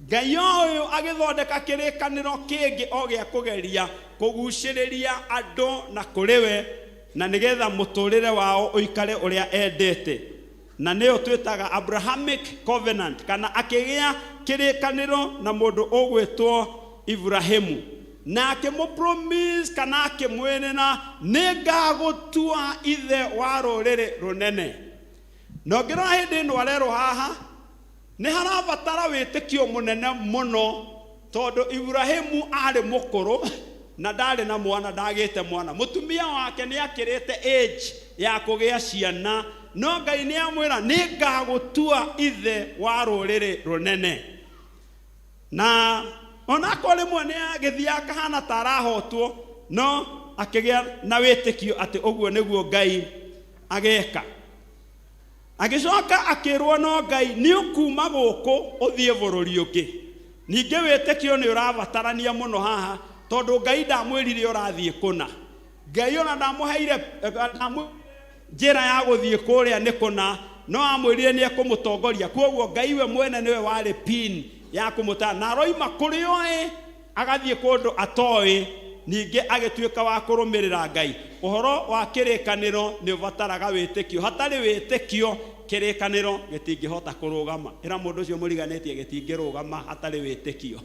Ngai ũyũ agĩthondeka kĩrĩkanĩro kĩngĩ o gĩa kũgeria kũgucĩrĩria andũ na kũrĩ we, na nĩgetha mũtũrĩre wao ũikare ũrĩa endete, na nĩyo twĩtaga Abrahamic Covenant, kana akĩgĩa kĩrĩkanĩro na mũndũ ũgwĩtwo Ibrahimu. Na akĩmũ kana akĩmwĩrĩra, nĩ ngagũtua ithe wa rũrĩrĩ rũnene. Na ũngĩrora hĩndĩ ĩno arerwo haha, nĩ harabatara wĩtĩkio mũnene mũno, tondũ Ibrahimu arĩ mũkũrũ na ndarĩ na mwana, ndagĩte mwana. Mũtumia wake nĩ akĩrĩte age ya kũgĩa ciana, no Ngai nĩ amwĩra nĩ ngagũtua ithe wa rũrĩrĩ rũnene. Na onakorwo rĩmwe nĩ agĩthiaga akahana ta arahotwo, no akĩgĩa na wĩtĩkio atĩ ũguo nĩguo Ngai ageka. Agĩcoka akĩrwo no Ngai, nĩ ũkuma gũkũ ũthiĩ bũrũri ũngĩ. Ningĩ wĩtĩkio nĩ ũrabatarania mũno haha, tondũ Ngai ndamwĩrire ũrathiĩ kũna. Ngai ona ndamũheire njĩra ya gũthiĩ kũrĩa nĩ kũna, no amwĩrire nĩ ekũmũtongoria. Kwoguo Ngai we mwene nĩwe warĩ pin ya kũmũtara, na aroima kũrĩa oĩ agathiĩ kũndũ atoĩ, ningĩ agĩtuĩka wa kũrũmĩrĩra Ngai. Ũhoro wa kĩrĩkanĩro nĩ ũbataraga wĩtĩkio. Hatarĩ wĩtĩkio, kĩrĩkanĩro gĩtingĩhota kũrũgama. Ĩra mũndũ ũcio mũriganĩtie, gĩtingĩrũgama hatarĩ wĩtĩkio.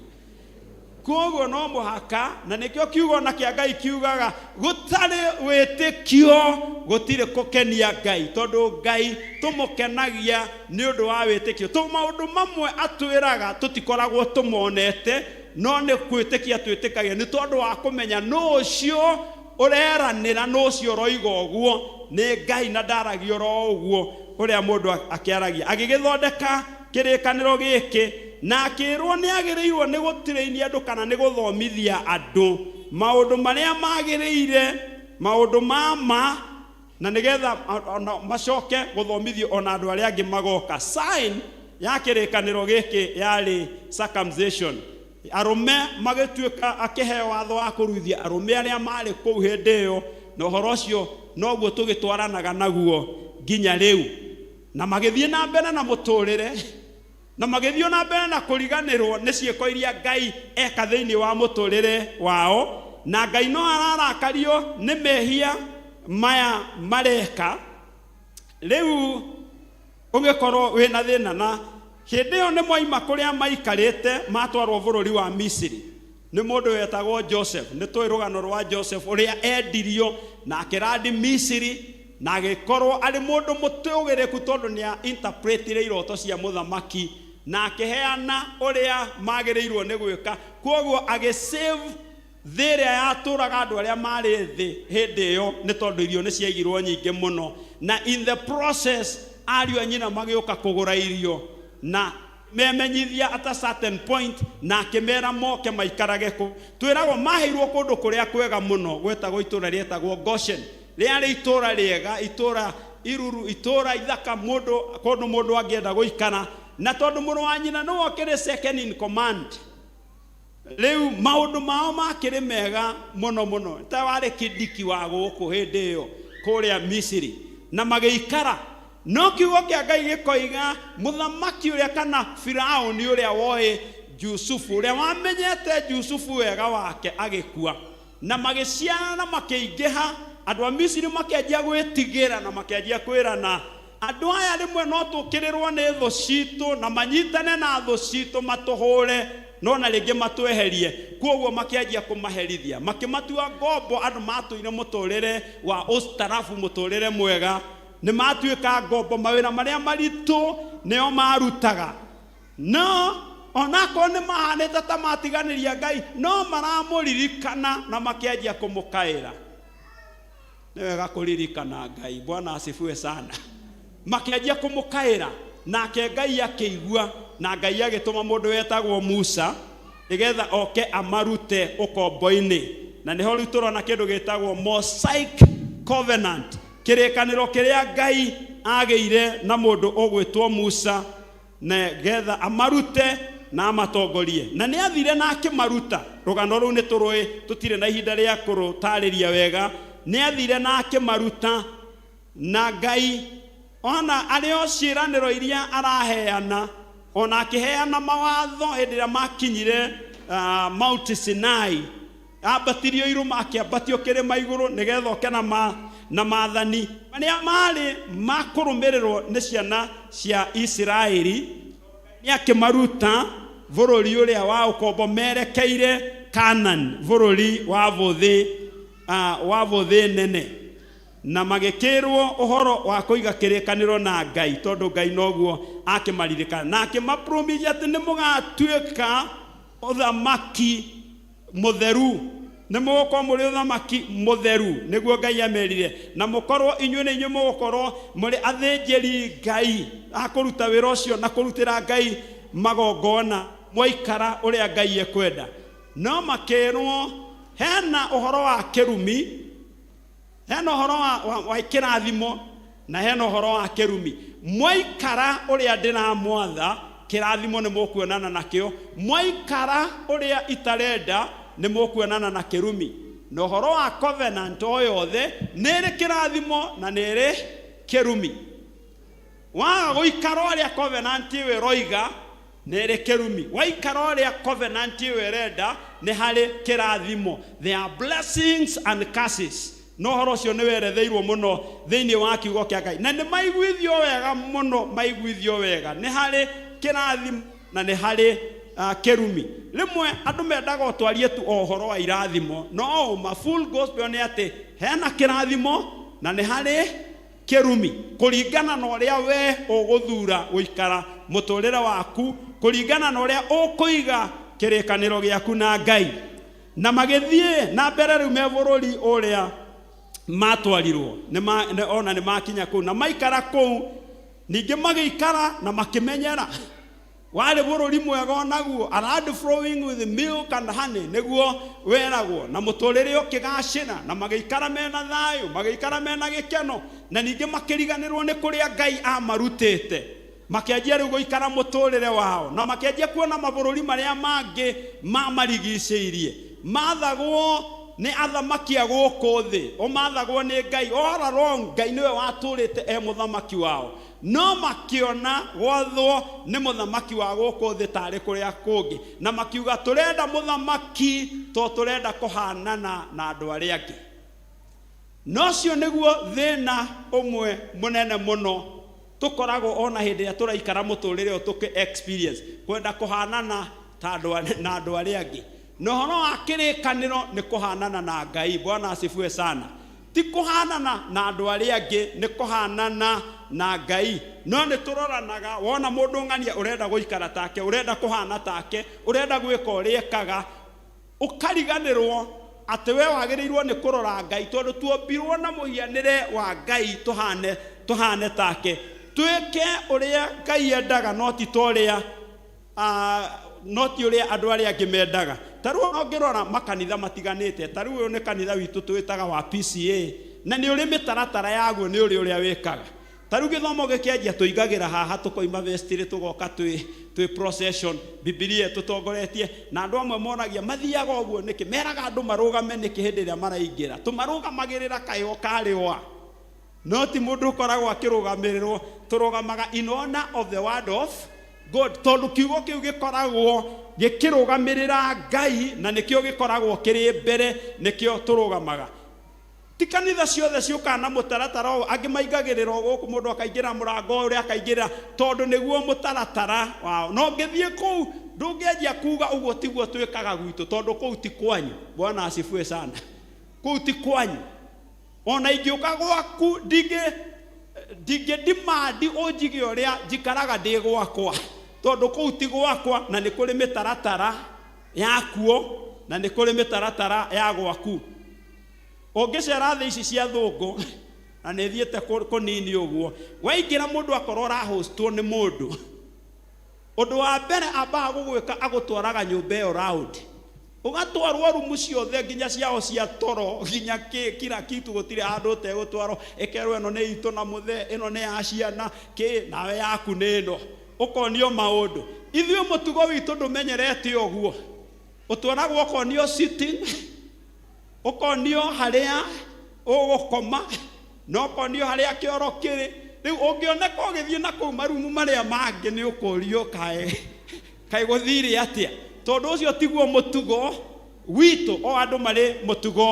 Koguo no mũhaka, na nĩkĩo kiugo na kĩa Ngai kiugaga gũtarĩ wĩtĩkio gũtirĩ kũkenia Ngai, tondũ Ngai tũmũkenagia nĩ ũndũ wa wĩtĩkio. Tũ maũndũ mamwe atwĩraga tũtikoragwo tũmonete, no nĩ kwĩtĩkia twĩtĩkagia nĩ tondũ wa kũmenya nũ ũcio ũreranĩra, nũ ũcio ũroiga ũguo nĩ Ngai, na ndaragia oro ũguo ũrĩa mũndũ akĩaragia. Agĩgĩthondeka kĩrĩkanĩro gĩkĩ na akĩrwo nĩ agĩrĩirwo nĩ gũtirĩinia andũ kana nĩ gũthomithia andũ maũndũ marĩa magĩrĩire, maũndũ ma ma, na nĩgetha ona macoke gũthomithio ona andũ arĩa angĩ magoka. Sign ya kĩrĩkanĩro gĩkĩ yarĩ circumcision. Arũme magĩtuĩka, akĩheo watho wa kũruithia arũme arĩa marĩ kũu hĩndĩ ĩyo, na ũhoro ũcio noguo tũgĩtwaranaga naguo nginya rĩu. Na magĩthiĩ na mbere na mũtũrĩre, na magĩthiĩ na mbere na kũriganĩrwo nĩ ciĩko iria Ngai eka thĩinĩ wa mũtũrĩre wao, na Ngai no ararakario nĩ mehia maya mareka. Rĩu ũngĩkorwo wĩna thĩna, na hĩndĩ ĩyo nĩ mwaima kũrĩa maikarĩte matwarwo bũrũri wa Misiri nĩ mũndũ wetagwo Joseph. Nĩ tũĩ rũgano rwa Joseph ũrĩa endirio na akĩrandi Misiri, na agĩkorwo arĩ mũndũ mũtũgĩrĩku tondũ nĩ interpretire iroto cia mũthamaki na akĩheana ũrĩa magĩrĩirwo nĩ gwĩka. Kwoguo agĩsave thĩ ĩrĩa yatũraga andũ arĩa marĩ thĩ hĩndĩ ĩyo, nĩ tondũ irio nĩ ciaigirwo nyingĩ mũno. Na in the process ariũ a nyina magĩũka kũgũra irio na memenyithia at a certain point, na akĩmera moke maikarage kũ. Twĩragwo maheirwo kũndũ kũrĩa kwega mũno gwetagwo itũra rĩetagwo Goshen. Rĩarĩ itũra rĩega, itũra iruru, itũra ithaka, mũndũ kũndũ mũndũ angĩenda gũikara. Na tondũ mũrũ wa nyina nĩwe ũkĩrĩ second in command, rĩu maũndũ mao makĩrĩ mega mũno mũno, ta warĩ kĩndiki wa gũkũ hĩndĩ ĩyo kũrĩa Misiri, na magĩikara. No kiugo kĩa Ngai gĩkoiga mũthamaki ũrĩa kana Firaũni ũrĩa woĩ Jusufu, ũrĩa wamenyete Jusufu wega wake, agĩkua. Na magĩciarana na makĩingĩha. Andũ a Misiri makĩanjia gwĩtigĩra na makĩanjia kwĩrana, andũ aya rĩmwe no tũkĩrĩrwo nĩ thũ citũ na manyitane na thũ citũ matũhũre, no na rĩngĩ matweherie. Kwoguo makĩanjia kũmaherithia, makĩmatua ngombo. Andũ matũire mũtũrĩre wa ũstarabu, mũtũrĩre mwega, nĩ matuĩka ngombo. Mawĩra marĩa maritũ nĩo marutaga. No onakorwo nĩ mahanĩte ta matiganĩria Ngai, no maramũririkana na makĩanjia kũmũkaĩra. Nĩ wega kũririkana Ngai. Bwana asifiwe sana. Makĩanjia kũmũkaĩra, nake Ngai akĩigua, na Ngai agĩtũma mũndũ wetagwo Musa nĩgetha oke amarute ũkombo-inĩ. Na nĩho rĩu tũrona kĩndũ gĩtagwo Mosaic Covenant, kĩrĩkanĩro kĩrĩa Ngai agĩire na mũndũ ũgwĩtwo Musa nĩgetha amarute na amatongorie. Na nĩ athire na akĩmaruta. Rũgano rũu nĩ tũrũĩ, tũtirĩ na ihinda rĩa kũrũtarĩria wega. Nĩ athire na akĩmaruta, na Ngai ona arĩ o ciĩranĩro iria araheana, ona akĩheana mawatho hĩndĩ ĩrĩa makinyire Mount Sinai, ambatirio irũma, akĩambatio kĩrĩma igũrũ nĩgetha oke na maathani marĩa marĩ ma kũrũmĩrĩrwo nĩ ciana cia Isiraeli. Nĩ akĩmaruta bũrũri ũrĩa wa ũkombo merekeire Canaan bũrũri wa bũthĩ wa bũthĩ nene na magĩkĩrwo ũhoro wa kũiga kĩrĩkanĩro na Ngai tondũ Ngai noguo akĩmaririkana na akĩmapromise atĩ nĩ mũgatuĩka ũthamaki mũtheru nĩ mũgũkorwo mũrĩ ũthamaki mũtheru nĩguo Ngai amerire na mũkorwo inyuĩ nĩ inyuĩ mũgũkorwo mũrĩ athĩnjĩri Ngai a kũruta wĩra ũcio na kũrutĩra Ngai magongona mwaikara ũrĩa Ngai ekwenda no makĩrwo hena ũhoro wa kĩrumi hena ũhoro wa kĩrathimo na hena ũhoro wa kĩrumi mwaikara ũrĩa ndĩramwatha kĩrathimo nĩ mũkuonana nakĩo mwaikara ũrĩa itarenda nĩ mũkuonana na kĩrumi na ũhoro wa covenant o yothe nĩ ĩrĩ kĩrathimo na nĩ ĩrĩ kĩrumi waga gũikara ũrĩa covenant ĩyo ĩroiga nĩ ĩrĩ kĩrumi waikara ũrĩa covenant ĩyo ĩrenda nĩ harĩ kĩrathimo. There are blessings and curses. No ũhoro ũcio nĩ weretheirwo mũno thĩinĩ wa kiugo kĩa Ngai na nĩ maiguithio wega mũno maiguithio wega nĩ harĩ kĩrathimo na nĩ harĩ kĩrumi rĩmwe andũ mendaga ũtwarie tu o ũhoro wa irathimo no ma full gospel nĩ atĩ hena kĩrathimo na nĩ harĩ kĩrumi kũringana na ũrĩa we ũgũthura gũikara mũtũrĩre waku kũringana na ũrĩa ũkũiga kĩrĩkanĩro gĩaku na Ngai na magĩthiĩ na mbere rĩu me bũrũri ũrĩa matwarirwo ona nĩ makinya kũu na maikara kũu ningĩ magĩikara na makĩmenyera warĩ bũrũri mwega onaguo a land flowing with milk and honey nĩguo weragwo na mũtũrĩre ũkĩgacĩra na magĩikara mena thayũ magĩikara mena gĩkeno na ningĩ makĩriganĩrwo nĩ kũrĩa Ngai amarutĩte makĩanjia rĩu gũikara mũtũrĩre wao na makĩanjia kuona mabũrũri marĩa mangĩ mamarigicĩirie mathagwo nĩ athamaki a gũkũ thĩ o mathagwo nĩ Ngai all along Ngai nĩwe watũrĩte e mũthamaki wao no makĩona gwathwo nĩ mũthamaki wa gũkũ thĩ tarĩ kũrĩa kũngĩ na makiuga tũrenda mũthamaki to tũrenda kũhanana na andũ arĩa angĩ no ũcio nĩguo thĩna ũmwe mũnene mũno tũkoragwo ona hĩndĩ ĩrĩa tũraikara mũtũrĩre ũyũ tũkĩ experience kwenda kũhanana ta na andũ arĩa angĩ na ũhoro wa kĩrĩkanĩro nĩ kũhanana na Ngai. Bwana asifiwe sana. Ti kũhanana na andũ arĩa angĩ nĩ kũhanana na Ngai no nĩ tũroranaga wona mũndũ ng'ania ũrenda gũikara take ũrenda kũhana take ũrenda gwĩka ũrĩa ekaga ũkariganĩrwo atĩ we wagĩrĩirwo nĩ kũrora Ngai tondũ tuombirwo na mũhianĩre wa Ngai tũhane take twĩke ũrĩa Ngai endaga no ti ta ũrĩa no ti ũrĩa andũ arĩa angĩ mendaga ta rĩu ona ũngĩrora makanitha matiganĩte ta rĩu ũyũ nĩ kanitha witũ twĩtaga wa PCA na nĩ ũrĩ mĩtaratara yaguo nĩ ũrĩ ũrĩa wĩkaga ta rĩu gĩthomo gĩkĩanjia tũingagĩra haha tũkoima vestry tũgoka twĩ procession Bibilia tũtongoretie na andũ amwe moragia mathiaga ũguo nĩkĩ meraga andũ marũgame nĩkĩ hĩndĩ ĩrĩa maraingĩra tũmarũgamagĩrĩra kaĩ o karĩ wa no ti mũndũ ũkoragwo akĩrũgamĩrĩrwo tũrũgamaga in honor of the word of God tondũ kiugo kĩu gĩkoragwo gĩkĩrũgamĩrĩra Ngai na nĩkĩo gĩkoragwo kĩrĩ mbere nĩkĩo tũrũgamaga ti kanitha ciothe ciũkaga na mũtaratara ũyũ angĩ maingagĩrĩra o gũkũ mũndũ akaingĩra mũrango ũrĩa akaingĩra tondũ nĩguo mũtaratara wao no ũngĩthiĩ kũu ndũngĩanjia kuga ũguo tiguo twĩkaga gwitũ tondũ kũu ti kwanyu. Bwana asifiwe sana. Kũu ti kwanyu ona ingĩũka gwaku ndingĩ demand ũnjige ũrĩa njikaraga ndĩ gwakwa tondũ kũu ti gwakwa na nĩ kũrĩ mĩtaratara yakuo na nĩ kũrĩ mĩtaratara ya gwaku ũngĩcera thĩ ici cia thũngũ na nĩ thiĩte kũnini ũguo waingĩra mũndũ akorwo ũrahostwo nĩ mũndũ ũndũ wa mbere ambaga gũgwĩka agũtwaraga nyũmba ĩyo round ũgatwarwo rumu ciothe nginya ciao cia toro nginya kila kitu gũtirĩ handũ ũtegũtwarwo ĩkerwo ĩno nĩ itũ na mũthee ĩno nĩ ya ciana kĩ nawe yaku nĩ ĩno ũkonio maũndũ ithuĩ mũtugo witũ ndũmenyerete ũguo ũtwaragwo ũkonio sitting ũkonio harĩa ũgũkoma na ũkonio harĩa kĩoro kĩrĩ rĩu ũngĩoneka ũgĩthiĩ na kũu marumu marĩa mangĩ nĩ ũkũrio kaĩ gũthire atĩa tondũ ũcio tiguo mũtugo witũ o andũ marĩ mũtugo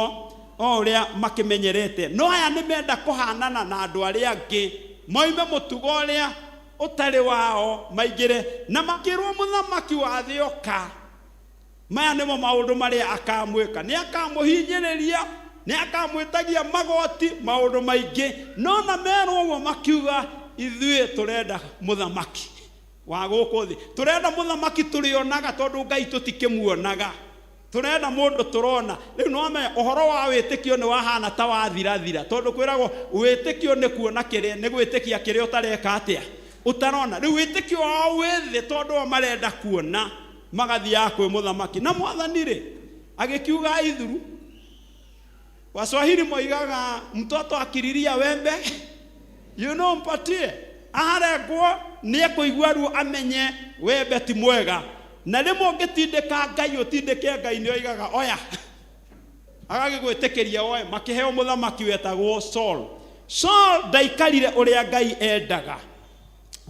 o ũrĩa makĩmenyerete no aya nĩ menda kũhanana na andũ arĩa angĩ moime mũtugo ũrĩa ũtarĩ wao maingĩre na makĩrwo mũthamaki wa thĩ oka Maya nĩmo maũndũ marĩa akamwĩka. Nĩ akamũhinyĩrĩria, nĩ akamwĩtagia magoti, maũndũ maingĩ. No na merwo ũguo makiuga, ithuĩ tũrenda mũthamaki wa gũkũ thĩ, tũrenda mũthamaki tũrĩonaga, tondũ Ngai tũtikĩmuonaga, tũrenda mũndũ tũrona. Rĩu nĩwamenya ũhoro wa wĩtĩkio nĩ wahana ta wathirathira, tondũ kwĩragwo wĩtĩkio nĩ kuona kĩrĩa, nĩ gwĩtĩkia kĩrĩa ũtareka atĩa, ũtarona. Rĩu wĩtĩkio wao wĩ thĩ, tondũ o marenda kuona, magathiaga kwĩ mũthamaki. Na mwathani rĩ agĩkiuga ithuru, Waswahili moigaga mtoto akiriria wembe you know, mpatie aharengwo nĩ ekũigua ruo, amenye wembe ti mwega. Na rĩmwe ũngĩtindĩka Ngai, ũtindĩke Ngai, nĩ oigaga oya, agagĩgwĩtĩkĩria oe. Makĩheo mũthamaki wetagwo Saul. Saul ndaikarire ũrĩa Ngai endaga,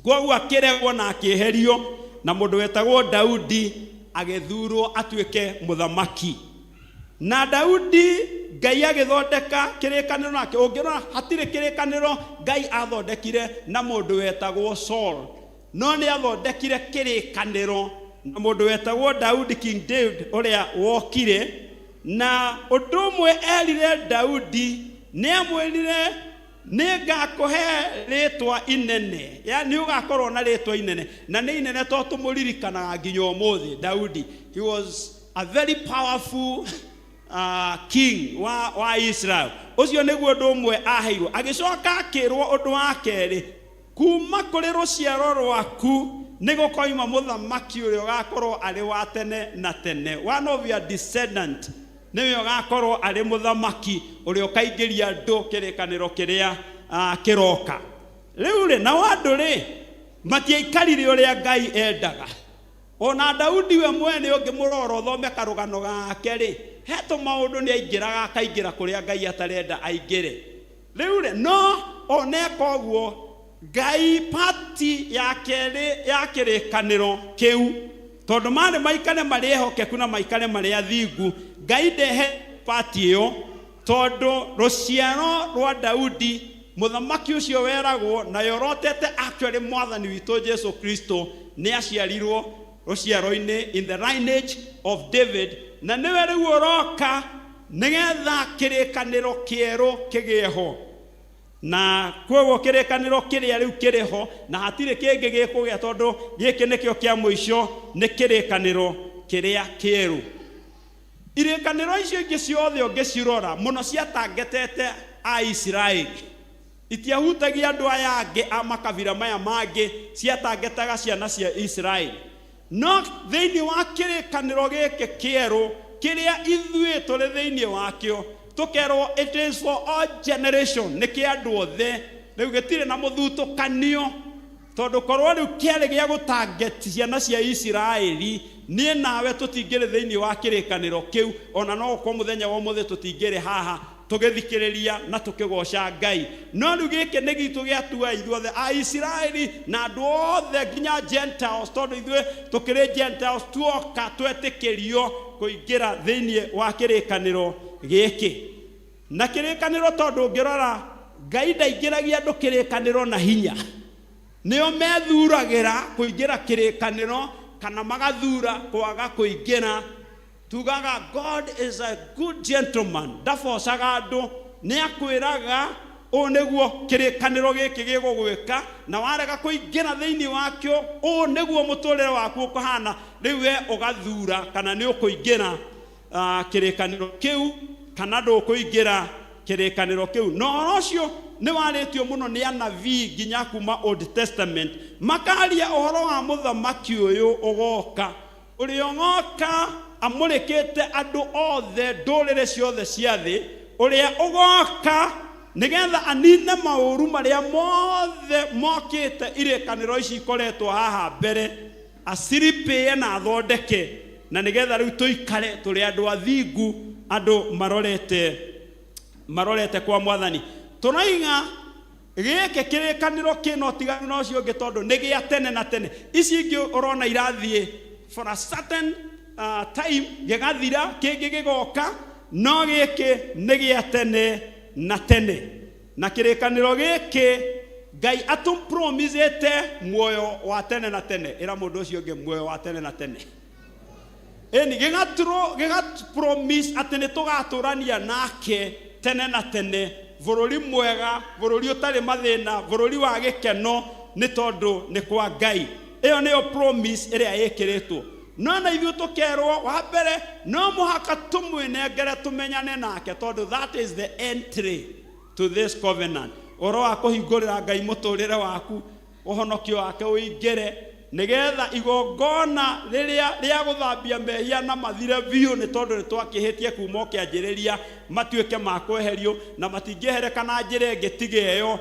kwoguo akĩregwo na akĩeherio, na mũndũ wetagwo Daudi agĩthurwo atuĩke mũthamaki. Na Daudi Ngai agĩthondeka kĩrĩkanĩro nake. Ũngĩrora hatirĩ kĩrĩkanĩro Ngai athondekire na mũndũ wetagwo Saul, no nĩ athondekire kĩrĩkanĩro na mũndũ wetagwo Daudi, King David, ũrĩa wokire. Na ũndũ ũmwe erire Daudi, nĩ amwĩrire nĩ ngakũhe rĩtwa inene, ya nĩ ũgakorwo na rĩtwa inene, na nĩ inene to tũmũririkanaga nginya ũmũthĩ. Daudi, he was a very powerful king wa Israel. Ũcio nĩguo ũndũ ũmwe aheirwo. Agĩcoka akĩrwo ũndũ wa kerĩ, kuma kũrĩ rũciaro rwaku nĩ gũkoima mũthamaki ũrĩa ũgakorwo arĩ wa tene na tene. One of your descendant nĩwe ũgakorwo arĩ mũthamaki ũrĩa ũkaingĩria andũ kĩrĩkanĩro kĩrĩa kĩroka. Rĩu rĩ, nao andũ rĩ matiaikarire ũrĩa Ngai endaga. Ona Daudi we mwene ũngĩmũrora ũthome karũgano gake rĩ, he tũmaũndũ nĩ aingĩraga, akaingĩra kũrĩa Ngai atarenda aingĩre. Rĩu rĩ, no oneka ũguo Ngai pati ya kerĩ ya kĩrĩkanĩro kĩu, tondũ marĩ maikare marĩ ehokeku na maikare marĩ athingu, Ngai ndehe pati ĩyo, tondũ rũciaro rwa Daudi mũthamaki ũcio weragwo na yorotete actually mwathani witũ Jesu Kristo nĩ aciarirwo rũciaro-inĩ, in the lineage of David, na nĩwe rĩu ũroka nĩgetha kĩrĩkanĩro kĩerũ kĩgĩe ho. Na kwoguo kĩrĩkanĩro kĩrĩa rĩu kĩrĩ ho, na hatirĩ kĩngĩ gĩkũgĩa, tondũ gĩkĩ nĩkĩo kĩa mũico, nĩ kĩrĩkanĩro kĩrĩa kĩerũ. Irĩkanĩro icio ingĩ ciothe ũngĩcirora mũno ciatangetete Aisiraeli, itiahutagia andũ aya angĩ a makabira maya mangĩ, ciatangetaga ciana cia Isiraeli. No thĩinĩ wa kĩrĩkanĩro gĩkĩ kĩerũ kĩrĩa ithuĩ tũrĩ thĩinĩ wakĩo, tũkerwo it is for all generation, nĩ kĩa andũ othe. Rĩu gĩtirĩ na mũthutũkanio, tondũ korwo rĩu kĩarĩ gĩa gũtangeti ciana cia Isiraeli, niĩ nawe tũtingĩrĩ thĩinĩ wa kĩrĩkanĩro kĩu, ona no gũkorwo mũthenya wa ũmũthĩ tũtingĩrĩ haha tũgĩthikĩrĩria na tũkĩgoca Ngai. No rĩu gĩkĩ nĩ gitũ gĩatua ithuothe Aisiraeli na andũ othe nginya Gentiles, tondũ ithuĩ tũkĩrĩ Gentiles, tuoka twetĩkĩrio kũingĩra thĩinĩ wa kĩrĩkanĩro gĩkĩ. Na kĩrĩkanĩro, tondũ ũngĩrora Ngai ndaingĩragia andũ kĩrĩkanĩro na hinya, nĩo methuragĩra kũingĩra kĩrĩkanĩro kana magathura kwaga kũingĩra. Tugaga God is a good gentleman, ndabocaga andũ, nĩ akwĩraga ũũ nĩguo kĩrĩkanĩro gĩkĩ gĩgũgwĩka, na warega kũingĩra thĩinĩ wakĩo ũũ nĩguo mũtũrĩre waku ũkũhana. Rĩu we ũgathura kana nĩ ũkũingĩra kĩrĩkanĩro kĩu kana ndũkũingĩra kĩrĩkanĩro kĩu. Na ũhoro ũcio nĩ warĩtio mũno nĩ anabii nginya kuma Old Testament, makaria ũhoro wa mũthamaki ũyũ ũgoka, ũrĩa ũgoka amũrĩkĩte andũ othe ndũrĩrĩ ciothe cia thĩ, ũrĩa ũgoka nĩgetha anine maũru marĩa mothe mokĩte irĩkanĩro ici ikoretwo haha mbere, aciripĩe na athondeke, na nĩgetha rĩu tũikare tũrĩ andũ athingu, andũ marorete kwa mwathani. Tũraiga gĩkĩ kĩrĩkanĩro kĩna ũtiganu na ũcio ũngĩ, tondũ nĩ gĩa tene na tene. Ici ingĩ ũrona irathiĩ for a certain time, gĩgathira, kĩngĩ gĩgoka, no gĩkĩ nĩ gĩa tene na tene. Na kĩrĩkanĩro gĩkĩ Ngai atũpromisĩte muoyo wa tene na tene. Ĩra mũndũ ũcio ũngĩ, muoyo wa tene na tene. Ĩni gĩgatũrwo gĩga promise atĩ nĩ tũgatũrania nake tene na tene, bũrũri mwega, bũrũri ũtarĩ mathĩna, bũrũri wa gĩkeno, nĩ tondũ nĩ kwa Ngai. Ĩyo nĩyo promise ĩrĩa ĩkĩrĩtwo. No na ithuĩ tũkerwo wa mbere no mũhaka tũmwĩnengere tũmenyane nake, tondũ that is the entry to this covenant. Ũhoro wa kũhingũrĩra Ngai mũtũrĩre waku, ũhonokio wake ũingĩre, nĩgetha igongona rĩrĩa rĩa gũthambia mehia na mathire biũ, nĩ tondũ nĩ twakĩhĩtie kuma o kĩanjĩrĩria, matuĩke ma kweherio na matingĩehereka na njĩra ĩngĩ tiga ĩyo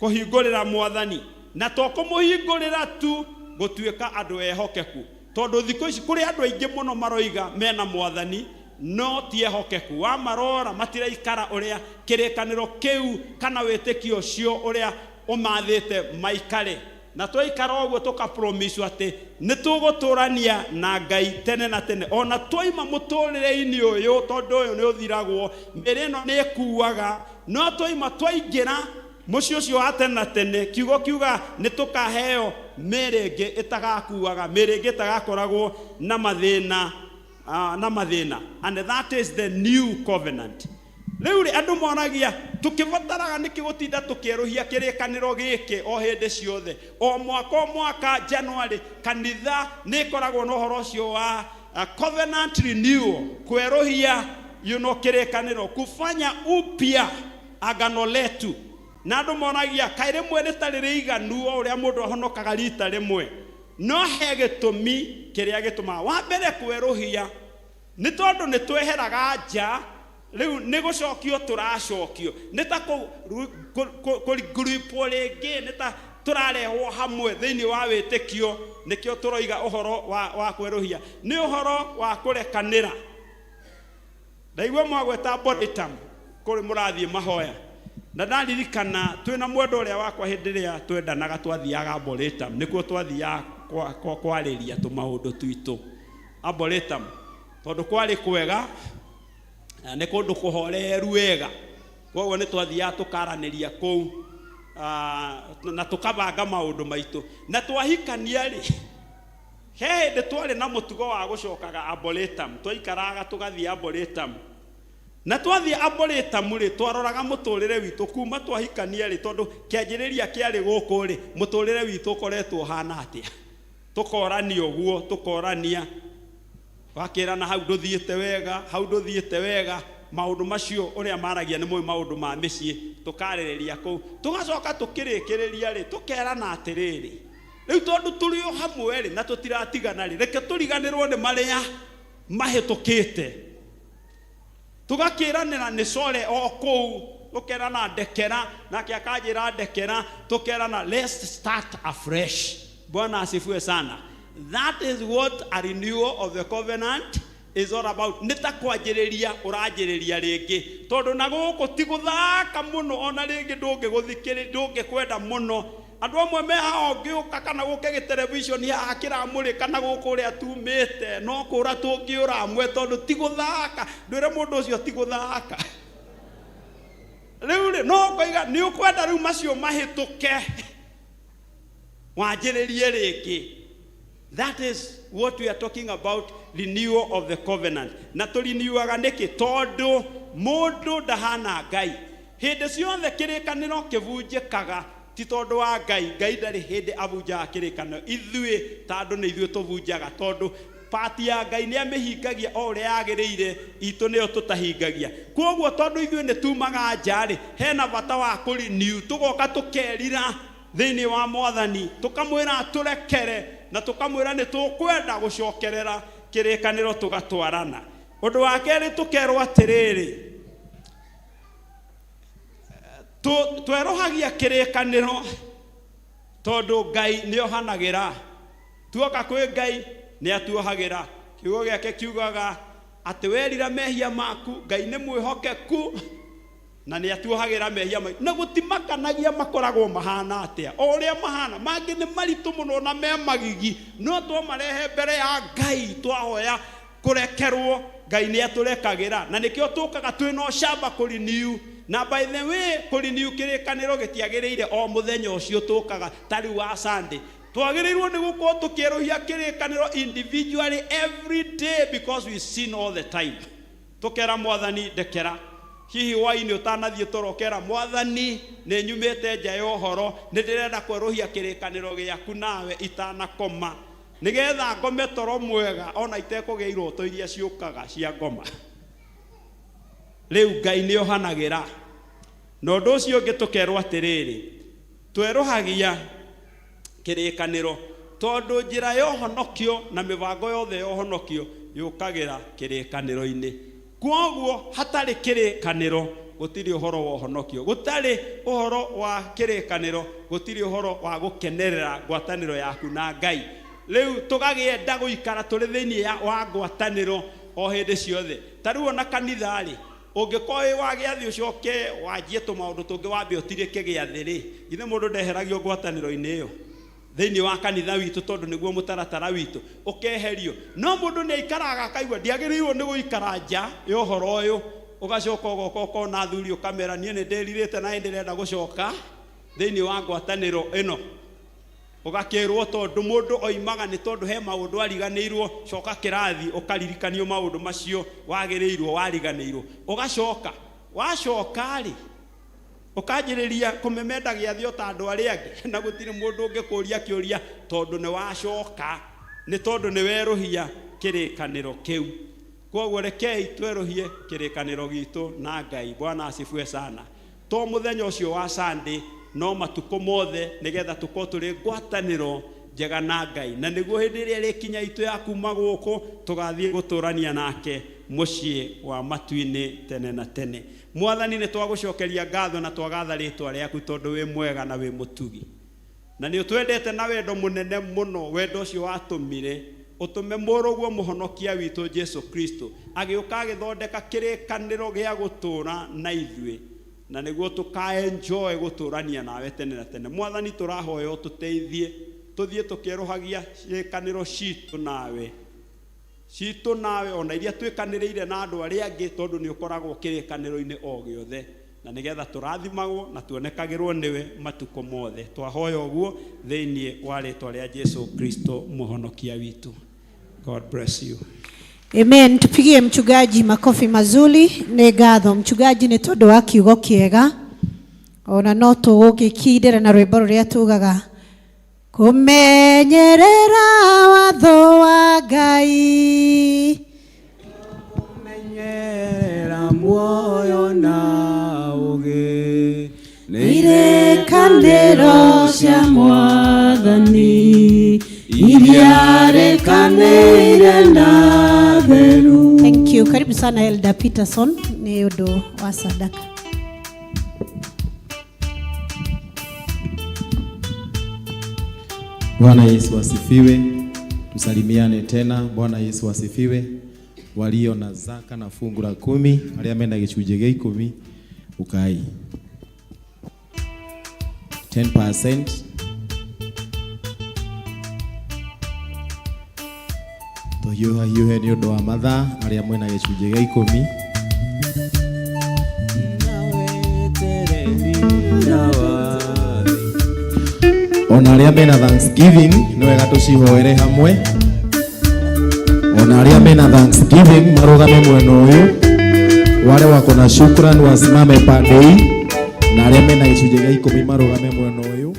kũhingũrĩra Mwathani. Na to kũmũhingũrĩra tu, gũtuĩka andũ ehokeku, tondũ thikũ ici kũrĩ andũ aingĩ mũno maroiga mena Mwathani no ti ehokeku. Wamarora matiraikara ũrĩa kĩrĩkanĩro kĩu kana wĩtĩkio ũcio ũrĩa ũmathĩte maikare. Na twaikara ũguo tũkapromiswo atĩ nĩ tũgũtũrania na Ngai tene na tene, ona twaima mũtũrĩre-inĩ ũyũ, tondũ ũyũ nĩ ũthiragwo, mĩĩrĩ ĩno nĩ ĩkuaga, no twaima twaingĩra mũciĩ ũcio wa tene na tene, kiugo kiuga nĩ tũkaheo mĩĩrĩ ĩngĩ ĩtagakuaga, mĩĩrĩ ĩngĩ ĩtagakoragwo na mathĩna, na mathĩna. And that is the new covenant. Rĩu rĩ, andũ moragia tũkĩbataraga nĩkĩ gũtinda tũkĩerũhia kĩrĩkanĩro gĩkĩ o hĩndĩ ciothe, o mwaka o mwaka January kanitha nĩ ĩkoragwo na ũhoro ũcio wa covenant renewal, kwerũhia kĩrĩkanĩro, kufanya upya agano letu. Na andũ moragia kaĩ rĩmwe rĩtarĩ rĩiganu o ũrĩa mũndũ ahonokaga rita rĩmwe? No he gĩtũmi kĩrĩa gĩtũmaga wa mbere kwerũhia nĩ tondũ nĩ tweheraga nja, rĩu nĩ gũcokio tũracokio, nĩ ta kũgripwo rĩngĩ, nĩ ta tũrarehwo hamwe thĩinĩ wa wĩtĩkio. Nĩkĩo tũroiga ũhoro wa kwerũhia nĩ ũhoro wa kũrekanĩra. Ndaigua mwagweta Boretam kũrĩ mũrathiĩ mahoya, na ndaririkana twĩna mwendwa ũrĩa wakwa hĩndĩ ĩrĩa twendanaga twathiaga Arboretum, nĩkuo twathiaga kwarĩria tũmaũndũ twitũ Arboretum, tondũ kwarĩ kwega na nĩ kũndũ kũhoreru wega. Koguo nĩ twathiaga tũkaranĩria kũu na tũkabanga maũndũ maitũ. Na twahikania rĩ, he hĩndĩ twarĩ na mũtugo wa gũcokaga Arboretum, twaikaraga tũgathiĩ Arboretum. Na twathiĩ Arboretum rĩ, twaroraga mũtũrĩre witũ kuma twahikania rĩ, tondũ kĩanjĩrĩria kĩarĩ gũkũ rĩ, mũtũrĩre witũ ũkoretwo ũhana atĩa? Tũkorania ũguo, tũkorania wakĩrana hau ndũthiĩte wega, hau ndũthiĩte wega, maũndũ macio ũrĩa maragia nĩ mũĩ maũndũ ma mĩciĩ, tũkarĩrĩria kũu. Tũgacoka tũkĩrĩkĩrĩria rĩ, tũkerana atĩrĩrĩ, rĩu tondũ tũrĩ o hamwe rĩ, na tũtiratigana rĩ, reke tũriganĩrwo nĩ marĩa mahĩtũkĩte. Tũgakĩranĩra nĩ core o kũu, tũkerana ndekera, nake akanjĩra ndekera, tũkerana let's start afresh. Bwana asifiwe sana. That is what a renewal of the covenant is all about. Nĩ ta kwanjĩrĩria ũranjĩrĩria rĩngĩ, tondũ na gũkũ ti gũthaka mũno, ona rĩngĩ ndũngĩgũthikĩrĩria, ndũngĩkwenda mũno. Andũ amwe me haha ũngĩũka kana gũke gĩtelevishoni haha kĩramũrĩka na gũkũ ũrĩa tumĩte, no kũra tũngĩũra amwe, tondũ ti gũthaka. Ndwĩre mũndũ ũcio ti gũthaka. Rĩu rĩ, no ũkoiga nĩ ũkwenda rĩu macio mahĩtũke, wanjĩrĩrie rĩngĩ. That is what we are talking about, renewal of the covenant. Na tũrinew'aga nĩkĩ? Tondũ mũndũ ndahana Ngai. Hĩndĩ ciothe kĩrĩkanĩro kĩbunjĩkaga ti tondũ wa Ngai. Ngai ndarĩ hĩndĩ abunjaga kĩrĩkanĩro. Ithuĩ ta andũ nĩ ithuĩ tũbunjaga, tondũ pati ya Ngai nĩ amĩhingagia o ũrĩa yagĩrĩire, itũ nĩyo tũtahingagia. Koguo tondũ ithuĩ nĩ tumaga nja rĩ, hena bata wa kũrenew, tũgoka tũkerira thĩinĩ wa Mwathani, tũkamwĩra atũrekere, na tũkamwĩra nĩ tũkwenda gũcokerera kĩrĩkanĩro tũgatwarana. Ũndũ wa kerĩ tũkerwo atĩrĩrĩ, twerũhagia kĩrĩkanĩro tondũ Ngai nĩohanagĩra. Tuoka kwĩ Ngai nĩ atuohagĩra. Kiugo gĩake kiugaga atĩ werira mehia maku, Ngai nĩ mwĩhokeku na nĩ atuohagĩra mehia maitũ. Na gũtimakanagia makoragwo mahana atĩa, o ũrĩa mahana, mangĩ nĩ maritũ mũno na me magigi, no twamarehe mbere ya Ngai twahoya kũrekerwo, Ngai nĩ atũrekagĩra. Na nĩkĩo tũkaga twĩna ũcamba kũrenew. Na by the way, kũrenew kĩrĩkanĩro gĩtiagĩrĩire o mũthenya ũcio tũkaga, ta rĩu wa Sunday. Twagĩrĩirwo nĩ gũkorwo tũkĩerũhia kĩrĩkanĩro individually every day because we sin all the time. Tũkera mwathani ndekera. Hihi hwainĩ ũtanathiĩ toro ũkera mwathani nĩ nyumĩte nja ya ũhoro, nĩ ndĩrenda kwerũhia kĩrĩkanĩro gĩaku nawe itanakoma, nĩgetha ngome toro mwega ona itekũgĩa iroto iria ciũkaga cia ngoma. Rĩu Ngai nĩ ohanagĩra. Na ũndũ ũcio ũngĩ tũkerwo atĩrĩrĩ, twerũhagia kĩrĩkanĩro tondũ njĩra ya ũhonokio na mĩbango yothe ya ũhonokio yũkagĩra kĩrĩkanĩro-inĩ. Kwoguo hatarĩ kĩrĩkanĩro gũtirĩ ũhoro wa ũhonokio, gũtarĩ ũhoro wa kĩrĩkanĩro gũtirĩ ũhoro wa gũkenerera ngwatanĩro yaku na Ngai. Rĩu tũgagĩenda gũikara tũrĩ thĩinĩ wa ngwatanĩro o hĩndĩ ciothe. Ta rĩu ona kanitha-rĩ, ũngĩkorwo wĩ wa gĩathĩ ũcoke wanjie tũmaũndũ tũngĩ wambe ũtirĩke gĩathĩ rĩ, githĩ mũndũ ndeheragio ngwatanĩro-inĩ ĩyo thĩinĩ wa kanitha witũ, tondũ nĩguo mũtaratara witũ ũkeherio. No mũndũ nĩ aikaraga akaigua ndiagĩrĩirwo nĩ gũikara nja ya ũhoro ũyũ, ũgacoka ũgoka ũkona athuri ũkamera niĩ nĩ ndĩrirĩte na nĩ ndĩrenda gũcoka thĩinĩ wa ngwatanĩro ĩno. Ũgakĩrwo tondũ mũndũ oimaga nĩ tondũ he maũndũ ariganĩirwo, coka kĩrathi ũkaririkanio maũndũ macio wagĩrĩirwo wariganĩirwo. Ũgacoka wacoka rĩ, ũkanjĩrĩria kũmemenda gĩathĩ o ta andũ arĩa angĩ, na gũtirĩ mũndũ ũngĩkũria kĩũria tondũ nĩ wacoka, nĩ tondũ nĩ werũhia kĩrĩkanĩro kĩu. Kwoguo rekei twerũhie kĩrĩkanĩro gitũ na Ngai. Bwana asifiwe sana. To mũthenya ũcio wa Sunday, no matukũ mothe, nĩgetha tũkorwo tũrĩ ngwatanĩro njega na Ngai, na nĩguo hĩndĩ ĩrĩa ĩrĩkinya itũ ya kuma gũkũ tũgathiĩ gũtũrania nake mũciĩ wa matu-inĩ tene na tene. Mwathani, nĩ twagũcokeria ngatho na twagatha rĩtwa rĩaku tondũ wĩ mwega na wĩ mũtugi, na nĩ ũtwendete na wendo mũnene mũno. Wendo ũcio watũmire ũtũme mũrũguo mũhonokia witũ Jesu Kristo agĩũka agĩthondeka kĩrĩkanĩro gĩa gũtũũra na ithuĩ, na nĩguo tũkaenjoy gũtũũrania nawe tene na tene. Mwathani, tũrahoya ũtũteithie tũthiĩ tũkĩerũhagia ciĩkanĩro citũ nawe ona iria twĩkanĩrĩire na andũ arĩa angĩ, tondũ nĩ ũkoragwo kĩrĩkanĩro-inĩ o gĩothe, na nĩgetha tũrathimagwo na tuonekagĩrwo nĩwe matukũ mothe. Twahoya ũguo thĩinĩ wa rĩtwa rĩa Jesu Kristo mũhonokia witũ. God bless you. Amen. Tupigie mchungaji makofi mazuri. Nĩ ngatho mchungaji nĩ tondũ wa kiugo kĩega, ona no tũgũgĩkindĩra na rwĩmbo rũrĩa tugaga kũmenyerera watho wa Ngai, kũmenyerera muoyo na ũũgĩ, nĩ irĩkanĩro cia Mwathani iria rĩkanĩire na theru. Thank you. Karibu sana Elder Peterson nĩ ũndũ wa sadaka. Bwana Yesu asifiwe. Tusalimiane tena. Bwana Yesu asifiwe. Walio na zaka na fungu la 10, aria mena gĩcunjĩ gĩa 10, ukai 10%. Tũhiũha hiũhe nĩ ũndũ wa mathaa, arĩa mwena gĩcunjĩ gĩa 10. Ona arĩa mena Thanksgiving nĩ wega tũcihoere hamwe. Ona arĩa mena Thanksgiving marũgame mwena ũyũ, wale wako na shukrani wasimame pande hii, na arĩa mena gĩcunjĩ gĩa 10 marũgame mwena ũyũ.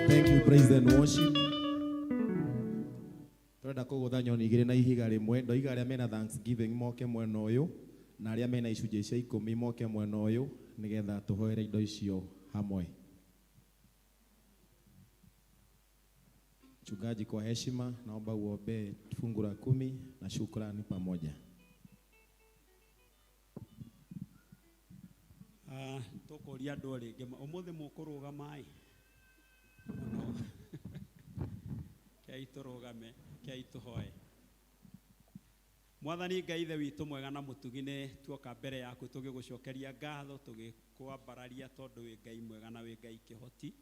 Thank you, praise and worship. Turenda kũgũtha nyoni igĩrĩ na ihiga rĩmwe. Ndoiga arĩa mena Thanksgiving moke mwena ũyũ, na arĩa mena icunjĩ cia 10 moke mwena ũyũ, nĩgetha tũhoere indo icio hamwe. Mchungaji, kwa heshima naomba uombee fungu la 10 na shukrani pamoja. Tũkũria andũ rĩngĩ ũmũthĩ mũkũrũgama ĩ mũno. Kei tũrũgame, kei tũhoe. Mwathani Ngai ithe witũ mwega na mũtugi, nĩ tuoka mbere yaku tũgĩgũcokeria ngatho, tũgĩkwambararia tondũ wĩ Ngai mwega na wĩ Ngai kĩhoti.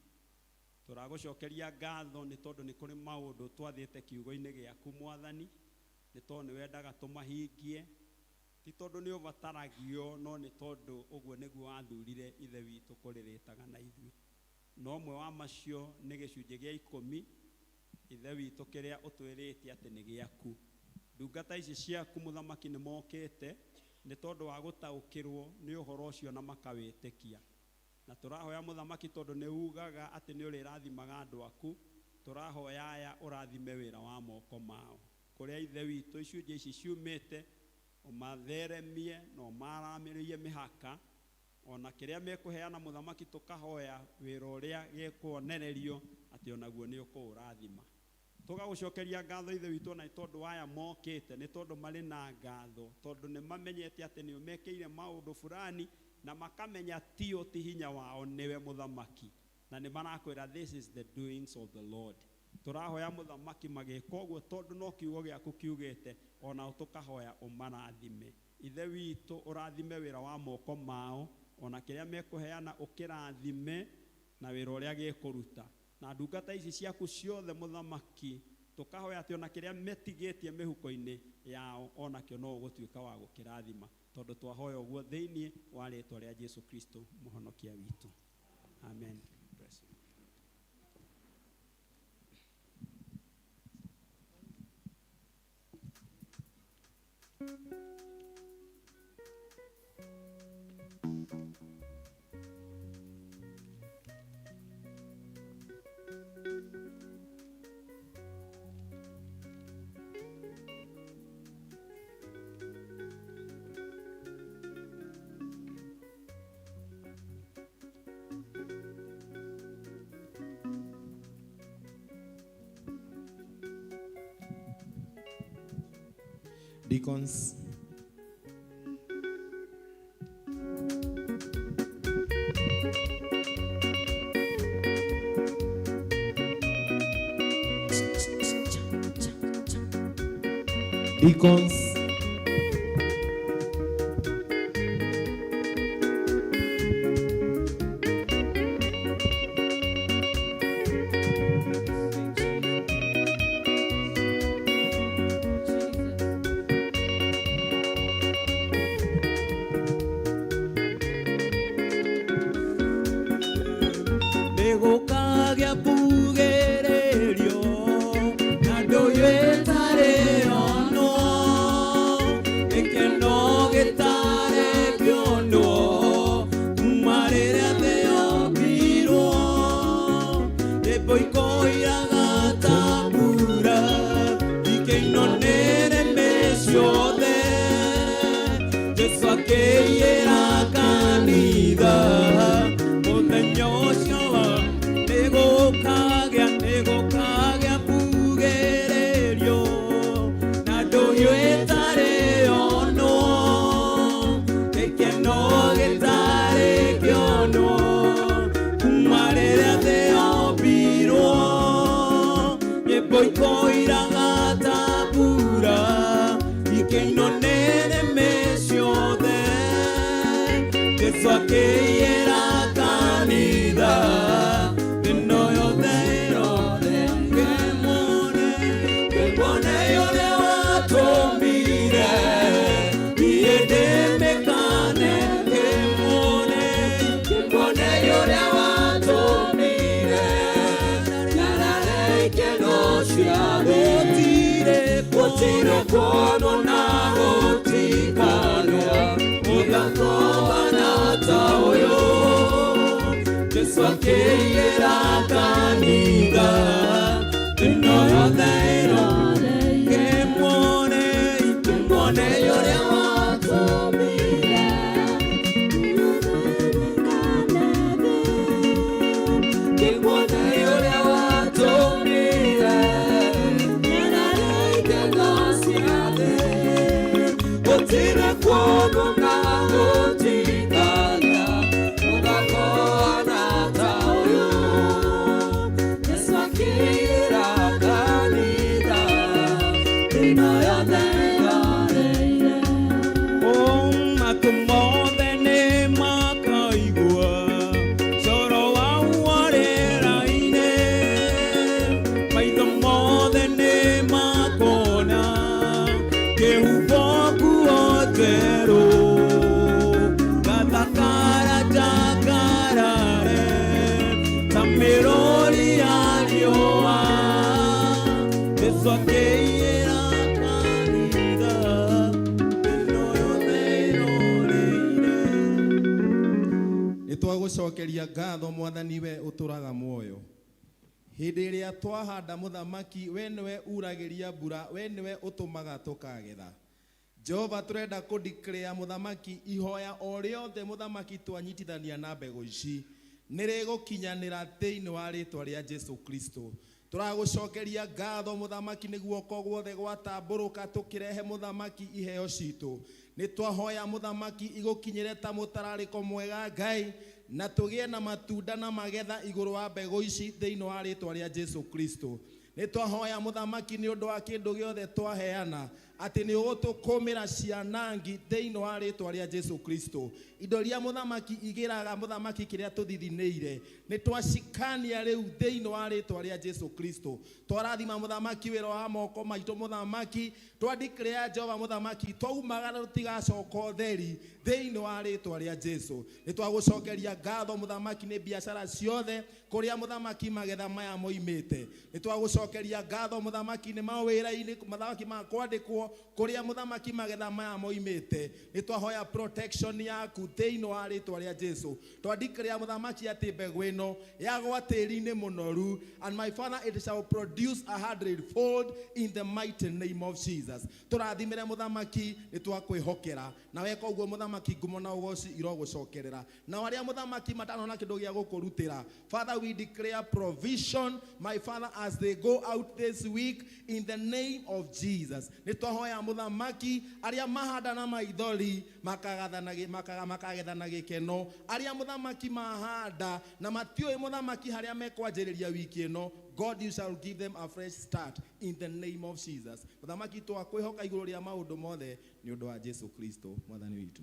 Tũragũcokeria ngatho nĩ tondũ nĩ kũrĩ maũndũ twathĩte kiugo-inĩ gĩaku Mwathani, nĩ tondũ nĩ wendaga tũmahingie, Ti tondũ nĩ ũbataragio no nĩ tondũ ũguo nĩguo wathurire Ithe witũ kũrĩrĩtaga na ithuĩ. Na ũmwe wa macio nĩ gĩcunjĩ gĩa 10 Ithe witũ kĩrĩa ũtwĩrĩte atĩ nĩ gĩaku. Ndungata ici ciaku mũthamaki nĩ mokĩte nĩ tondũ wa gũtaũkĩrwo nĩ ũhoro ũcio na makawĩtĩkia. Na tũrahoya mũthamaki tondũ nĩ ugaga atĩ nĩ ũrĩrathimaga andũ aku, tũrahoya aya ũrathime wĩra wa moko mao. Kũrĩa Ithe witũ icunjĩ ici ciumĩte ũmatheremie na ũmaramĩrĩrie mĩhaka, ona kĩrĩa mekũheana mũthamaki tũkahoya wĩra ũrĩa gĩkuonererio atĩ onaguo nĩ ũkũũrathima. Tũgagũcokeria ngatho Ithe witũ na tondũ aya mokĩte nĩ tondũ marĩ na ngatho, tondũ nĩ mamenyete atĩ nĩ ũmekĩire maũndũ fulani na makamenya tio ti hinya wao nĩwe mũthamaki, na nĩ marakwĩra this is the doings of the Lord. Tũrahoya mũthamaki magĩka ũguo tondũ no kiugo gĩaku kiugĩte, onao tũkahoya ũmarathime. Ithe witũ ũrathime wĩra wa moko mao, ona kĩrĩa mekũheana ũkĩrathime na wĩra ũrĩa gĩkũruta. Na ndungata ici ciaku ciothe mũthamaki tũkahoya atĩ ona kĩrĩa metigĩtie mĩhuko-inĩ yao onakĩo no ũgũtuĩka wa gũkĩrathima, tondũ twahoya ũguo thĩinĩ wa rĩtwa rĩa Jesu Kristo mũhonokia witũ. Amen. Bless you. Deacons. Deacons. Nĩgũkagĩa mbugĩrĩrio na ndũyũ ĩtarĩ yonwo, gĩkeno gĩtarĩ kĩonwo kuma rĩrĩa thĩ yombirwo. Nyĩmbo ikoiraga ta mbura ikĩinwo nĩ nĩmĩ ciothe, Jesũ akĩiyĩra kanitha mũthenya ũcio wa nĩgũkagĩa mbugĩrĩrio na ndũhiũ ĩtarĩ yonwo, gĩkeno gĩtarĩ kĩonwo kuma rĩrĩa thĩ yombirwo. Nyĩmbo ikoiraga ta mbura ikĩinwo nĩ nĩmĩ ciothe, Jesũ akĩiyĩra kanitha ĩno yothe ĩrothe. Kĩmwone ũrĩa watũmbire, niĩ ndĩmĩkane. Kĩmwone ũrĩa watũmbire, nyarare ikeno cia gũtirĩ, gũtirĩ kuonwo na gũtikanwo mũthako ta ũyũ. Jesũ akĩiyĩra kanitha ĩno yothe ĩrothe. Kĩmuone, kĩmuone ũrĩa watũmbire, kĩmuone ũrĩa watũmbire, nyarare ikeno cia thĩ, gũtirĩ kuonwo na gũtikagĩa mũthako ta ũyũ. Jesũ akĩiyĩra kanitha ĩno yothe ĩroreire. Matũ mothe nĩ makaigua coro wa warĩra Jesu akĩiyĩra kanitha ĩno yothe ĩroreire. Nĩ twagũcokeria ngatho mwathani we ũtũraga muoyo. Hĩndĩ ĩrĩa twahanda mũthamaki, we nĩwe uragĩria mbura, we nĩwe ũtũmaga tũkagetha. Jehova, tũrenda kũ-declare mũthamaki ihoya o rĩothe mũthamaki twanyitithania na mbegũ ici nĩ rĩgũkinyanĩra thĩinĩ wa rĩtwa rĩa Jesu Kristo. Tũragũcokeria ngatho mũthamaki nĩ guoko guothe gwatambũrũka tũkĩrehe mũthamaki iheo citũ. Nĩ twahoya mũthamaki igũkinyĩre ta mũtararĩko mwega Ngai, na tũgĩe na matunda na magetha igũrũ wa mbegũ ici thĩinĩ wa rĩtwa rĩa Jesu Kristo. Nĩ twahoya mũthamaki nĩ ũndũ wa kĩndũ gĩothe twaheana atĩ nĩ ũgũtũkũmĩra cianangi thĩinĩ wa rĩtwa rĩa Jesu Kristo. Indo iria mũthamaki igĩraga mũthamaki kĩrĩa tũthithinĩire nĩ twacikania rĩu thĩinĩ wa rĩtwa rĩa Jesu Kristo. Twarathima mũthamaki wĩra wa moko maitũ mũthamaki, twa-declare Jehova mũthamaki twaumagara tũtigacoka ũtheri thĩinĩ wa rĩtwa rĩa Jesu. Nĩ twagũcokeria ngatho mũthamaki nĩ biacara ciothe kũrĩa mũthamaki magetha maya moimĩte. Nĩ twagũcokeria ngatho mũthamaki nĩ mawĩra-inĩ mũthamaki ma kwandĩkwo kũrĩa mũthamaki magetha maya moimĩte. Nĩ twahoya protection yaku thĩinĩ wa rĩtwa rĩa Jesu. Twa-declare mũthamaki atĩ mbegũ ĩno yagwa tĩri-inĩ mũnoru, and my father, it shall produce a hundredfold in the mighty name of Jesus. Tũrathimĩre mũthamaki, nĩ twakwĩhokera na weka ũguo mũthamaki ngumo na ũgoci irogũcokerera. Nao arĩa mũthamaki matanona kĩndũ gĩa gũkũrutĩra, Father, we declare provision, my father, as they go out this week in the name of Jesus. Nĩ twahoya mũthamaki arĩa mahanda na maithori makagetha na makagetha na gĩkeno, arĩa mũthamaki mahanda na matiũĩ mũthamaki harĩa mekwanjĩrĩria wiki ĩno, God, you shall give them a fresh start in the name of Jesus. Mũthamaki twakwĩhoka igũrũ rĩa maũndũ mothe nĩ ũndũ wa Jesu Kristo mwathani witũ.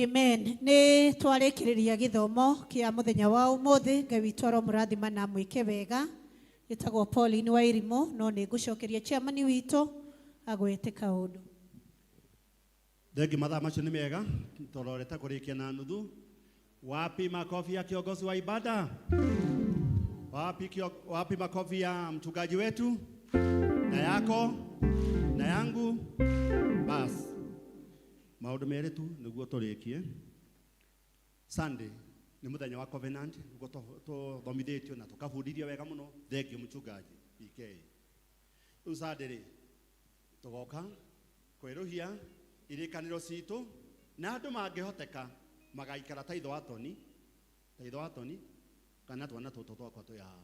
Amen. Nĩ twarĩkĩrĩria gĩthomo kĩa mũthenya wa ũmũthĩ. Ngai witũ aromũrathima na mwĩke wega. Gĩtagwo Pauline Wairimu, no nĩ ngũcokeria chairman witũ agwete kaũndũ. Thengi, mathaa macio nĩ mega tũrorete kũrĩkia na nuthu. Wapi makofi ya kiongozi wa ibada? Wapi makofi ya mchungaji wetu na yako na yangu? Bas, maũndũ merĩ tu nĩguo tũrĩkie. Sunday nĩ mũthenya wa covenant, nĩguo tũthomithĩtio na tũkabundithio wega mũno. Thengiũ mchungaji PK. Rĩu Sunday rĩ, tũgoka kwerũhia irĩkanĩro citũ, na andũ mangĩhoteka magaikara ta ithe wa Toni, ta ithe wa Toni kana twana tũtũ twakwa twĩ haha.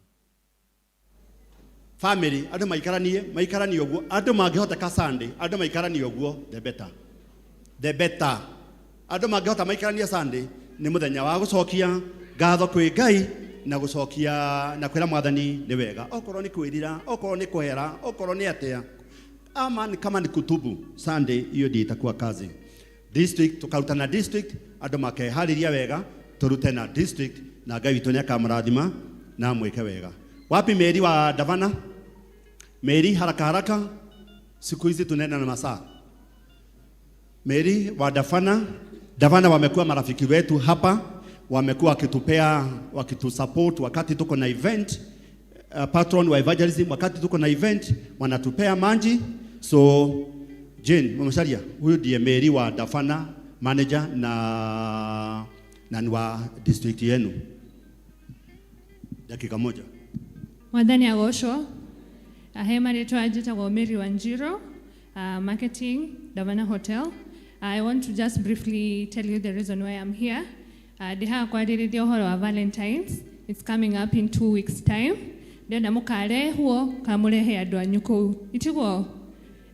Family, andũ maikaranie, maikaranie ũguo. Andũ mangĩhoteka Sunday, andũ maikaranie ũguo, the better. The better. Andũ mangĩhota maikaranie Sunday, nĩ mũthenya wa gũcokia ngatho kwĩ Ngai na gũcokia na kwĩra mwathani nĩ wega. Okorwo nĩ kwĩrira, okorwo nĩ kũhera, okorwo nĩ atĩa, ama ni kama ni kutubu, Sunday hiyo ndio itakuwa kazi. District tukaruta na district, andũ makeharĩria wega, turute na district na Ngai witũ nĩakamũrathima na amwĩke wega. Wapi Meri wa Davana? Meri, haraka haraka, siku hizi tunaenda na masaa. Meri wa Davana, Davana wamekuwa marafiki wetu hapa, wamekuwa wakitupea, wakitusupport wakati tuko na event, patron wa evangelism, wakati tuko na event wanatupea maji. So Jane Mamacharia, huyu ndiye Meri wa Davana, manager na ni wa district yenu. Dakika moja. Mwathani agocwo. Ahe marĩtwa, njĩtagwo Mary Wanjiro, marketing, Davana Hotel. I want to just briefly tell you the reason why I'm here. Ndĩ haha kwarĩrĩria ũhoro wa Valentines. It's coming up in 2 weeks' time. Ndĩrenda mũkarehwo kana mũrehe andũ anyu kũu, itiguo?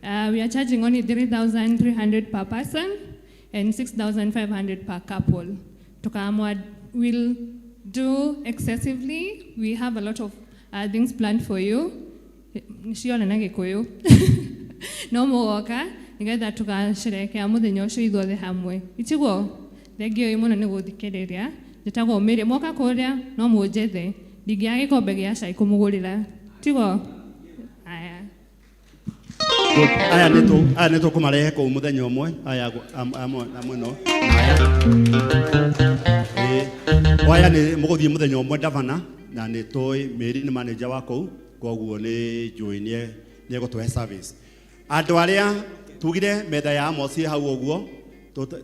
We are charging only 3300 per person and 6500 per couple. Tukaamua we'll do excessively. We have a lot of things planned for you. Nĩciona na Gĩkũyũ no mũgoka nĩgetha tũgacerehekea mũthenya ũcio ithuothe hamwe, itiguo? Thengiũ mũno nĩ gũthikĩrĩria. Njĩtagwo Mary. Mwoka kũrĩa no mũnjethe, ndingĩaga gĩkombe gĩa cai kũmũgũrĩra, tiguo? Aya. Good. Aya nĩ tũkũmarehe kũu mũthenya ũmwe, aya amwe no na aya. Ĩĩ. O aya nĩ mũgũthiĩ mũthenya ũmwe Davana, na nĩ tũĩ Mary nĩ manager wa kũu. Koguo nĩ njũĩ nĩ egũtũhe service. Andũ arĩa tugire metha ya Amos ĩ hau ũguo,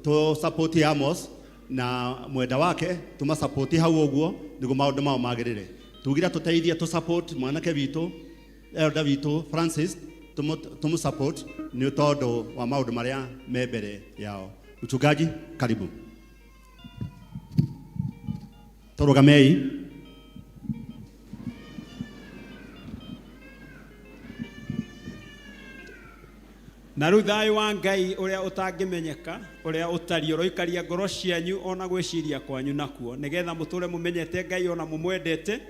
tũ support Amos na mwenda wake, tũma support hau ũguo nĩguo maũndũ mao magĩrĩre. Tugire tũteithie tũ support mwanake witũ, elder witũ Francis, tũmũ support nĩ tondũ wa maũndũ marĩa me mbere yao. Mchungaji, karibu. Tũrũgamei. Na rĩu thayũ wa Ngai ũrĩa ũtangĩmenyeka, ũrĩa ũtariĩ, ũroikaria ngoro cianyu ona gwĩciria kwanyu nakuo, nĩgetha mũtũre mũmenyete Ngai ona mũmwendete,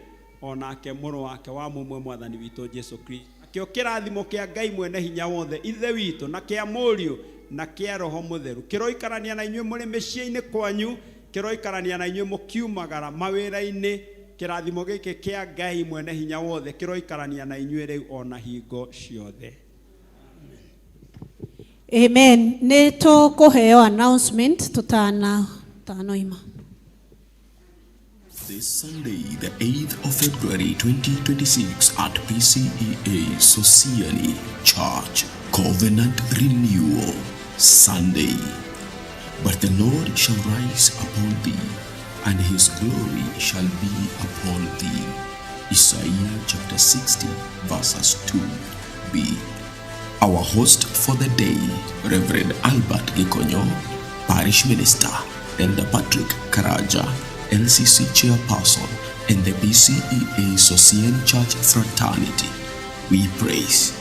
onake mũrũ wake wa mũmwe Mwathani witũ Jesu Kristo. Nakĩo kĩrathimo kĩa Ngai mwene hinya wothe, Ithe witũ, na kĩa Mũriũ, na kĩa Roho Mũtheru, kĩroikarania na inyuĩ mũrĩ mĩciĩ-inĩ kwanyu, kĩroikarania na inyuĩ mũkiumagara mawĩra-inĩ. Kĩrathimo gĩkĩ kĩa Ngai mwene hinya wothe kĩroikarania na inyuĩ rĩu ona hingo ciothe. Amen. Nĩ tũkũheo announcement tũtana tanoima. This Sunday, the 8th of February 2026 at PCEA Sosiani Church, Covenant Renewal Sunday. But the Lord shall rise upon thee, and his glory shall be upon thee. Isaiah chapter 60, verses 2b. Our host for the day, Reverend Albert Gikonyo, Parish Minister, Elder Patrick Karaja, LCC Chairperson, and the PCEA Sosiani Church Fraternity. We praise.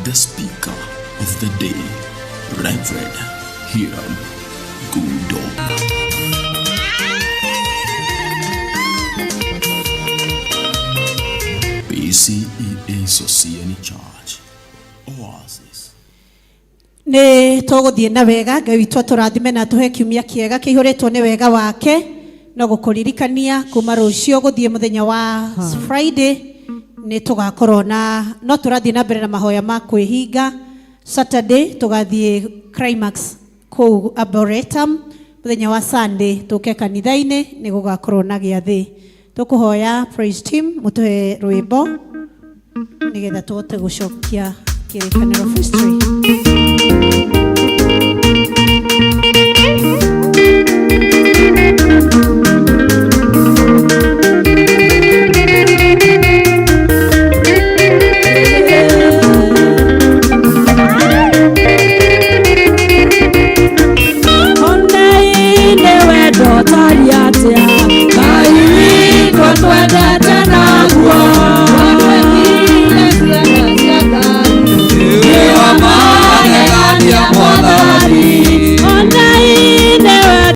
The speaker of the day, Reverend Hiram Gudo. PCEA Sosiani Church, Oasis. Nĩ tũgũthiĩ na wega. Ngai witũ atũrathime na atũhe kiumia kĩega kĩihũrĩtwo nĩ wega wake. No gũkũririkania kuma rũciũ gũthiĩ mũthenya wa Friday nĩ tũgakorwo na no tũrathiĩ na mbere na mahoya ma kwĩhinga. Saturday tũgathiĩ climax kũu Arboretum. Mũthenya wa Sunday tũke kanitha-inĩ, nĩ gũgakorwo na gĩathĩ. Tũkũhoya praise team mũtũhe rwĩmbo nĩgetha tũhote gũcokia kĩrĩkanĩro vestry.